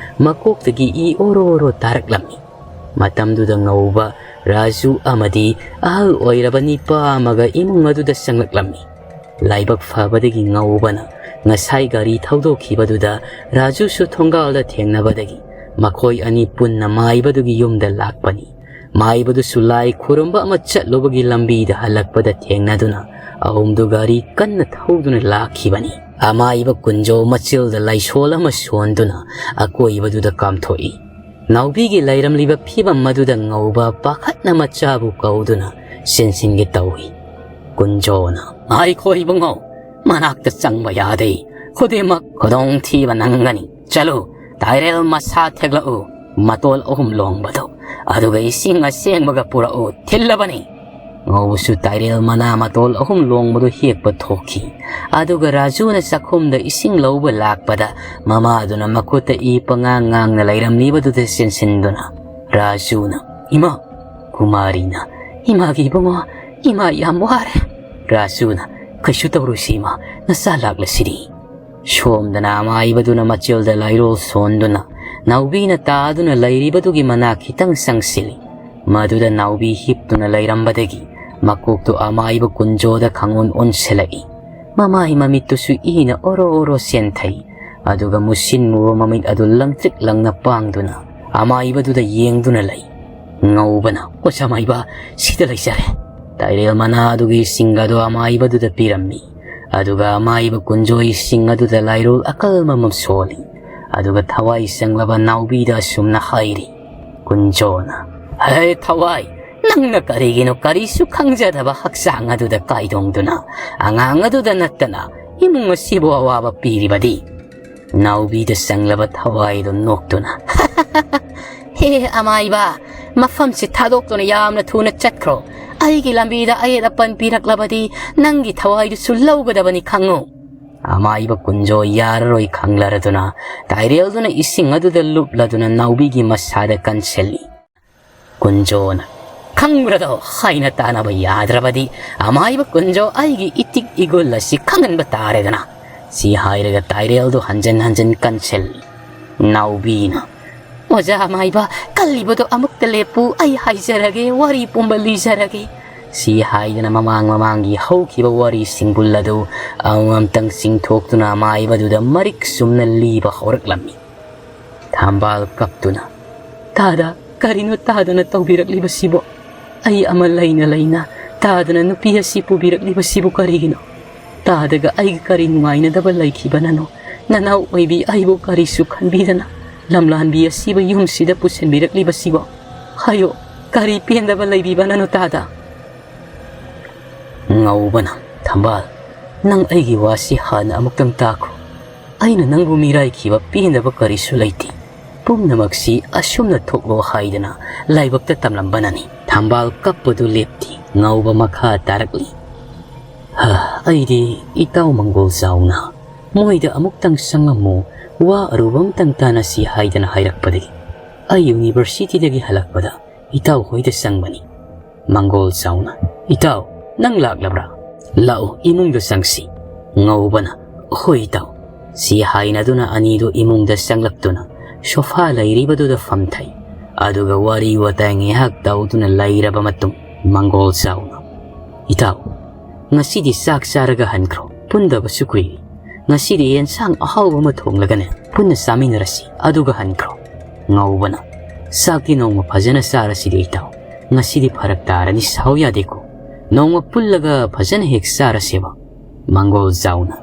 ꯃꯀꯣꯛꯇꯒꯤ ꯏ ꯑꯣꯔꯣ ꯑꯣꯔꯣ ꯇꯥꯔꯛꯂꯝꯃꯤ꯫ ꯃꯇꯝꯗꯨꯗ ꯉꯧꯕ ꯔꯥꯖꯨ ꯑꯃꯗꯤ ꯑꯍꯜ ꯑꯣꯏꯔꯕ ꯅꯤꯄꯥ ꯑꯃꯒ ꯏꯃꯨꯡ ꯑꯗꯨꯗ ꯆꯪꯂꯛꯂꯝꯃꯤ꯫ ꯂꯥꯏꯕꯛ ꯐꯕꯗꯒꯤ ꯉꯧꯕꯅ ꯉꯁꯥꯏ ꯒꯥꯔꯤ ꯊꯧꯗꯣꯛꯈꯤꯕꯗꯨꯗ ꯔꯥꯖꯨꯁꯨ ꯊꯣꯡꯒꯥꯜꯗ ꯊꯦꯡꯅꯕꯗꯒꯤ ꯃꯈꯣꯏ ꯑꯅꯤ ꯄꯨꯟꯅ ꯃꯥꯏꯕꯗꯨꯒꯤ ꯌꯨꯝꯗ ꯂꯥꯛꯄꯅꯤ꯫ ꯃꯥꯏꯕꯗꯨꯁꯨ ꯂꯥꯏ ꯈꯨꯔꯨꯝꯕ ꯑꯃ ꯆꯠꯂꯨꯕꯒꯤ ꯂꯝꯕꯤꯗ ꯍꯜꯂꯛꯄꯗ ꯊꯦꯡꯅꯗꯨꯅ ꯑꯍꯨꯝꯗꯨ ꯒꯥꯔꯤ ꯀꯟꯅ ꯊꯧꯗꯨꯅ ꯂꯥꯛꯈꯤꯕꯅꯤ꯫ ꯑꯃꯥꯏꯕ ꯀꯨꯟꯖꯣ ꯃꯆꯤꯜꯗ ꯂꯥꯏꯁꯣꯜ ꯑꯃ ꯁꯣꯟꯗꯨꯅ ꯑꯀꯣꯏꯕꯗꯨꯗ ꯀꯥꯝꯊꯣꯛꯏ꯫ ꯅꯥꯎꯕꯤꯒꯤ ꯂꯩꯔꯝꯂꯤꯕ ꯐꯤꯕꯝ ꯑꯗꯨꯗ ꯉꯧꯕ ꯄꯥꯈꯠꯅ ꯃꯆꯥꯕꯨ ꯀꯧꯗꯨꯅ ꯆꯦꯟꯁꯤꯟꯒꯦ ꯇꯧꯏ꯫ ꯀꯨꯟꯖꯣꯅ, "ꯉꯥꯏꯈꯣ ꯏꯕꯨꯡꯉꯣ, ꯃꯅꯥꯛꯇ ꯆꯪꯕ ꯌꯥꯗꯦ꯫ ꯈꯨꯗꯤꯡꯃꯛ ꯈꯨꯗꯣꯡꯊꯤꯕ ꯅꯪꯒꯅꯤ꯫ ꯆꯠꯂꯨ, ꯇꯥꯏꯔꯦꯜ ꯃꯁꯥ ꯊꯦꯛꯂꯛꯎ, ꯃꯇꯣꯜ ꯑꯍꯨꯝ ꯂꯣꯡꯕꯗꯨ, ꯑꯗꯨꯒ ꯏꯁꯤꯡ ꯑꯁꯦꯡꯕꯒ ꯄꯨꯔꯛꯎ, ꯊꯤꯜꯂꯕꯅꯤ꯫" ꯉꯧꯕꯁꯨ ꯇꯥꯏꯔꯦꯜ ꯃꯅꯥ ꯃꯇꯣꯜ ꯑꯍꯨꯝ ꯂꯣꯡꯕꯗꯨ ꯍꯦꯛꯄ ꯊꯣꯛꯈꯤ꯫ ꯑꯗꯨꯒ ꯔꯥꯖꯨꯅ ꯆꯥꯛꯈꯨꯝꯗ ꯏꯁꯤꯡ ꯂꯧꯕ ꯂꯥꯛꯄꯗ ꯃꯃꯥꯗꯨꯅ ꯃꯈꯨꯠꯇ ꯏ ꯄꯉꯥꯡ ꯉꯥꯡꯅ ꯂꯩꯔꯝꯂꯤꯕꯗꯨꯗ ꯆꯦꯟꯁꯤꯟꯗꯨꯅ ꯔꯥꯖꯨꯅ, "ꯏꯃꯥ!" ꯀꯨꯃꯥꯔꯤꯅ, "ꯏꯃꯥꯒꯤ ꯏꯕꯨꯡꯉꯣ, ꯏꯃꯥ ꯌꯥꯝ ꯋꯥꯔꯦ꯫" ꯔꯥꯖꯨꯅ, "ꯀꯩꯁꯨ ꯇꯧꯔꯣꯏꯁꯤ ꯏꯃꯥ, ꯅꯆꯥ ꯂꯥꯛꯂꯁꯤꯗꯤ꯫" ꯁꯣꯝꯗꯅ ꯑꯃꯥꯏꯕꯗꯨꯅ ꯃꯆꯤꯜꯗ ꯂꯥꯏꯔꯣꯜ ꯁꯣꯟꯗꯨꯅ ꯅꯥꯎꯕꯤꯅ ꯇꯥꯗꯨꯅ ꯂꯩꯔꯤꯕꯗꯨꯒꯤ ꯃꯅꯥꯛ ꯈꯤꯇꯪ ꯆꯪꯁꯤꯜꯂꯤ꯫ ꯃꯗꯨꯗ ꯅꯥꯎꯕꯤ ꯍꯤꯞꯇꯨꯅ ꯂꯩꯔꯝꯕꯗꯒꯤ ꯃꯀꯣꯛꯇꯨ ꯑꯃꯥꯏꯕ ꯀꯨꯟꯖꯣꯗ ꯈꯪꯑꯣꯟ ꯑꯣꯟꯁꯤꯜꯂꯛꯏ꯫ ꯃꯃꯥꯏ ꯃꯃꯤꯠꯇꯨꯁꯨ ꯏꯅ ꯑꯣꯔꯣ ꯑꯣꯔꯣ ꯆꯦꯟꯊꯩ꯫ ꯑꯗꯨꯒ ꯃꯨꯁꯤꯟ ꯃꯨꯕ ꯃꯃꯤꯠ ꯑꯗꯨ ꯂꯪꯇ꯭ꯔꯤꯛ ꯂꯪꯅ ꯄꯥꯡꯗꯨꯅ ꯑꯃꯥꯏꯕꯗꯨꯗ ꯌꯦꯡꯗꯨꯅ ꯂꯩ꯫ ꯉꯧꯕꯅ, "ꯑꯣꯖꯥ ꯃꯥꯏꯕ, ꯁꯤꯗ ꯂꯩꯖꯔꯦ꯫ ꯇꯥꯏꯔꯦꯜ ꯃꯅꯥ ꯑꯗꯨꯒꯤ ꯁꯤꯡ ꯑꯗꯨ ꯑꯃꯥꯏꯕꯗꯨꯗ ꯄꯤꯔꯝꯃꯤ꯫ ꯑꯗꯨꯒ ꯑꯃꯥꯏꯕ ꯀꯨꯟꯖꯣ ꯏꯁꯤꯡ ꯑꯗꯨꯗ ꯂꯥꯏꯔꯣꯜ ꯑꯀꯜꯕ ꯑꯃ ꯁꯣꯜꯂꯤ꯫ ꯑꯗꯨꯒ ꯊꯋꯥꯏ ꯆꯪꯂꯕ ꯅꯥꯎꯕꯤꯗ ꯑꯁꯨꯝꯅ ꯍꯥꯏꯔꯤ꯫" ꯀꯨꯟꯖꯣꯅ, "ꯍꯦ ꯊꯋꯥꯏ, ꯅꯪꯅ ꯀꯔꯤꯒꯤꯅꯣ ꯀꯔꯤꯁꯨ ꯈꯪꯖꯗꯕ ꯍꯛꯆꯥꯡ ꯑꯗꯨꯗ ꯀꯥꯏꯗꯣꯡꯗꯨꯅ ꯑꯉꯥꯡ ꯑꯗꯨꯗ ꯅꯠꯇꯅ ꯏꯃꯨꯡ ꯑꯁꯤꯕꯨ ꯑꯋꯥꯕ ꯄꯤꯔꯤꯕꯗꯤ?" ꯅꯥꯎꯕꯤꯗ ꯆꯪꯂꯕ ꯊꯋꯥꯏꯗꯨ ꯅꯣꯛꯇꯨꯅ, "ꯍꯦ ꯑꯃꯥꯏꯕ, ꯃꯐꯝꯁꯤ ꯊꯥꯗꯣꯛꯇꯨꯅ ꯌꯥꯝꯅ ꯊꯨꯅ ꯆꯠꯈ꯭ꯔꯣ꯫ ꯑꯩꯒꯤ ꯂꯝꯕꯤꯗ ꯑꯌꯦꯠ ꯑꯄꯟ ꯄꯤꯔꯛꯂꯕꯗꯤ ꯅꯪꯒꯤ ꯊꯋꯥꯏꯗꯨꯁꯨ ꯂꯧꯒꯗꯕꯅꯤ ꯈꯪꯉꯨ꯫" ꯑꯃꯥꯏꯕ ꯀꯨꯟꯖꯣ ꯌꯥꯔꯔꯣꯏ ꯈꯪꯂꯔꯗꯨꯅ ꯇꯥꯏꯔꯦꯜꯗꯨꯅ ꯏꯁꯤꯡ ꯑꯗꯨꯗ ꯂꯨꯞꯂꯗꯨꯅ ꯅꯥꯎꯕꯤꯒꯤ ꯃꯁꯥꯗ ꯀꯟꯁꯤꯜꯂꯤ꯫ ꯀꯨꯟꯖꯣꯅ, "ꯈꯪꯕ꯭ꯔꯗꯣ, ꯍꯥꯏꯅ ꯇꯥꯅꯕ ꯌꯥꯗ꯭ꯔꯕꯗꯤ ꯑꯃꯥꯏꯕ ꯀꯨꯟꯖꯣ ꯑꯩꯒꯤ ꯏꯇꯤꯛ ꯏꯒꯨꯜ ꯑꯁꯤ ꯈꯪꯍꯟꯕ ꯇꯥꯔꯦꯗꯅ꯫" ꯁꯤ ꯍꯥꯏꯔꯒ ꯇꯥꯏꯔꯦꯜꯗꯨ ꯍꯟꯖꯤꯟ ꯍꯟꯖꯤꯟ ꯀꯟꯁꯤꯜꯂꯤ꯫ ꯅꯥꯎꯕꯤꯅ, "ꯑꯣꯖꯥ ꯑꯃꯥꯏꯕ, ꯀꯜꯂꯤꯕꯗꯣ ꯑꯃꯨꯛꯇ ꯂꯦꯞꯄꯨ, ꯑꯩ ꯍꯥꯏꯖꯔꯒꯦ, ꯋꯥꯔꯤ ꯄꯨꯝꯕ ꯂꯤꯖꯔꯒꯦ꯫" ꯁꯤ ꯍꯥꯏꯗꯅ ꯃꯃꯥꯡ ꯃꯃꯥꯡꯒꯤ ꯍꯧꯈꯤꯕ ꯋꯥꯔꯤ ꯁꯤꯡꯕꯨꯜ ꯑꯗꯨ ꯑꯃꯃꯝꯇꯪ ꯆꯤꯡꯊꯣꯛꯇꯨꯅ ꯑꯃꯥꯏꯕꯗꯨꯗ ꯃꯔꯤꯛ ꯆꯨꯝꯅ ꯂꯤꯕ ꯍꯧꯔꯛꯂꯝꯃꯤ꯫ ꯊꯝꯕꯥꯜ ꯀꯞꯇꯨꯅ, "ꯇꯥꯗ, ꯀꯔꯤꯅꯣ ꯇꯥꯗꯅ ꯇꯧꯕꯤꯔꯛꯂꯤꯕꯁꯤꯕꯣ? ꯑꯩ ꯑꯃ ꯂꯩꯅ ꯂꯩꯅ ꯇꯥꯗꯅ ꯅꯨꯄꯤ ꯑꯁꯤ ꯄꯨꯕꯤꯔꯛꯂꯤꯕꯁꯤꯕꯨ ꯀꯔꯤꯒꯤꯅꯣ? ꯇꯥꯗꯒ ꯑꯩꯒ ꯀꯔꯤ ꯅꯨꯡꯉꯥꯏꯅꯗꯕ ꯂꯩꯈꯤꯕꯅꯅꯣ? ꯅꯅꯥꯎ ꯑꯣꯏꯕꯤ ꯑꯩꯕꯨ ꯀꯔꯤꯁꯨ ꯈꯟꯕꯤꯗꯅ ꯂꯝꯂꯥꯟꯕꯤ ꯑꯁꯤꯕꯨ ꯌꯨꯝꯁꯤꯗ ꯄꯨꯁꯤꯟꯕꯤꯔꯛꯂꯤꯕꯁꯤꯕꯣ? ꯍꯥꯏꯌꯣ, ꯀꯔꯤ ꯄꯦꯟꯗꯕ ꯂꯩꯕꯤꯕꯅꯅꯣ ꯇꯥꯗ?" ꯉꯧꯕꯅ, "ꯊꯝꯕꯥꯜ, ꯅꯪ ꯑꯩꯒꯤ ꯋꯥꯁꯤ ꯍꯥꯟꯅ ꯑꯃꯨꯛꯇꯪ ꯇꯥꯈꯣ꯫ ꯑꯩꯅ ꯅꯪꯕꯨ ꯃꯤꯔꯥꯏꯈꯤꯕ ꯄꯦꯟꯗꯕ ꯀꯔꯤꯁꯨ ꯂꯩꯇꯦ꯫ ꯄꯨꯝꯅꯃꯛꯁꯤ ꯑꯁꯨꯝꯅ ꯊꯣꯛꯂꯣ ꯍꯥꯏꯗꯅ ꯂꯥꯏꯕꯛꯇ ꯇꯝꯂꯝꯕꯅꯅꯤ꯫" ꯊꯝꯕꯥꯜ ꯀꯞꯄꯗꯨ ꯂꯦꯞꯇꯦ꯫ ꯉꯧꯕ ꯃꯈꯥ ꯇꯥꯔꯛꯂꯤ꯫ "ꯍ, ꯑꯩꯗꯤ ꯏꯇꯥꯎ ꯃꯪꯒꯣꯜ ꯆꯥꯎꯅ ꯃꯣꯏꯗ ꯑꯃꯨꯛꯇꯪ ꯆꯪꯂꯝꯃꯨ, ꯋꯥ ꯑꯔꯨꯕ ꯑꯃꯇꯪ ꯇꯥꯟꯅꯁꯤ ꯍꯥꯏꯗꯅ ꯍꯥꯏꯔꯛꯄꯗꯒꯤ ꯑꯩ ꯌꯨꯅꯤꯚꯔꯁꯤꯇꯤꯗꯒꯤ ꯍꯜꯂꯛꯄꯗ ꯏꯇꯥꯎ ꯍꯣꯏꯗ ꯆꯪꯕꯅꯤ꯫" ꯃꯪꯒꯣꯜ ꯆꯥꯎꯅ, "ꯏꯇꯥꯎ, ꯅꯪ ꯂꯥꯛꯂꯕ꯭ꯔꯥ? ꯂꯥꯛꯎ, ꯏꯃꯨꯡꯗ ꯆꯪꯁꯤ꯫" ꯉꯧꯕꯅ, "ꯍꯣꯏ ꯏꯇꯥꯎ꯫" ꯁꯤ ꯍꯥꯏꯅꯗꯨꯅ ꯑꯅꯤꯗꯨ ꯏꯃꯨꯡꯗ ꯆꯪꯂꯛꯇꯨꯅ ꯁꯣꯐꯥ ꯂꯩꯔꯤꯕꯗꯨꯗ ꯐꯝꯊꯩ꯫ ꯑꯗꯨꯒ ꯋꯥꯔꯤ ꯋꯥꯇꯥꯏ ꯉꯥꯏꯍꯥꯛ ꯇꯧꯗꯨꯅ ꯂꯩꯔꯕ ꯃꯇꯨꯡ ꯃꯪꯒꯣꯜ ꯆꯥꯎꯅ, "ꯏꯇꯥꯎ, ꯉꯁꯤꯗꯤ ꯆꯥꯛ ꯆꯥꯔꯒ ꯍꯟꯈ꯭ꯔꯣ, ꯄꯨꯟꯗꯕꯁꯨ ꯀꯨꯏꯔꯦ꯫ "ꯉꯁꯤꯗꯤ ꯌꯦꯟꯁꯥꯡ ꯑꯍꯥꯎꯕ ꯑꯃ ꯊꯣꯡꯂꯒꯅꯦ ꯄꯨꯟꯅ ꯆꯥꯃꯤꯟꯅꯔꯁꯤ, ꯑꯗꯨꯒ ꯍꯟꯈ꯭ꯔꯣ꯫" ꯉꯧꯕꯅ, "ꯆꯥꯛꯇꯤ ꯅꯣꯡꯃ ꯐꯖꯅ ꯆꯥꯔꯁꯤꯗꯤ ꯏꯇꯥꯎ, ꯉꯁꯤꯗꯤ ꯐꯔꯛ ꯇꯥꯔꯅꯤ, ꯁꯥꯎ ꯌꯥꯗꯦꯀꯣ꯫ ꯅꯣꯡꯃ ꯄꯨꯜꯂꯒ ꯐꯖꯅ ꯍꯦꯛ ꯆꯥꯔꯁꯦꯕ꯫" ꯃꯪꯒꯣꯜ ꯖꯥꯎꯅ,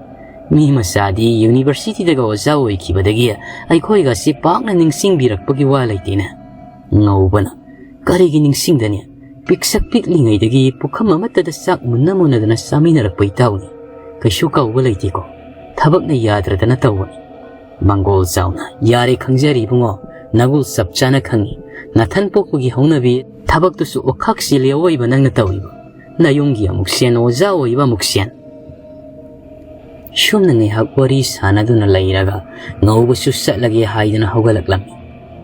"ꯃꯤ ꯃꯆꯥꯗꯤ ꯌꯨꯅꯤꯚꯔꯁꯤꯇꯤꯗꯒ ꯑꯣꯖꯥ ꯑꯣꯏꯈꯤꯕꯗꯒꯤ ꯑꯩꯈꯣꯏꯒꯁꯤ ꯄꯥꯛꯅ ꯅꯤꯡꯁꯤꯡꯕꯤꯔꯛꯄꯒꯤ ꯋꯥ ꯂꯩꯇꯦꯅꯦ꯫" ꯉꯧꯕꯅ, "ꯀꯔꯤꯒꯤ ꯅꯤꯡꯁꯤꯡꯗꯅꯤ? ꯄꯤꯛꯁꯛ ꯄꯤꯛꯂꯤꯉꯩꯗꯒꯤ ꯄꯨꯈꯝ ꯑꯃꯠꯇꯗ ꯆꯥꯛ ꯃꯨꯟꯅ ꯃꯨꯟꯅꯗꯅ ꯆꯥꯃꯤꯟꯅꯔꯛꯄ ꯏꯇꯥꯎꯅꯤ꯫ ꯀꯩꯁꯨ ꯀꯥꯎꯕ ꯂꯩꯇꯦꯀꯣ꯫ ꯊꯕꯛꯅ ꯌꯥꯗ꯭ꯔꯗꯅ ꯇꯧꯕꯅꯤ꯫" ꯃꯪꯒꯣꯜ ꯖꯥꯎꯅ, "ꯌꯥꯔꯦ, ꯈꯪꯖꯔꯤ ꯏꯕꯨꯡꯉꯣ, ꯅꯒꯨꯜ ꯆꯞ ꯆꯥꯅ ꯈꯪꯉꯤ꯫ ꯅꯊꯟ ꯄꯣꯛꯄꯒꯤ ꯍꯧꯅꯕꯤ, ꯊꯕꯛꯇꯨꯁꯨ ꯑꯣꯈꯥꯛ ꯆꯦꯜꯂꯤ ꯑꯋꯣꯏꯕ ꯅꯪꯅ ꯇꯧꯔꯤꯕ꯫ ꯅꯌꯨꯝꯒꯤ ꯑꯃꯨꯛ ꯁꯦꯟ, ꯑꯣꯖꯥ ꯑꯣꯏꯕ ꯑꯃꯨꯛ ꯁꯦꯟ꯫" ꯁꯨꯝꯅ ꯉꯥꯏꯍꯥꯛ ꯋꯥꯔꯤ ꯁꯥꯟꯅꯗꯨꯅ ꯂꯩꯔꯒ ꯉꯧꯕꯁꯨ ꯆꯠꯂꯒꯦ ꯍꯥꯏꯗꯨꯅ ꯍꯧꯒꯠꯂꯛꯂꯝꯃꯤ꯫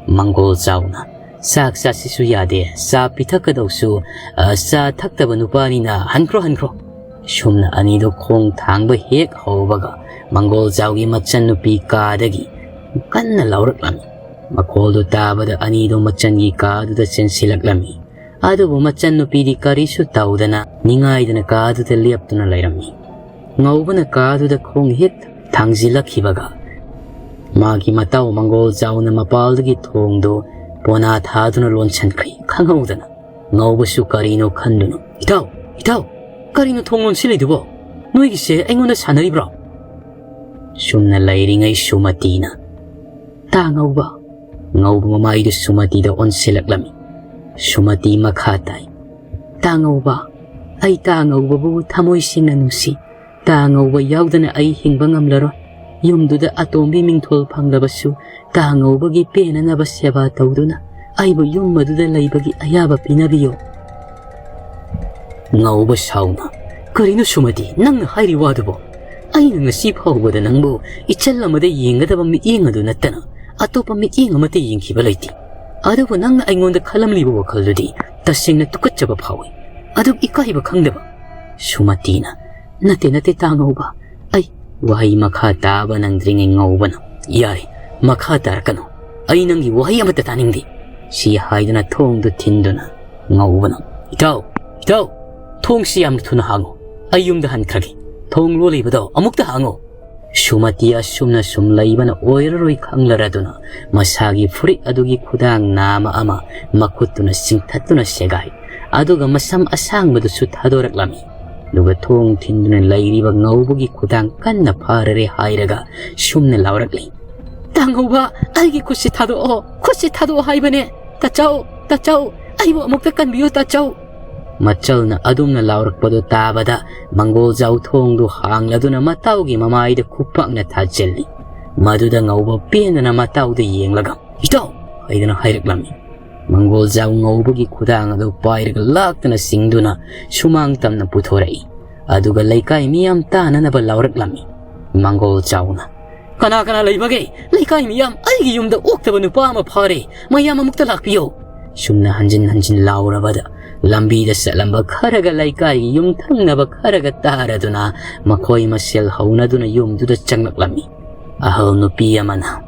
ꯃꯪꯒꯣꯜ ꯖꯥꯎꯅ, "ꯆꯥꯛ ꯆꯥꯁꯤꯁꯨ ꯌꯥꯗꯦ, ꯆꯥ ꯄꯤꯊꯛꯀꯗꯧꯁꯨ, ꯑ, ꯆꯥ ꯊꯛꯇꯕ ꯅꯨꯄꯥꯅꯤꯅ ꯍꯟꯈ꯭ꯔꯣ, ꯍꯟꯈ꯭ꯔꯣ꯫" ꯁꯨꯝꯅ ꯑꯅꯤꯗꯨ ꯈꯣꯡ ꯊꯥꯡꯕ ꯍꯦꯛ ꯍꯧꯕꯒ ꯃꯪꯒꯣꯜ ꯖꯥꯎꯒꯤ ꯃꯆꯟꯅꯨꯄꯤ ꯀꯥꯗꯒꯤ ꯀꯟꯅ ꯂꯥꯎꯔꯛꯂꯝꯃꯤ꯫ ꯃꯈꯣꯜꯗꯨ ꯇꯥꯕꯗ ꯑꯅꯤꯗꯨ ꯃꯆꯟꯒꯤ ꯀꯥꯗꯨꯗ ꯆꯦꯟꯁꯤꯜꯂꯛꯂꯝꯃꯤ꯫ ꯑꯗꯨꯕꯨ ꯃꯆꯟꯅꯨꯄꯤꯗꯤ ꯀꯔꯤꯁꯨ ꯇꯧꯗꯅ ꯅꯤꯡꯉꯥꯏꯗꯅ ꯀꯥꯗꯨꯗ ꯂꯦꯞꯇꯨꯅ ꯂꯩꯔꯝꯃꯤ꯫ ꯉꯧꯕꯅ ꯀꯥꯗꯨꯗ ꯈꯣꯡ ꯍꯦꯛ ꯊꯥꯡꯖꯤꯜꯂꯛꯈꯤꯕꯒ ꯃꯥꯒꯤ ꯃꯇꯥꯎ ꯃꯪꯒꯣꯜ ꯖꯥꯎꯅ ꯃꯄꯥꯜꯗꯒꯤ ꯊꯣꯡꯗꯨ ꯄꯣꯅꯥ ꯊꯥꯗꯨꯅ ꯂꯣꯟꯁꯤꯟꯈ꯭ꯔꯦ꯫ ꯈꯪꯍꯧꯗꯅ ꯉꯧꯕꯁꯨ ꯀꯔꯤꯅꯣ ꯈꯟꯗꯨꯅ, "ꯏꯇꯥꯎ, ꯏꯇꯥꯎ, ꯀꯔꯤꯅꯣ ꯊꯣꯡ ꯂꯣꯟꯁꯤꯜꯂꯤꯗꯨꯕꯣ? ꯅꯣꯏꯒꯤꯁꯦ ꯑꯩꯉꯣꯟꯗ ꯁꯥꯟꯅꯔꯤꯕ꯭ꯔꯣ?" ꯁꯨꯝꯅ ꯂꯩꯔꯤꯉꯩ ꯁꯨꯃꯇꯤꯅ, "ꯇꯥ ꯉꯧꯕ꯫" ꯉꯧꯕ ꯃꯃꯥꯏꯗꯨ ꯁꯨꯃꯇꯤꯗ ꯑꯣꯟꯁꯤꯜꯂꯛꯂꯝꯃꯤ꯫ ꯁꯨꯃꯇꯤ ꯃꯈꯥ ꯇꯥꯏ, "ꯇꯥ ꯉꯧꯕ, ꯑꯩ ꯇꯥ ꯉꯧꯕꯕꯨ ꯊꯃꯣꯏ ꯁꯦꯡꯅ ꯅꯨꯡꯁꯤ꯫ ꯇꯥ ꯉꯧꯕ ꯌꯥꯎꯗꯅ ꯑꯩ ꯍꯤꯡꯕ ꯉꯝꯂꯔꯣꯏ꯫ ꯌꯨꯝꯗꯨꯗ ꯑꯇꯣꯝꯕꯤ ꯃꯤꯡꯊꯣꯜ ꯐꯪꯂꯕꯁꯨ ꯇꯥ ꯉꯧꯕꯒꯤ ꯄꯦꯟꯅꯅꯕ ꯁꯦꯕꯥ ꯇꯧꯗꯨꯅ ꯑꯩꯕꯨ ꯌꯨꯝ ꯑꯗꯨꯗ ꯂꯩꯕꯒꯤ ꯑꯌꯥꯕ ꯄꯤꯅꯕꯤꯌꯨ꯫" ꯉꯧꯕ ꯁꯥꯎꯅ, "ꯀꯔꯤꯅꯣ ꯁꯨꯃꯇꯤ, ꯅꯪꯅ ꯍꯥꯏꯔꯤ ꯋꯥꯗꯨꯕꯣ? ꯑꯩꯅ ꯉꯁꯤ ꯐꯥꯎꯕꯗ ꯅꯪꯕꯨ ꯏꯆꯜ ꯑꯃꯗ ꯌꯦꯡꯒꯗꯕ ꯃꯤꯠꯌꯦꯡ ꯑꯗꯨ ꯅꯠꯇꯅ ꯑꯇꯣꯞꯄ ꯃꯤꯠꯌꯦꯡ ꯑꯃꯠꯇ ꯌꯦꯡꯈꯤꯕ ꯂꯩꯇꯦ꯫ ꯑꯗꯨꯕꯨ ꯅꯪꯅ ꯑꯩꯉꯣꯟꯗ ꯈꯜꯂꯝꯂꯤꯕ ꯋꯥꯈꯜꯗꯨꯗꯤ ꯇꯁꯦꯡꯅ ꯇꯨꯀꯠꯆꯕ ꯐꯥꯎꯏ꯫ ꯑꯗꯨꯛ ꯏꯀꯥꯏꯕ ꯈꯪꯗꯕ꯫" ꯁꯨꯃꯇꯤꯅ, "ꯅꯠꯇꯦ, ꯅꯠꯇꯦ, ꯇꯥ ꯉꯧꯕ, ꯑꯩ..." ꯋꯥꯍꯩ ꯃꯈꯥ ꯇꯥꯕ ꯅꯪꯗ꯭ꯔꯤꯉꯩ ꯉꯧꯕꯅ, "ꯌꯥꯔꯦ, ꯃꯈꯥ ꯇꯥꯔꯛꯀꯅꯨ꯫ ꯑꯩ ꯅꯪꯒꯤ ꯋꯥꯍꯩ ꯑꯃꯠꯇ ꯇꯥꯅꯤꯡꯗꯦ꯫" ꯁꯤ ꯍꯥꯏꯗꯨꯅ ꯊꯣꯡꯗꯨ ꯊꯤꯟꯗꯨꯅ ꯉꯧꯕꯅ, "ꯏꯇꯥꯎ, ꯏꯇꯥꯎ, ꯊꯣꯡꯁꯤ ꯌꯥꯝꯅ ꯊꯨꯅ ꯍꯥꯡꯉꯨ꯫ ꯑꯩ ꯌꯨꯝꯗ ꯍꯟꯈ꯭ꯔꯒꯦ꯫ ꯊꯣꯡ ꯂꯣꯜꯂꯤꯕꯗꯣ ꯑꯃꯨꯛꯇ ꯍꯥꯡꯉꯨ꯫" ꯁꯨꯃꯇꯤ ꯑꯁꯨꯝꯅ ꯁꯨꯝ ꯂꯩꯕꯅ ꯑꯣꯏꯔꯔꯣꯏ ꯈꯪꯂꯔꯗꯨꯅ ꯃꯁꯥꯒꯤ ꯐꯨꯔꯤꯠ ꯑꯗꯨꯒꯤ ꯈꯨꯗꯥꯡ ꯅꯥꯃ ꯑꯃ ꯃꯈꯨꯠꯇꯨꯅ ꯆꯤꯡꯊꯠꯇꯨꯅ ꯁꯦꯒꯥꯏ꯫ ꯑꯗꯨꯒ ꯃꯁꯝ ꯑꯁꯥꯡꯕꯗꯨꯁꯨ ꯊꯥꯗꯣꯔꯛꯂꯝꯃꯤ꯫ ꯑꯗꯨꯒ ꯊꯣꯡ ꯊꯤꯟꯗꯨꯅ ꯂꯩꯔꯤꯕ ꯉꯧꯕꯒꯤ ꯈꯨꯗꯥꯡ ꯀꯟꯅ ꯐꯥꯔꯔꯦ ꯍꯥꯏꯔꯒ ꯁꯨꯝꯅ ꯂꯥꯎꯔꯛꯂꯤ, "ꯇꯥ ꯉꯧꯕ, ꯑꯩꯒꯤ ꯈꯨꯠꯁꯤ ꯊꯥꯗꯣꯛꯑꯣ, ꯈꯨꯠꯁꯤ ꯊꯥꯗꯣꯛꯑꯣ ꯍꯥꯏꯕꯅꯦ꯫ ꯇꯥꯆꯧ, ꯇꯥꯆꯧ, ꯑꯩꯕꯨ ꯑꯃꯨꯛꯇ ꯀꯟꯕꯤꯌꯨ ꯇꯥꯆꯧ!" ꯃꯆꯜꯅ ꯑꯗꯨꯝꯅ ꯂꯥꯎꯔꯛꯄꯗꯨ ꯇꯥꯕꯗ ꯃꯪꯒꯣꯜꯖꯥꯎ ꯊꯣꯡꯗꯨ ꯍꯥꯡꯂꯗꯨꯅ ꯃꯇꯥꯎꯒꯤ ꯃꯃꯥꯏꯗ ꯈꯨꯄꯥꯛꯅ ꯊꯥꯖꯤꯜꯂꯤ꯫ ꯃꯗꯨꯗ ꯉꯧꯕ ꯄꯦꯟꯗꯅ ꯃꯇꯥꯎꯗ ꯌꯦꯡꯂꯒ, "ꯏꯇꯥꯎ!" ꯍꯥꯏꯗꯨꯅ ꯍꯥꯏꯔꯛꯂꯝꯃꯤ꯫ ꯃꯪꯒꯣꯜꯖꯥꯎ ꯉꯧꯕꯒꯤ ꯈꯨꯗꯥꯡ ꯑꯗꯨ ꯄꯥꯏꯔꯒ ꯂꯥꯛꯇꯨꯅ ꯆꯤꯡꯗꯨꯅ ꯁꯨꯃꯥꯡ ꯇꯝꯅ ꯄꯨꯊꯣꯔꯛꯏ꯫ ꯑꯗꯨꯒ ꯂꯩꯀꯥꯏ ꯃꯤꯌꯥꯝ ꯇꯥꯅꯅꯕ ꯂꯥꯎꯔꯛꯂꯝꯃꯤ꯫ ꯃꯪꯒꯣꯜꯖꯥꯎꯅ, "ꯀꯅꯥ ꯀꯅꯥ ꯂꯩꯕꯒꯦ? ꯂꯩꯀꯥꯏ ꯃꯤꯌꯥꯝ, ꯑꯩꯒꯤ ꯌꯨꯝꯗ ꯑꯣꯛꯇꯕ ꯅꯨꯄꯥ ꯑꯃ ꯐꯥꯔꯦ꯫ ꯃꯌꯥꯝ ꯑꯃꯨꯛꯇ ꯂꯥꯛꯄꯤꯌꯨ!" ꯁꯨꯝꯅ ꯍꯟꯖꯤꯟ ꯍꯟꯖꯤꯟ ꯂꯥꯎꯔꯕꯗ ꯂꯝꯕꯤꯗ ꯆꯠꯂꯝꯕ ꯈꯔꯒ ꯂꯩꯀꯥꯏꯒꯤ ꯌꯨꯝꯊꯪꯅꯕ ꯈꯔꯒ ꯇꯥꯔꯗꯨꯅ ꯃꯈꯣꯏ ꯃꯁꯦꯜ ꯍꯧꯅꯗꯨꯅ ꯌꯨꯝꯗꯨꯗ ꯆꯪꯂꯛꯂꯝꯃꯤ꯫ ꯑꯍꯜ ꯅꯨꯄꯤ ꯑꯃꯅ,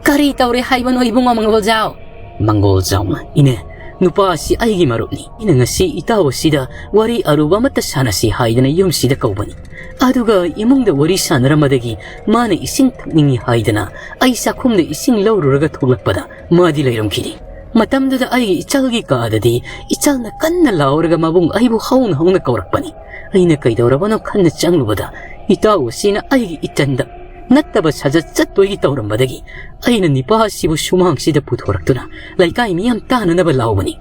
"ꯀꯔꯤ ꯇꯧꯔꯦ ꯍꯥꯏꯕꯅꯣ ꯏꯕꯨꯡꯉꯣ ꯃꯪꯒꯣꯜꯖꯥꯎ?" ꯃꯪꯒꯣꯜꯖꯥꯎꯅ, "ꯏꯅꯦ, ꯅꯨꯄꯥ ꯑꯁꯤ ꯑꯩꯒꯤ ꯃꯔꯨꯞꯅꯤ꯫ ꯑꯩꯅ ꯉꯁꯤ ꯏꯇꯥꯎ ꯑꯁꯤꯗ ꯋꯥꯔꯤ ꯑꯔꯨꯕ ꯑꯃꯠꯇ ꯁꯥꯟꯅꯁꯤ ꯍꯥꯏꯗꯅ ꯌꯨꯝꯁꯤꯗ ꯀꯧꯕꯅꯤ꯫ ꯑꯗꯨꯒ ꯏꯃꯨꯡꯗ ꯋꯥꯔꯤ ꯁꯥꯟꯅꯔꯝꯕꯗꯒꯤ ꯃꯥꯅ ꯏꯁꯤꯡ ꯊꯛꯅꯤꯡꯏ ꯍꯥꯏꯗꯅ ꯑꯩ ꯆꯥꯛꯈꯨꯝꯗ ꯏꯁꯤꯡ ꯂꯧꯔꯨꯔꯒ ꯊꯣꯛꯂꯛꯄꯗ ꯃꯥꯗꯤ ꯂꯩꯔꯝꯈꯤꯗꯦ꯫ ꯃꯇꯝꯗꯨꯗ ꯑꯩꯒꯤ ꯏꯆꯜꯒꯤ ꯀꯥꯗꯗꯤ ꯏꯆꯜꯅ ꯀꯟꯅ ꯂꯥꯎꯔꯒ ꯃꯕꯨꯡ ꯑꯩꯕꯨ ꯍꯧꯅ ꯍꯧꯅ ꯀꯧꯔꯛꯄꯅꯤ꯫ ꯑꯩꯅ ꯀꯩꯗꯧꯔꯕꯅꯣ ꯈꯟꯅ ꯆꯪꯂꯨꯕꯗ ꯏꯇꯥꯎ ꯑꯁꯤꯅ ꯑꯩꯒꯤ ꯏꯆꯟꯗ ꯅꯠꯇꯕ ꯁꯥꯖꯠ ꯆꯠꯇꯣꯏꯒꯤ ꯇꯧꯔꯝꯕꯗꯒꯤ ꯑꯩꯅ ꯅꯤꯄꯥ ꯑꯁꯤꯕꯨ ꯁꯨꯃꯥꯡꯁꯤꯗ ꯄꯨꯊꯣꯔꯛꯇꯨꯅ ꯂꯩꯀꯥꯏ ꯃꯤꯌꯥꯝ ꯇꯥꯅꯅꯕ ꯂꯥꯎꯕꯅꯤ꯫"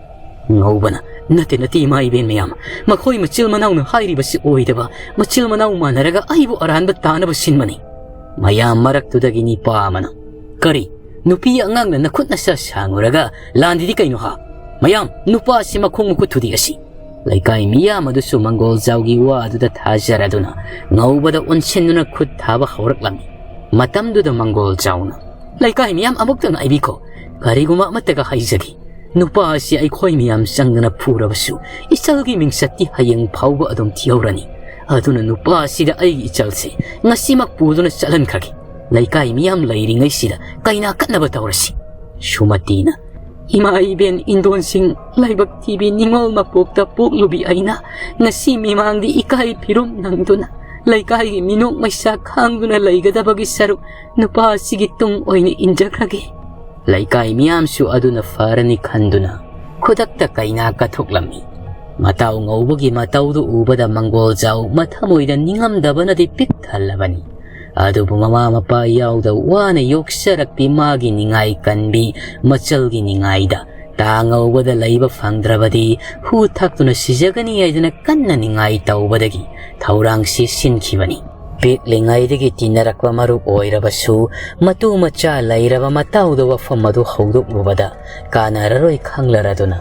ꯉꯧꯕꯅ, "ꯅꯠꯇꯦ, ꯅꯠꯇꯦ, ꯏꯃꯥ ꯏꯕꯦꯟ ꯃꯌꯥꯝ, ꯃꯈꯣꯏ ꯃꯆꯤꯜ ꯃꯅꯥꯎꯅ ꯍꯥꯏꯔꯤꯕꯁꯤ ꯑꯣꯏꯗꯕ, ꯃꯆꯤꯜ ꯃꯅꯥꯎ ꯃꯥꯟꯅꯔꯒ ꯑꯩꯕꯨ ꯑꯔꯥꯟꯕ ꯇꯥꯅꯕ ꯁꯤꯟꯕꯅꯤ꯫" ꯃꯌꯥꯝ ꯃꯔꯛꯇꯨꯗꯒꯤ ꯅꯤꯄꯥ ꯑꯃꯅ, "ꯀꯔꯤ? ꯅꯨꯄꯤ ꯑꯉꯥꯡꯅ ꯅꯈꯨꯠ ꯅꯁꯥ ꯁꯥꯡꯉꯨꯔꯒ ꯂꯥꯟꯗꯤꯗꯤ ꯀꯩꯅꯣ ꯍꯥ? ꯃꯌꯥꯝ, ꯅꯨꯄꯥ ꯑꯁꯤ ꯃꯈꯣꯡ ꯃꯈꯨꯠ ꯊꯨꯗꯦꯛ ꯑꯁꯤ!" ꯂꯩꯀꯥꯏ ꯃꯤꯌꯥꯝ ꯑꯗꯨꯁꯨ ꯃꯪꯒꯣꯜꯖꯥꯎꯒꯤ ꯋꯥ ꯑꯗꯨꯗ ꯊꯥꯖꯔꯗꯨꯅ ꯉꯧꯕꯗ ꯑꯣꯟꯁꯤꯟꯗꯨꯅ ꯈꯨꯠ ꯊꯥꯕ ꯍꯧꯔꯛꯂꯝꯃꯤ꯫ ꯃꯇꯝꯗꯨꯗ ꯃꯪꯒꯣꯜꯖꯥꯎꯅ, "ꯂꯩꯀꯥꯏ ꯃꯤꯌꯥꯝ ꯑꯃꯨꯛꯇ ꯉꯥꯏꯕꯤꯈꯣ꯫ ꯀꯔꯤꯒꯨꯝꯕ ꯑꯃꯠꯇꯒ ꯍꯥꯏꯖꯒꯦ꯫ ꯅꯨꯄꯥ ꯑꯁꯤ ꯑꯩꯈꯣꯏ ꯃꯤꯌꯥꯝ ꯆꯪꯗꯅ ꯐꯨꯔꯕꯁꯨ ꯏꯆꯜꯒꯤ ꯃꯤꯡꯆꯠꯇꯤ ꯍꯌꯦꯡ ꯐꯥꯎꯕ ꯑꯗꯨꯝ ꯊꯤꯍꯧꯔꯅꯤ꯫ ꯑꯗꯨꯅ ꯅꯨꯄꯥ ꯑꯁꯤꯗ ꯑꯩꯒꯤ ꯏꯆꯜꯁꯦ ꯉꯁꯤꯃꯛ ꯄꯨꯗꯨꯅ ꯆꯠꯍꯟꯈ꯭ꯔꯒꯦ꯫ ꯂꯩꯀꯥꯏ ꯃꯤꯌꯥꯝ ꯂꯩꯔꯤꯉꯩꯁꯤꯗ ꯀꯩꯅꯥ ꯀꯠꯅꯕ ꯇꯧꯔꯁꯤ꯫" ꯁꯨꯃꯇꯤꯅ, "ꯏꯃꯥ ꯏꯕꯦꯟ ꯏꯟꯗꯣꯟꯁꯤꯡ, ꯂꯥꯏꯕꯛ ꯊꯤꯕꯤ ꯅꯤꯡꯉꯣꯜ ꯃꯄꯣꯛꯇ ꯄꯣꯛꯂꯨꯕꯤ ꯑꯩꯅ ꯉꯁꯤ ꯃꯤꯃꯥꯡꯗꯤ ꯏꯀꯥꯏ ꯐꯤꯔꯨꯝ ꯅꯪꯗꯨꯅ ꯂꯩꯀꯥꯏꯒꯤ ꯃꯤꯅꯣꯛ ꯃꯩꯁꯥ ꯈꯥꯡꯗꯨꯅ ꯂꯩꯒꯗꯕꯒꯤ ꯁꯔꯨꯛ ꯅꯨꯄꯥ ꯑꯁꯤꯒꯤ ꯇꯨꯡ ꯑꯣꯏꯅ ꯏꯟꯖꯈ꯭ꯔꯒꯦ꯫ ꯂꯩꯀꯥꯏ ꯃꯤꯌꯥꯝꯁꯨ ꯑꯗꯨꯅ ꯐꯔꯅꯤ ꯈꯟꯗꯨꯅ ꯈꯨꯗꯛꯇ ꯀꯩꯅꯥ ꯀꯠꯊꯣꯛꯂꯝꯃꯤ꯫ ꯃꯇꯥꯎ ꯉꯧꯕꯒꯤ ꯃꯇꯧꯗꯨ ꯎꯕꯗ ꯃꯪꯒꯣꯜꯖꯥꯎ ꯃꯊꯃꯣꯏꯗ ꯅꯤꯡꯉꯝꯗꯕꯅꯗꯤ ꯄꯤꯛ ꯊꯜꯂꯕꯅꯤ꯫ ꯑꯗꯨꯕꯨ ꯃꯃꯥ ꯃꯄꯥ ꯌꯥꯎꯗ ꯋꯥꯅ ꯌꯣꯛꯆꯔꯛꯄꯤ ꯃꯥꯒꯤ ꯅꯤꯡꯉꯥꯏ ꯀꯟꯕꯤ ꯃꯆꯜꯒꯤ ꯅꯤꯡꯉꯥꯏꯗ ꯇꯥ ꯉꯧꯕꯗ ꯂꯩꯕ ꯐꯪꯗ꯭ꯔꯕꯗꯤ ꯍꯨ ꯊꯛꯇꯨꯅ ꯁꯤꯖꯒꯅꯤ ꯍꯥꯏꯗꯨꯅ ꯀꯟꯅ ꯅꯤꯡꯉꯥꯏ ꯇꯧꯕꯗꯒꯤ ꯊꯧꯔꯥꯡꯁꯤ ꯁꯤꯟꯈꯤꯕꯅꯤ꯫ ꯄꯤꯛꯂꯤꯉꯩꯗꯒꯤ ꯇꯤꯟꯅꯔꯛꯄ ꯃꯔꯨꯞ ꯑꯣꯏꯔꯕꯁꯨ ꯃꯇꯨ ꯃꯆꯥ ꯂꯩꯔꯕ ꯃꯇꯥꯎꯗ ꯋꯥꯐꯝ ꯑꯗꯨ ꯍꯧꯗꯣꯛꯂꯨꯕꯗ ꯀꯥꯟꯅꯔꯔꯣꯏ ꯈꯪꯂꯔꯗꯨꯅ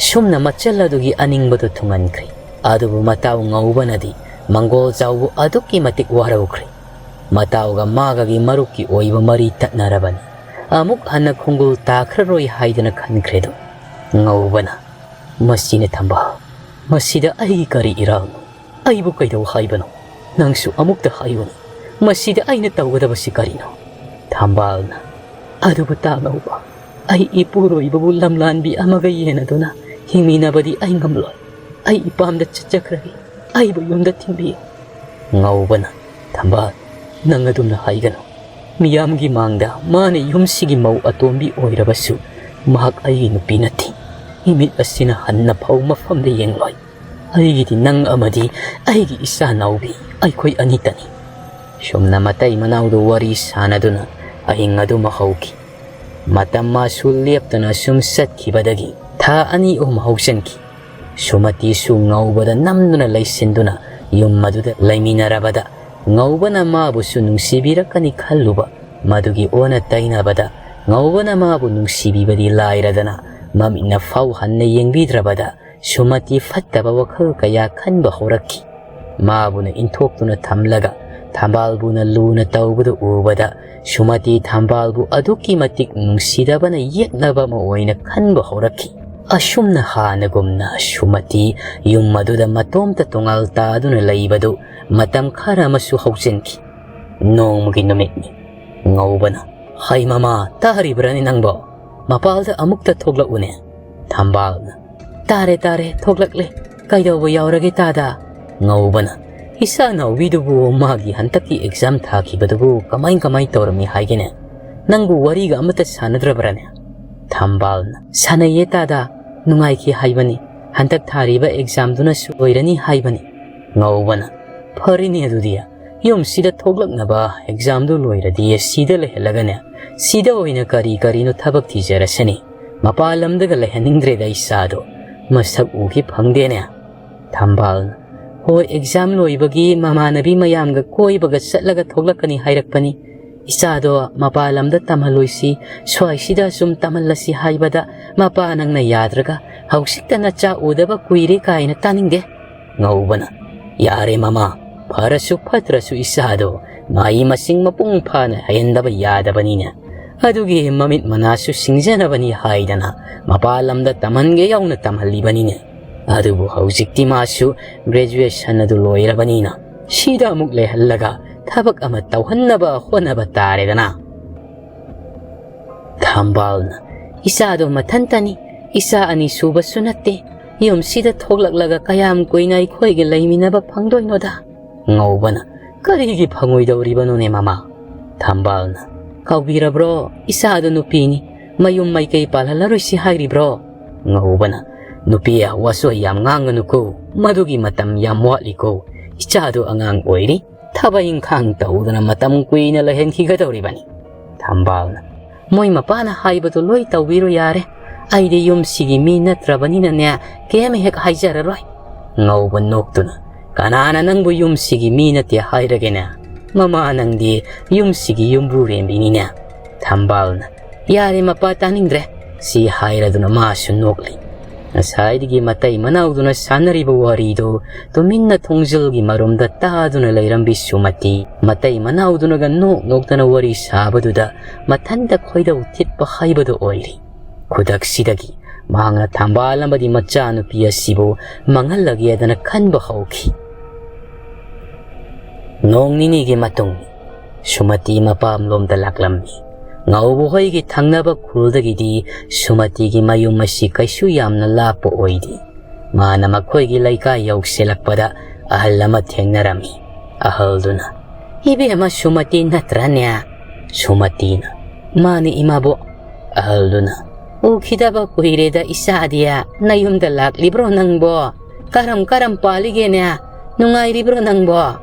ꯁꯨꯝꯅ ꯃꯆꯜ ꯑꯗꯨꯒꯤ ꯑꯅꯤꯡꯕꯗꯨ ꯊꯨꯡꯍꯟꯈ꯭ꯔꯦ꯫ ꯑꯗꯨꯕꯨ ꯃꯇꯥꯎ ꯉꯧꯕꯅꯗꯤ ꯃꯪꯒꯣꯜ ꯆꯥꯎꯕꯨ ꯑꯗꯨꯛꯀꯤ ꯃꯇꯤꯛ ꯋꯥꯔꯧꯈ꯭ꯔꯦ꯫ ꯃꯇꯥꯎꯒ ꯃꯥꯒꯒꯤ ꯃꯔꯨꯞꯀꯤ ꯑꯣꯏꯕ ꯃꯔꯤ ꯇꯠꯅꯔꯕꯅꯤ꯫ ꯑꯃꯨꯛ ꯍꯟꯅ ꯈꯣꯡꯒꯨꯜ ꯇꯥꯈ꯭ꯔꯔꯣꯏ ꯍꯥꯏꯗꯨꯅ ꯈꯟꯈ꯭ꯔꯦꯗꯣ꯫ ꯉꯧꯕꯅ, "ꯃꯁꯤꯅ ꯊꯝꯕꯥꯜ, ꯃꯁꯤꯗ ꯑꯩꯒꯤ ꯀꯔꯤ ꯏꯔꯥꯜꯅꯣ? ꯑꯩꯕꯨ ꯀꯩꯗꯧ ꯍꯥꯏꯕꯅꯣ? ꯅꯪꯁꯨ ꯑꯃꯨꯛꯇ ꯍꯥꯏꯌꯨꯅꯦ, ꯃꯁꯤꯗ ꯑꯩꯅ ꯇꯧꯒꯗꯕꯁꯤ ꯀꯔꯤꯅꯣ?" ꯊꯝꯕꯥꯜꯅ, "ꯑꯗꯨꯕꯨ ꯇꯥ ꯉꯧꯕ, ꯑꯩ ꯏꯄꯨꯔꯣꯏꯕꯕꯨ ꯂꯝꯂꯥꯟꯕꯤ ꯑꯃꯒ ꯌꯦꯟꯅꯗꯨꯅ ꯍꯤꯡꯃꯤꯟꯅꯕꯗꯤ ꯑꯩ ꯉꯝꯂꯣꯏ꯫ ꯑꯩ ꯏꯄꯥꯝꯗ ꯆꯠꯆꯈ꯭ꯔꯒꯦ꯫ ꯑꯩꯕꯨ ꯌꯨꯝꯗ ꯊꯤꯟꯕꯤꯌꯨ꯫" ꯉꯧꯕꯅ, "ꯊꯝꯕꯥꯜ, ꯅꯪ ꯑꯗꯨꯝꯅ ꯍꯥꯏꯒꯅꯨ꯫ ꯃꯤꯌꯥꯝꯒꯤ ꯃꯥꯡꯗ ꯃꯥꯅ ꯌꯨꯝꯁꯤꯒꯤ ꯃꯧ ꯑꯇꯣꯝꯕꯤ ꯑꯣꯏꯔꯕꯁꯨ ꯃꯍꯥꯛ ꯑꯩꯒꯤ ꯅꯨꯄꯤ ꯅꯠꯇꯦ꯫ ꯏꯃꯤꯠ ꯑꯁꯤꯅ ꯍꯟꯅ ꯐꯥꯎ ꯃꯐꯝꯗ ꯌꯦꯡꯂꯣꯏ꯫ ꯑꯩꯒꯤꯗꯤ ꯅꯪ ꯑꯃꯗꯤ ꯑꯩꯒꯤ ꯏꯆꯥ ꯅꯥꯎꯕꯤ ꯑꯩꯈꯣꯏ ꯑꯅꯤꯇꯅꯤ꯫" ꯁꯨꯝꯅ ꯃꯇꯩ ꯃꯅꯥꯎꯗꯨ ꯋꯥꯔꯤ ꯁꯥꯟꯅꯗꯨꯅ ꯑꯍꯤꯡ ꯑꯗꯨꯃ ꯍꯧꯈꯤ꯫ ꯃꯇꯝ ꯃꯥꯁꯨ ꯂꯦꯞꯇꯅ ꯁꯨꯝ ꯆꯠꯈꯤꯕꯗꯒꯤ ꯊꯥ ꯑꯅꯤ ꯑꯍꯨꯝ ꯍꯧꯖꯤꯟꯈꯤ꯫ ꯁꯨꯃꯇꯤꯁꯨ ꯉꯧꯕꯗ ꯅꯝꯗꯨꯅ ꯂꯩꯁꯤꯟꯗꯨꯅ ꯌꯨꯝ ꯑꯗꯨꯗ ꯂꯩꯃꯤꯟꯅꯔꯕꯗ ꯉꯧꯕꯅ ꯃꯥꯕꯨꯁꯨ ꯅꯨꯡꯁꯤꯕꯤꯔꯛꯀꯅꯤ ꯈꯜꯂꯨꯕ ꯃꯗꯨꯒꯤ ꯑꯣꯟꯅ ꯇꯩꯅꯕꯗ ꯉꯧꯕꯅ ꯃꯥꯕꯨ ꯅꯨꯡꯁꯤꯕꯤꯕꯗꯤ ꯂꯥꯏꯔꯗꯅ ꯃꯃꯤꯠꯅ ꯐꯥꯎ ꯍꯟꯅ ꯌꯦꯡꯕꯤꯗ꯭ꯔꯕꯗ ꯁꯨꯃꯇꯤ ꯐꯠꯇꯕ ꯋꯥꯈꯜ ꯀꯌꯥ ꯈꯟꯕ ꯍꯧꯔꯛꯈꯤ꯫ ꯃꯥꯕꯨꯅ ꯏꯟꯊꯣꯛꯇꯨꯅ ꯊꯝꯂꯒ ꯊꯝꯕꯥꯜꯕꯨꯅ ꯂꯨꯅ ꯇꯧꯕꯗꯨ ꯎꯕꯗ ꯁꯨꯃꯇꯤ ꯊꯝꯕꯥꯜꯕꯨ ꯑꯗꯨꯛꯀꯤ ꯃꯇꯤꯛ ꯅꯨꯡꯁꯤꯗꯕꯅ ꯌꯦꯛꯅꯕ ꯑꯃ ꯑꯣꯏꯅ ꯈꯟꯕ ꯍꯧꯔꯛꯈꯤ꯫ ꯑꯁꯨꯝꯅ ꯍꯥꯟꯅꯒꯨꯝꯅ ꯁꯨꯃꯇꯤ ꯌꯨꯝ ꯑꯗꯨꯗ ꯃꯇꯣꯝꯇ ꯇꯣꯉꯥꯜ ꯇꯥꯗꯨꯅ ꯂꯩꯕꯗꯨ ꯃꯇꯝ ꯈꯔ ꯑꯃꯁꯨ ꯍꯧꯖꯤꯟꯈꯤ꯫ ꯅꯣꯡꯃꯒꯤ ꯅꯨꯃꯤꯠꯅꯤ꯫ ꯉꯧꯕꯅ, "ꯍꯩ ꯃꯃꯥ, ꯇꯥꯔꯤꯕ꯭ꯔꯥꯅꯦ ꯅꯪꯕꯣ? ꯃꯄꯥꯜꯗ ꯑꯃꯨꯛꯇ ꯊꯣꯛꯂꯛꯎꯅꯦ꯫" ꯊꯝꯕꯥꯜꯅ, "ꯇꯥꯔꯦ, ꯇꯥꯔꯦ, ꯊꯣꯛꯂꯛꯂꯦ꯫ ꯀꯩꯗꯧꯕ ꯌꯥꯎꯔꯒꯦ ꯇꯥꯗ?" ꯉꯧꯕꯅ, "ꯏꯆꯥ ꯅꯥꯎꯕꯤꯗꯨꯕꯨ ꯃꯥꯒꯤ ꯍꯟꯗꯛꯀꯤ exam ꯊꯥꯈꯤꯕꯗꯨꯕꯨ ꯀꯃꯥꯏ ꯀꯃꯥꯏ ꯇꯧꯔꯝꯃꯤ ꯍꯥꯏꯒꯦꯅꯦ? ꯅꯪꯕꯨ ꯋꯥꯔꯤꯒ ꯑꯃꯠꯇ ꯁꯥꯟꯅꯗ꯭ꯔꯕ꯭ꯔꯥꯅꯦ?" ꯊꯝꯕꯥꯜꯅ, "ꯁꯥꯟꯅꯩꯌꯦ ꯇꯥꯗ, ꯅꯨꯡꯉꯥꯏꯈꯤ ꯍꯥꯏꯕꯅꯤ꯫ ꯍꯟꯗꯛ ꯊꯥꯔꯤꯕ examꯗꯨꯅꯁꯨ ꯑꯣꯏꯔꯅꯤ ꯍꯥꯏꯕꯅꯤ꯫" ꯉꯧꯕꯅ, "ꯐꯔꯤꯅꯦ ꯑꯗꯨꯗꯤ, ꯌꯨꯝꯁꯤꯗ ꯊꯣꯛꯂꯛꯅꯕ examꯗꯨ ꯂꯣꯏꯔꯗꯤ ꯁꯤꯗ ꯂꯩꯍꯜꯂꯒꯅꯦ, ꯁꯤꯗ ꯑꯣꯏꯅ ꯀꯔꯤ ꯀꯔꯤꯅꯣ ꯊꯕꯛ ꯊꯤꯖꯔꯁꯅꯤ꯫ ꯃꯄꯥꯟ ꯂꯝꯗꯒ ꯂꯩꯍꯟꯅꯤꯡꯗ꯭ꯔꯦꯗ ꯏꯆꯥꯗꯣ, ꯃꯁꯛ ꯎꯈꯤ ꯐꯪꯗꯦꯅꯦ꯫" ꯊꯝꯕꯥꯜꯅ, "ꯍꯣꯏ, exam ꯂꯣꯏꯕꯒꯤ ꯃꯃꯥꯟꯅꯕꯤ ꯃꯌꯥꯝꯒ ꯀꯣꯏꯕꯒ ꯆꯠꯂꯒ ꯊꯣꯛꯂꯛꯀꯅꯤ ꯍꯥꯏꯔꯛꯄꯅꯤ꯫ ꯏꯆꯥꯗꯣ ꯃꯄꯥꯟ ꯂꯝꯗ ꯇꯝꯍꯜꯂꯣꯏꯁꯤ, ꯁ꯭ꯋꯥꯏꯁꯤꯗ ꯁꯨꯝ ꯇꯝꯍꯜꯂꯁꯤ ꯍꯥꯏꯕꯗ ꯃꯄꯥ ꯅꯪꯅ ꯌꯥꯗ꯭ꯔꯒ ꯍꯧꯖꯤꯛꯇ ꯅꯆꯥ ꯎꯗꯕ ꯀꯨꯏꯔꯦ ꯀꯥꯏꯅ ꯇꯥꯅꯤꯡꯗꯦ꯫" ꯉꯧꯕꯅ, "ꯌꯥꯔꯦ ꯃꯃꯥ, ꯐꯔꯁꯨ ꯐꯠꯇ꯭ꯔꯁꯨ ꯏꯆꯥꯗꯣ ꯃꯍꯩ ꯃꯁꯤꯡ ꯃꯄꯨꯡ ꯐꯥꯅ ꯍꯩꯍꯟꯗꯕ ꯌꯥꯗꯕꯅꯤꯅꯦ꯫ ꯑꯗꯨꯒꯤ ꯃꯃꯤꯠ ꯃꯅꯥꯁꯨ ꯁꯤꯡꯖꯅꯕꯅꯤ ꯍꯥꯏꯗꯅ ꯃꯄꯥꯟ ꯂꯝꯗ ꯇꯝꯍꯟꯒꯦ ꯌꯥꯎꯅ ꯇꯝꯍꯜꯂꯤꯕꯅꯤꯅꯦ꯫ ꯑꯗꯨꯕꯨ ꯍꯧꯖꯤꯛꯇꯤ ꯃꯥꯁꯨ graduation ꯑꯗꯨ ꯂꯣꯏꯔꯕꯅꯤꯅ ꯁꯤꯗ ꯑꯃꯨꯛ ꯂꯩꯍꯜꯂꯒ ꯊꯕꯛ ꯑꯃ ꯇꯧꯍꯟꯅꯕ ꯍꯣꯠꯅꯕ ꯇꯥꯔꯦꯗꯅ꯫" ꯊꯝꯕꯥꯜꯅ, "ꯏꯆꯥꯗꯣ ꯃꯊꯟꯇꯅꯤ, ꯏꯆꯥ ꯑꯅꯤ ꯁꯨꯕꯁꯨ ꯅꯠꯇꯦ꯫ ꯌꯨꯝꯁꯤꯗ ꯊꯣꯛꯂꯛꯂꯒ ꯀꯌꯥꯝ ꯀꯨꯏꯅ ꯑꯩꯈꯣꯏꯒ ꯂꯩꯃꯤꯟꯅꯕ ꯐꯪꯗꯣꯏꯅꯣꯗ?" ꯉꯧꯕꯅ, "ꯀꯔꯤꯒꯤ ꯐꯪꯉꯣꯏꯗꯧꯔꯤꯕꯅꯣꯅꯦ ꯃꯃꯥ?" ꯊꯝꯕꯥꯜꯅ, "ꯀꯥꯎꯕꯤꯔꯕ꯭ꯔꯣ? ꯏꯆꯥꯗꯣ ꯅꯨꯄꯤꯅꯤ, ꯃꯌꯨꯝ ꯃꯩꯀꯩ ꯄꯥꯜꯍꯜꯂꯔꯣꯏꯁꯤ ꯍꯥꯏꯔꯤꯕ꯭ꯔꯣ?" ꯉꯧꯕꯅ, "ꯅꯨꯄꯤ, ꯋꯥꯆꯣꯏ ꯌꯥꯝ ꯉꯥꯡꯒꯅꯨꯀꯣ, ꯃꯗꯨꯒꯤ ꯃꯇꯝ ꯌꯥꯝ ꯋꯥꯠꯂꯤꯀꯣ꯫ ꯏꯆꯥꯗꯣ ꯑꯉꯥꯡ ꯑꯣꯏꯔꯤ, ꯊꯕꯛ ꯏꯪꯈꯥꯡ ꯇꯧꯗꯅ ꯃꯇꯝ ꯀꯨꯏꯅ ꯂꯩꯍꯟꯈꯤꯒꯗꯧꯔꯤꯕꯅꯤ꯫" ꯊꯝꯕꯥꯜꯅ, "ꯃꯣꯏ ꯃꯄꯥꯅ ꯍꯥꯏꯕꯗꯣ ꯂꯣꯏ ꯇꯧꯕꯤꯔꯣ ꯌꯥꯔꯦ꯫ ꯑꯩꯗꯤ ꯌꯨꯝꯁꯤꯒꯤ ꯃꯤ ꯅꯠꯇ꯭ꯔꯕꯅꯤꯅꯅꯦ, ꯀꯩꯝ ꯍꯦꯛ ꯍꯥꯏꯖꯔꯔꯣꯏ꯫" ꯉꯧꯕ ꯅꯣꯛꯇꯨꯅ, "ꯀꯅꯥꯅ ꯅꯪꯕꯨ ꯌꯨꯝꯁꯤꯒꯤ ꯃꯤ ꯅꯠꯇꯦ ꯍꯥꯏꯔꯒꯦꯅꯦ? ꯃꯃꯥ ꯅꯪꯗꯤ ꯌꯨꯝꯁꯤꯒꯤ ꯌꯨꯝꯕꯨꯔꯦꯝꯕꯤꯅꯤꯅꯦ꯫" ꯊꯝꯕꯥꯜꯅ, "ꯌꯥꯔꯦ ꯃꯄꯥ, ꯇꯥꯅꯤꯡꯗ꯭ꯔꯦ꯫" ꯁꯤ ꯍꯥꯏꯔꯗꯨꯅ ꯃꯥꯁꯨ ꯅꯣꯛꯂꯤ꯫ ꯉꯁꯥꯏꯗꯒꯤ ꯃꯇꯩ ꯃꯅꯥꯎꯗꯨꯅ ꯁꯥꯟꯅꯔꯤꯕ ꯋꯥꯔꯤꯗꯨ ꯇꯨꯃꯤꯟꯅ ꯊꯣꯡꯖꯤꯜꯒꯤ ꯃꯔꯨꯝꯗ ꯇꯥꯗꯨꯅ ꯂꯩꯔꯝꯕꯤ ꯁꯨꯃꯇꯤ, ꯃꯇꯩ ꯃꯅꯥꯎꯗꯨꯅꯒ ꯅꯣꯛ ꯅꯣꯛꯇꯅ ꯋꯥꯔꯤ ꯁꯥꯕꯗꯨꯗ ꯃꯊꯟꯇ ꯈꯣꯏꯗꯧ ꯊꯤꯠꯄ ꯍꯥꯏꯕꯗꯨ ꯑꯣꯏꯔꯤ꯫ ꯈꯨꯗꯛꯁꯤꯗꯒꯤ ꯃꯍꯥꯛꯅ ꯊꯝꯕꯥꯜ ꯑꯃꯗꯤ ꯃꯆꯥꯅꯨꯄꯤ ꯑꯁꯤꯕꯨ ꯃꯥꯡꯍꯜꯂꯒꯦꯗꯅ ꯈꯟꯕ ꯍꯧꯈꯤ꯫ ꯅꯣꯡ ꯅꯤꯅꯤꯒꯤ ꯃꯇꯨꯡ ꯁꯨꯃꯇꯤ ꯃꯄꯥꯝꯂꯣꯝꯗ ꯂꯥꯛꯂꯝꯃꯤ꯫ ꯉꯧꯕ ꯍꯣꯏꯒꯤ ꯊꯪꯅꯕ ꯈꯨꯜꯗꯒꯤꯗꯤ ꯁꯨꯃꯇꯤꯒꯤ ꯃꯌꯨꯝ ꯑꯁꯤ ꯀꯩꯁꯨ ꯌꯥꯝꯅ ꯂꯥꯞꯄ ꯑꯣꯏꯗꯦ꯫ ꯃꯥꯅ ꯃꯈꯣꯏꯒꯤ ꯂꯩꯀꯥꯏ ꯌꯧꯁꯤꯜꯂꯛꯄꯗ ꯑꯍꯜ ꯑꯃ ꯊꯦꯡꯅꯔꯝꯃꯤ꯫ ꯑꯍꯜꯗꯨꯅ, "ꯏꯕꯦꯝꯃ ꯁꯨꯃꯇꯤ ꯅꯠꯇ꯭ꯔꯅꯦ?" ꯁꯨꯃꯇꯤꯅ, "ꯃꯥꯅꯤ ꯏꯃꯥꯕꯣꯛ"꯫ ꯑꯍꯜꯗꯨꯅ, "ꯎꯈꯤꯗꯕ ꯀꯨꯏꯔꯦꯗ ꯏꯆꯥꯗꯤ, ꯅꯌꯨꯝꯗ ꯂꯥꯛꯂꯤꯕ꯭ꯔꯣ ꯅꯪꯕꯣ? ꯀꯔꯝ ꯀꯔꯝ ꯄꯥꯜꯂꯤꯒꯦꯅꯦ? ꯅꯨꯡꯉꯥꯏꯔꯤꯕ꯭ꯔꯣ ꯅꯪꯕꯣ?"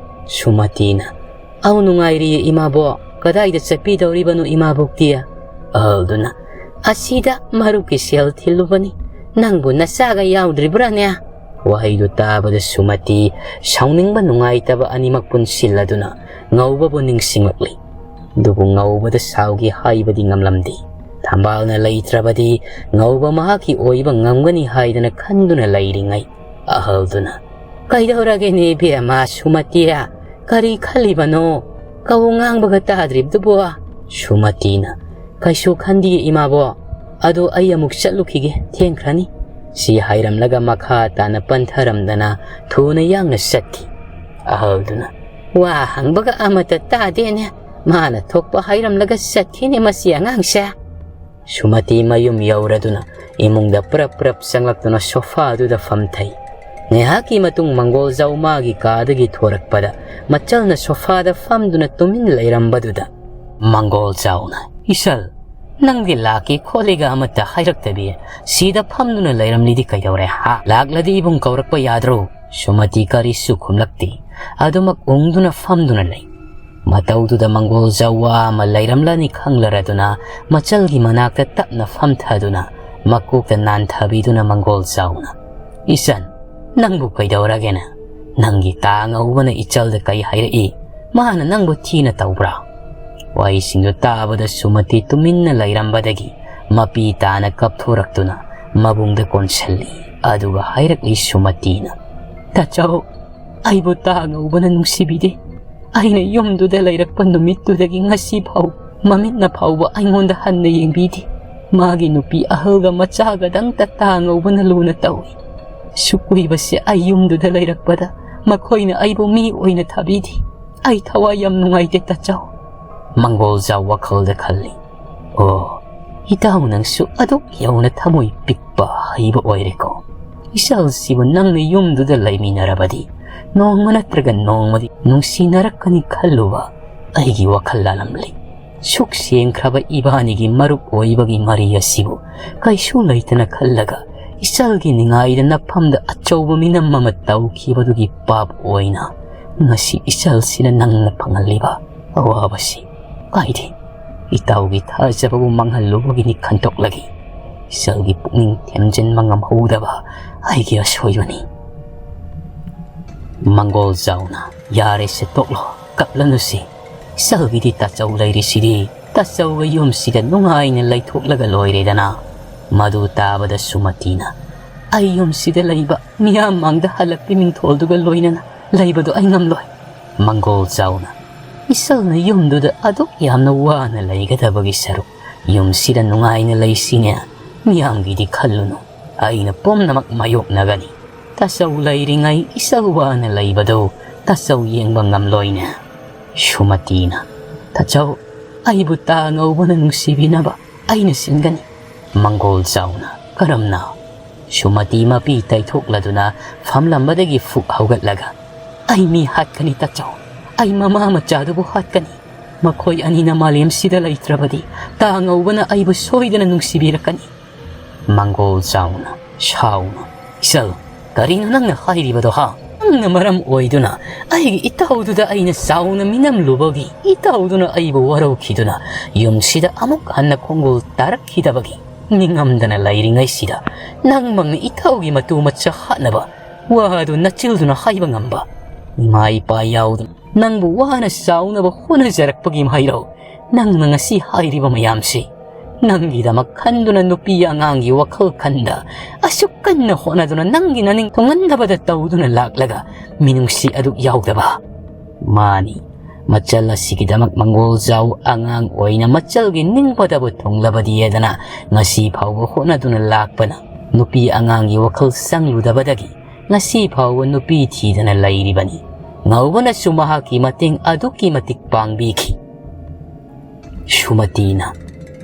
ꯁꯨꯃꯇꯤꯅ, "ꯑꯧ ꯅꯨꯡꯉꯥꯏꯔꯤꯌꯦ ꯏꯃꯥꯕꯣꯛ, ꯀꯗꯥꯏꯗ ꯆꯠꯄꯤꯗꯧꯔꯤꯕꯅꯣ ꯏꯃꯥꯕꯣꯛꯇꯤ?" ꯑꯍꯜꯗꯨꯅ, "ꯑꯁꯤꯗ ꯃꯔꯨꯞꯀꯤ ꯁꯦꯜ ꯊꯤꯜꯂꯨꯕꯅꯤ, ꯅꯪꯕꯨ ꯅꯆꯥꯒ ꯌꯥꯎꯗ꯭ꯔꯤꯕ꯭ꯔꯥꯅꯦ?" ꯋꯥꯍꯩꯗꯨ ꯇꯥꯕꯗ ꯁꯨꯃꯇꯤ ꯁꯥꯎꯅꯤꯡꯕ ꯅꯨꯡꯉꯥꯏꯇꯕ ꯑꯅꯤꯃꯛ ꯄꯨꯟꯁꯤꯜꯂꯗꯨꯅ ꯉꯧꯕꯕꯨ ꯅꯤꯡꯁꯤꯡꯂꯛꯂꯤ꯫ ꯑꯗꯨꯕꯨ ꯉꯧꯕꯗ ꯁꯥꯎꯒꯦ ꯍꯥꯏꯕꯗꯤ ꯉꯝꯂꯝꯗꯦ꯫ ꯊꯝꯕꯥꯜꯅ ꯂꯩꯇ꯭ꯔꯕꯗꯤ ꯉꯧꯕ ꯃꯍꯥꯛꯀꯤ ꯑꯣꯏꯕ ꯉꯝꯒꯅꯤ ꯍꯥꯏꯗꯅ ꯈꯟꯗꯨꯅ ꯂꯩꯔꯤꯉꯩ, ꯑꯍꯜꯗꯨꯅ, "ꯀꯩꯗꯧꯔꯒꯦꯅꯦ ꯏꯕꯦꯝꯃ ꯁꯨꯃꯇꯤ? ꯀꯔꯤ ꯈꯜꯂꯤꯕꯅꯣ? ꯀꯧ ꯉꯥꯡꯕꯒ ꯇꯥꯗ꯭ꯔꯤꯕꯗꯨꯕꯣ?" ꯁꯨꯃꯇꯤꯅ, "ꯀꯩꯁꯨ ꯈꯟꯗꯤꯌꯦ ꯏꯃꯥꯕꯣꯛ, ꯑꯗꯣ ꯑꯩ ꯑꯃꯨꯛ ꯆꯠꯂꯨꯈꯤꯒꯦ, ꯊꯦꯡꯈ꯭ꯔꯅꯤ"꯫ ꯁꯤ ꯍꯥꯏꯔꯝꯂꯒ ꯃꯈꯥ ꯇꯥꯅ ꯄꯟꯊꯔꯝꯗꯅ ꯊꯨꯅ ꯌꯥꯡꯅ ꯆꯠꯈꯤ꯫ ꯑꯍꯜꯗꯨꯅ, "ꯋꯥ ꯍꯪꯕꯒ ꯑꯃꯠꯇ ꯇꯥꯗꯦꯅꯦ, ꯃꯥꯅ ꯊꯣꯛꯄ ꯍꯥꯏꯔꯝꯂꯒ ꯆꯠꯈꯤꯅꯦ ꯃꯁꯤ ꯑꯉꯥꯡꯁꯦ"꯫ ꯁꯨꯃꯇꯤ ꯃꯌꯨꯝ ꯌꯧꯔꯗꯨꯅ ꯏꯃꯨꯡꯗ ꯄ꯭ꯔꯞ ꯄ꯭ꯔꯞ ꯆꯪꯂꯛꯇꯨꯅ ꯁꯣꯐꯥꯗꯨꯗ ꯐꯝꯊꯩ꯫ ꯉꯥꯏꯍꯥꯛꯀꯤ ꯃꯇꯨꯡ ꯃꯪꯒꯣꯜꯖꯥꯎ ꯃꯥꯒꯤ ꯀꯥꯗꯒꯤ ꯊꯣꯔꯛꯄꯗ ꯃꯆꯜꯅ ꯁꯣꯐꯥꯗ ꯐꯝꯗꯨꯅ ꯇꯨꯃꯤꯟ ꯂꯩꯔꯝꯕꯗꯨꯗ ꯃꯪꯒꯣꯜꯖꯥꯎꯅ, "ꯏꯆꯜ, ꯅꯪꯗꯤ ꯂꯥꯛꯀꯦ ꯈꯣꯠꯂꯦꯒ ꯑꯃꯠꯇ ꯍꯥꯏꯔꯛꯇꯕꯤ ꯁꯤꯗ ꯐꯝꯗꯨꯅ ꯂꯩꯔꯝꯂꯤꯗꯤ ꯀꯩꯗꯧꯔꯦ, ꯍꯥ? ꯂꯥꯛꯂꯗꯤ ꯏꯕꯨꯡ ꯀꯧꯔꯛꯄ ꯌꯥꯗ꯭ꯔꯣ?" ꯁꯨꯃꯇꯤ ꯀꯔꯤꯁꯨ ꯈꯨꯝꯂꯛꯇꯦ꯫ ꯑꯗꯨꯃꯛ ꯎꯪꯗꯨꯅ ꯐꯝꯗꯨꯅ ꯂꯩ꯫ ꯃꯇꯧꯗꯨꯗ ꯃꯪꯒꯣꯜꯖꯥꯎ ꯋꯥ ꯑꯃ ꯂꯩꯔꯝꯂꯅꯤ ꯈꯪꯂꯔꯗꯨꯅ ꯃꯆꯜꯒꯤ ꯃꯅꯥꯛꯇ ꯇꯞꯅ ꯐꯝꯊꯗꯨꯅ ꯃꯀꯣꯛꯇ ꯅꯥꯟꯊꯕꯤꯗꯨꯅ ꯃꯪꯒꯣꯜꯖꯥꯎꯅ, "ꯏꯆꯟ, ꯅꯪꯕꯨ ꯀꯩꯗꯧꯔꯒꯦꯅ? ꯅꯪꯒꯤ ꯇꯥ ꯉꯧꯕꯅ ꯏꯆꯜꯗ ꯀꯩ ꯍꯥꯏꯔꯛꯏ? ꯃꯥꯅ ꯅꯪꯕꯨ ꯊꯤꯅ ꯇꯧꯕ꯭ꯔꯥ?" ꯋꯥꯍꯩꯁꯤꯡꯗꯨ ꯇꯥꯕꯗ ꯁꯨꯃꯇꯤ ꯇꯨꯃꯤꯟꯅ ꯂꯩꯔꯝꯕꯗꯒꯤ ꯃꯄꯤ ꯇꯥꯅ ꯀꯞꯊꯣꯔꯛꯇꯨꯅ ꯃꯕꯨꯡꯗ ꯀꯣꯟꯁꯤꯜꯂꯤ꯫ ꯑꯗꯨꯒ ꯍꯥꯏꯔꯛꯂꯤ ꯁꯨꯃꯇꯤꯅ, "ꯇꯥꯆꯧ, ꯑꯩꯕꯨ ꯇꯥ ꯉꯧꯕꯅ ꯅꯨꯡꯁꯤꯕꯤꯗꯦ꯫ ꯑꯩꯅ ꯌꯨꯝꯗꯨꯗ ꯂꯩꯔꯛꯄ ꯅꯨꯃꯤꯠꯇꯨꯗꯒꯤ ꯉꯁꯤ ꯐꯥꯎ ꯃꯃꯤꯠꯅ ꯐꯥꯎꯕ ꯑꯩꯉꯣꯟꯗ ꯍꯟꯅ ꯌꯦꯡꯕꯤꯗꯦ꯫ ꯃꯥꯒꯤ ꯅꯨꯄꯤ ꯑꯍꯜꯒ ꯃꯆꯥꯒꯗꯪꯇ ꯇꯥ ꯉꯧꯕꯅ ꯂꯨꯅ ꯇꯧꯏ꯫ ꯁꯨꯛ ꯀꯨꯏꯕꯁꯦ ꯑꯩ ꯌꯨꯝꯗꯨꯗ ꯂꯩꯔꯛꯄꯗ ꯃꯈꯣꯏꯅ ꯑꯩꯕꯨ ꯃꯤ ꯑꯣꯏꯅ ꯊꯥꯕꯤꯗꯦ꯫ ꯑꯩ ꯊꯋꯥꯏ ꯌꯥꯝ ꯅꯨꯡꯉꯥꯏꯇꯦ ꯇꯥꯆꯧ"꯫ ꯃꯪꯒꯣꯜꯖꯥꯎ ꯋꯥꯈꯜꯗ ꯈꯜꯂꯤ, "ꯑꯣ, ꯏꯇꯥꯎ ꯅꯪꯁꯨ ꯑꯗꯨꯛ ꯌꯧꯅ ꯊꯃꯣꯏ ꯄꯤꯛꯄ ꯍꯩꯕ ꯑꯣꯏꯔꯦꯀꯣ꯫ ꯏꯆꯜꯁꯤꯕꯨ ꯅꯪꯅ ꯌꯨꯝꯗꯨꯗ ꯂꯩꯃꯤꯟꯅꯔꯕꯗꯤ ꯅꯣꯡꯃ ꯅꯠꯇ꯭ꯔꯒ ꯅꯣꯡꯃꯗꯤ ꯅꯨꯡꯁꯤꯅꯔꯛꯀꯅꯤ ꯈꯜꯂꯨꯕ ꯑꯩꯒꯤ ꯋꯥꯈꯜ ꯂꯥꯜꯂꯝꯂꯤ꯫ ꯁꯨꯛ ꯁꯦꯡꯈ꯭ꯔꯕ ꯏꯕꯥꯅꯤꯒꯤ ꯃꯔꯨꯞ ꯑꯣꯏꯕꯒꯤ ꯃꯔꯤ ꯑꯁꯤꯕꯨ ꯀꯩꯁꯨ ꯂꯩꯇꯅ ꯈꯜꯂꯒ ꯏꯆꯜꯒꯤ ꯅꯤꯡꯉꯥꯏꯗ ꯅꯐꯝꯗ ꯑꯆꯧꯕ ꯃꯤꯅꯝ ꯑꯃ ꯇꯧꯈꯤꯕꯗꯨꯒꯤ ꯄꯥꯞ ꯑꯣꯏꯅ ꯉꯁꯤ ꯏꯆꯜꯁꯤꯅ ꯅꯪꯅ ꯐꯪꯍꯜꯂꯤꯕ ꯑꯋꯥꯕꯁꯤ ꯀꯥꯏꯗꯦ꯫ ꯏꯇꯥꯎꯒꯤ ꯊꯥꯖꯕꯕꯨ ꯃꯥꯡꯍꯜꯂꯨꯕꯒꯤꯅꯤ ꯈꯟꯗꯣꯛꯂꯒꯦ꯫ ꯏꯆꯜꯒꯤ ꯄꯨꯛꯅꯤꯡ ꯊꯦꯝꯖꯤꯟꯕ ꯉꯝꯍꯧꯗꯕ ꯑꯩꯒꯤ ꯑꯁꯣꯏꯕꯅꯤ꯫ ꯃꯪꯒꯣꯜ ꯆꯥꯎꯅ, ꯌꯥꯔꯦꯁꯦ, ꯇꯣꯛꯂꯣ, ꯀꯞꯂꯅꯨꯁꯤ꯫ ꯏꯆꯜꯒꯤꯗꯤ ꯇꯥꯆꯧ ꯂꯩꯔꯤꯁꯤꯗꯤ, ꯇꯥꯆꯧꯒ ꯌꯨꯝꯁꯤꯗ ꯅꯨꯡꯉꯥꯏꯅ ꯂꯩꯊꯣꯛꯂꯒ ꯂꯣꯏꯔꯦꯗꯅ꯫ ꯃꯗꯨ ꯇꯥꯕꯗ ꯁꯨꯃꯇꯤꯅ, ꯑꯩ ꯌꯨꯝꯁꯤꯗ ꯂꯩꯕ, ꯃꯤꯌꯥꯝ ꯃꯥꯡꯗ ꯍꯜꯂꯛꯄꯤ ꯃꯤꯡꯊꯣꯜꯗꯨꯒ ꯂꯣꯏꯅꯅ ꯂꯩꯕꯗꯣ ꯑꯩ ꯉꯝꯂꯣꯏ꯫ ꯃꯪꯒꯣꯜ ꯆꯥꯎꯅ, ꯏꯆꯜꯅ ꯌꯨꯝꯗꯨꯗ ꯑꯗꯨꯛ ꯌꯥꯝꯅ ꯋꯥꯅ ꯂꯩꯒꯗꯕꯒꯤ ꯁꯔꯨꯛ, ꯌꯨꯝꯁꯤꯗ ꯅꯨꯡꯉꯥꯏꯅ ꯂꯩꯁꯤꯅꯦ꯫ ꯃꯤꯌꯥꯝꯒꯤꯗꯤ ꯈꯜꯂꯨꯅꯨ, ꯑꯩꯅ ꯄꯨꯝꯅꯃꯛ ꯃꯥꯌꯣꯛꯅꯒꯅꯤ꯫ ꯇꯥꯆꯧ ꯂꯩꯔꯤꯉꯩ ꯏꯆꯜ ꯋꯥꯅ ꯂꯩꯕꯗꯨ ꯇꯥꯆꯧ ꯌꯦꯡꯕ ꯉꯝꯂꯣꯏꯅꯦ꯫ ꯁꯨꯃꯇꯤꯅ, ꯇꯥꯆꯧ, ꯑꯩꯕꯨ ꯇꯥ ꯉꯧꯕꯅ ꯅꯨꯡꯁꯤꯕꯤꯅꯕ ꯑꯩꯅ ꯁꯤꯟꯒꯅꯤ꯫ ꯃꯪꯒꯣꯜ ꯆꯥꯎꯅ, ꯀꯔꯝꯅ? ꯁꯨꯃꯇꯤ ꯃꯄꯤ ꯇꯩꯊꯣꯛꯂꯗꯨꯅ ꯐꯝꯂꯝꯕꯗꯒꯤ ꯐꯨꯛ ꯍꯧꯒꯠꯂꯒ, ꯑꯩ ꯃꯤ ꯍꯥꯠꯀꯅꯤ ꯇꯥꯆꯧ, ꯑꯩ ꯃꯃꯥ ꯃꯆꯥꯗꯨꯕꯨ ꯍꯥꯠꯀꯅꯤ꯫ ꯃꯈꯣꯏ ꯑꯅꯤꯅ ꯃꯥꯂꯦꯝꯁꯤꯗ ꯂꯩꯇ꯭ꯔꯕꯗꯤ ꯇꯥ ꯉꯧꯕꯅ ꯑꯩꯕꯨ ꯁꯣꯏꯗꯅ ꯅꯨꯡꯁꯤꯕꯤꯔꯛꯀꯅꯤ꯫ ꯃꯪꯒꯣꯜ ꯆꯥꯎꯅ, ꯁꯥꯎꯅ, ꯏꯆꯜ, ꯀꯔꯤꯅꯣ ꯅꯪꯅ ꯍꯥꯏꯔꯤꯕꯗꯣ, ꯍꯥ? ꯅꯪꯅ ꯃꯔꯝ ꯑꯣꯏꯗꯨꯅ ꯑꯩꯒꯤ ꯏꯇꯥꯎꯗꯨꯗ ꯑꯩꯅ ꯆꯥꯎꯅ ꯃꯤꯅꯝꯂꯨꯕꯒꯤ, ꯏꯇꯥꯎꯗꯨꯅ ꯑꯩꯕꯨ ꯋꯥꯔꯧꯈꯤꯗꯨꯅ ꯌꯨꯝꯁꯤꯗ ꯑꯃꯨꯛ ꯍꯟꯅ ꯈꯣꯡꯒꯣꯜ ꯇꯥꯔꯛꯈꯤꯗꯕꯒꯤ ꯅꯤꯡꯉꯝꯗꯅ ꯂꯩꯔꯤꯉꯩꯁꯤꯗ ꯅꯪꯃꯛꯅ ꯏꯇꯥꯎꯒꯤ ꯃꯇꯨ ꯃꯆꯥ ꯍꯥꯠꯅꯕ ꯋꯥꯗꯨ ꯅꯆꯤꯜꯗꯨꯅ ꯍꯥꯏꯕ ꯉꯝꯕ? ꯏꯃꯥ ꯏꯄꯥ ꯌꯥꯎꯗꯅ ꯅꯪꯕꯨ ꯋꯥꯅ ꯆꯥꯎꯅꯕ ꯍꯣꯠꯅꯖꯔꯛꯄꯒꯤ ꯃꯍꯩꯔꯣ ꯅꯪꯅ ꯉꯁꯤ ꯍꯥꯏꯔꯤꯕ ꯃꯌꯥꯝꯁꯤ? ꯅꯪꯒꯤꯗꯃꯛ ꯈꯟꯗꯨꯅ ꯅꯨꯄꯤ ꯑꯉꯥꯡꯒꯤ ꯋꯥꯈꯜ ꯈꯟꯗ ꯑꯁꯨꯛ ꯀꯟꯅ ꯍꯣꯠꯅꯗꯨꯅ ꯅꯪꯒꯤ ꯅꯅꯤꯡ ꯊꯨꯡꯍꯟꯗꯕꯗ ꯇꯧꯗꯨꯅ ꯂꯥꯛꯂꯒ ꯃꯤꯅꯨꯡꯁꯤ ꯑꯗꯨꯛ ꯌꯥꯎꯗꯕ? ꯃꯥꯅꯤ, ꯃꯆꯜ ꯑꯁꯤꯒꯤꯗꯃꯛ ꯃꯪꯒꯣꯜ ꯖꯥꯎ ꯑꯉꯥꯡ ꯑꯣꯏꯅ ꯃꯆꯜꯒꯤ ꯅꯤꯡꯕꯗꯕꯨ ꯊꯨꯡꯂꯕꯗꯤ ꯍꯥꯏꯗꯅ ꯉꯁꯤ ꯐꯥꯎꯕ ꯍꯣꯠꯅꯗꯨꯅ ꯂꯥꯛꯄꯅ ꯅꯨꯄꯤ ꯑꯉꯥꯡꯒꯤ ꯋꯥꯈꯜ ꯆꯪꯂꯨꯗꯕꯗꯒꯤ ꯉꯁꯤ ꯐꯥꯎꯕ ꯅꯨꯄꯤ ꯊꯤꯗꯅ ꯂꯩꯔꯤꯕꯅꯤ꯫ ꯉꯧꯕꯅꯁꯨ ꯃꯍꯥꯛꯀꯤ ꯃꯇꯦꯡ ꯑꯗꯨꯛꯀꯤ ꯃꯇꯤꯛ ꯄꯥꯡꯕꯤꯈꯤ꯫ ꯁꯨꯃꯇꯤꯅ,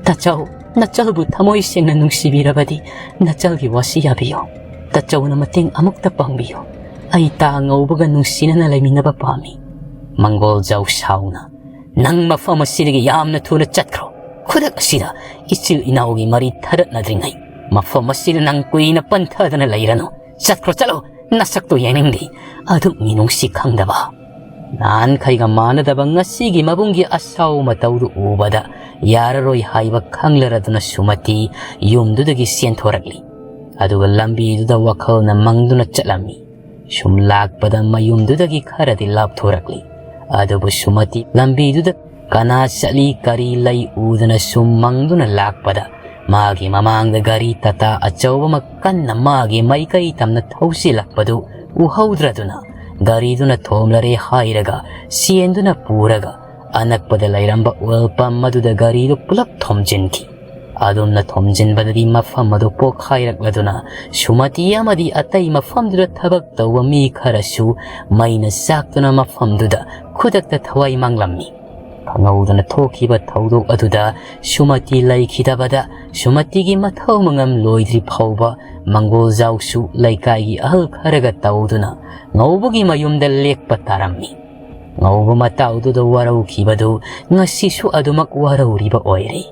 ꯇꯥꯆꯧ, ꯅꯆꯜꯕꯨ ꯊꯃꯣꯏ ꯁꯦꯡꯅ ꯅꯨꯡꯁꯤꯕꯤꯔꯕꯗꯤ ꯅꯆꯜꯒꯤ ꯋꯥꯁꯤ ꯌꯥꯕꯤꯌꯨ꯫ ꯇꯥꯆꯧꯅ ꯃꯇꯦꯡ ꯑꯃꯨꯛꯇ ꯄꯥꯡꯕꯤꯌꯨ꯫ ꯑꯩ ꯇꯥ ꯉꯧꯕꯒ ꯅꯨꯡꯁꯤꯅꯅ ꯂꯩꯃꯤꯟꯅꯕ ꯄꯥꯝꯃꯤ꯫ ꯃꯪꯒꯣꯜꯖꯥꯎ ꯁꯥꯎꯅ, "ꯅꯪ ꯃꯐꯝ ꯑꯁꯤꯗꯒꯤ ꯌꯥꯝꯅ ꯊꯨꯅ ꯆꯠꯈ꯭ꯔꯣ꯫ ꯈꯨꯗꯛ ꯑꯁꯤꯗ ꯏꯆꯤꯜ ꯏꯅꯥꯎꯒꯤ ꯃꯔꯤ ꯊꯔꯠꯅꯗ꯭ꯔꯤꯉꯩ ꯃꯐꯝ ꯑꯁꯤꯗ ꯅꯪ ꯀꯨꯏꯅ ꯄꯟꯊꯗꯅ ꯂꯩꯔꯅꯨ꯫ ꯆꯠꯈ꯭ꯔꯣ, ꯆꯠꯂꯣ, ꯅꯁꯛꯇꯣ ꯌꯦꯡꯅꯤꯡꯗꯦ꯫ ꯑꯗꯨꯛ ꯃꯤꯅꯨꯡꯁꯤ ꯈꯪꯗꯕ, ꯅꯍꯥꯟꯈꯩꯒ ꯃꯥꯟꯅꯗꯕ ꯉꯁꯤꯒꯤ ꯃꯕꯨꯡꯒꯤ ꯑꯁꯥꯎ ꯃꯇꯧꯗꯨ ꯎꯕꯗ ꯌꯥꯔꯔꯣꯏ ꯍꯥꯏꯕ ꯈꯪꯂꯔꯗꯨꯅ ꯁꯨꯃꯇꯤ ꯌꯨꯝꯗꯨꯗꯒꯤ ꯆꯦꯟꯊꯣꯔꯛꯂꯤ꯫ ꯑꯗꯨꯒ ꯂꯝꯕꯤꯗꯨꯗ ꯋꯥꯈꯜꯅ ꯃꯪꯗꯨꯅ ꯆꯠꯂꯝꯃꯤ꯫ ꯁꯨꯝ ꯂꯥꯛꯄꯗ ꯃꯌꯨꯝꯗꯨꯗꯒꯤ ꯈꯔꯗꯤ ꯂꯥꯞꯊꯣꯔꯛꯂꯤ꯫ ꯑꯗꯨꯕꯨ ꯁꯨꯃꯇꯤ ꯂꯝꯕꯤꯗꯨꯗ ꯀꯅꯥ ꯆꯠꯂꯤ ꯀꯔꯤ ꯂꯩ ꯎꯗꯅ ꯁꯨꯝ ꯃꯪꯗꯨꯅ ꯂꯥꯛꯄꯗ ꯃꯥꯒꯤ ꯃꯃꯥꯡꯗ ꯒꯥꯔꯤ ꯇꯥꯇꯥ ꯑꯆꯧꯕ ꯑꯃ ꯀꯟꯅ ꯃꯥꯒꯤ ꯃꯥꯏꯀꯩ ꯇꯝꯅ ꯊꯧꯖꯤꯜꯂꯛꯄꯗꯨ ꯎꯍꯧꯗ꯭ꯔꯗꯨꯅ ꯒꯥꯔꯤꯗꯨꯅ ꯊꯣꯝꯂꯔꯦ ꯍꯥꯏꯔꯒ ꯆꯦꯟꯗꯨꯅ ꯄꯨꯔꯒ ꯑꯅꯛꯄꯗ ꯂꯩꯔꯝꯕ ꯑꯣꯏꯜ ꯄꯝ ꯑꯗꯨꯗ ꯒꯥꯔꯤꯗꯨ ꯄꯨꯂꯞ ꯊꯣꯝꯖꯤꯟꯈꯤ꯫ ꯑꯗꯨꯝꯅ ꯊꯣꯝꯖꯤꯟꯕꯗꯗꯤ ꯃꯐꯝ ꯑꯗꯨ ꯄꯣꯛꯈꯥꯏꯔꯛꯂꯗꯨꯅ ꯁꯨꯃꯇꯤ ꯑꯃꯗꯤ ꯑꯇꯩ ꯃꯐꯝꯗꯨꯗ ꯊꯕꯛ ꯇꯧꯕ ꯃꯤ ꯈꯔꯁꯨ ꯃꯩꯅ ꯆꯥꯛꯇꯨꯅ ꯃꯐꯝꯗꯨꯗ ꯈꯨꯗꯛꯇ ꯊꯋꯥꯏ ꯃꯥꯡꯂꯝꯃꯤ꯫ ꯈꯪꯍꯧꯗꯅ ꯊꯣꯛꯈꯤꯕ ꯊꯧꯗꯣꯛ ꯑꯗꯨꯗ ꯁꯨꯃꯇꯤ ꯂꯩꯈꯤꯗꯕꯗ ꯁꯨꯃꯇꯤꯒꯤ ꯃꯊꯧ ꯃꯉꯝ ꯂꯣꯏꯗ꯭ꯔꯤ ꯐꯥꯎꯕ ꯃꯪꯒꯣꯜꯖꯥꯎꯁꯨ ꯂꯩꯀꯥꯏꯒꯤ ꯑꯍꯜ ꯈꯔꯒ ꯇꯧꯗꯨꯅ ꯉꯧꯕꯒꯤ ꯃꯌꯨꯝꯗ ꯂꯦꯛꯄ ꯇꯥꯔꯝꯃꯤ꯫ ꯉꯧꯕ ꯃꯇꯥꯎꯗꯨꯗ ꯋꯥꯔꯧꯈꯤꯕꯗꯨ ꯉꯁꯤꯁꯨ ꯑꯗꯨꯃꯛ ꯋꯥꯔꯧꯔꯤꯕ ꯑꯣꯏꯔꯤ꯫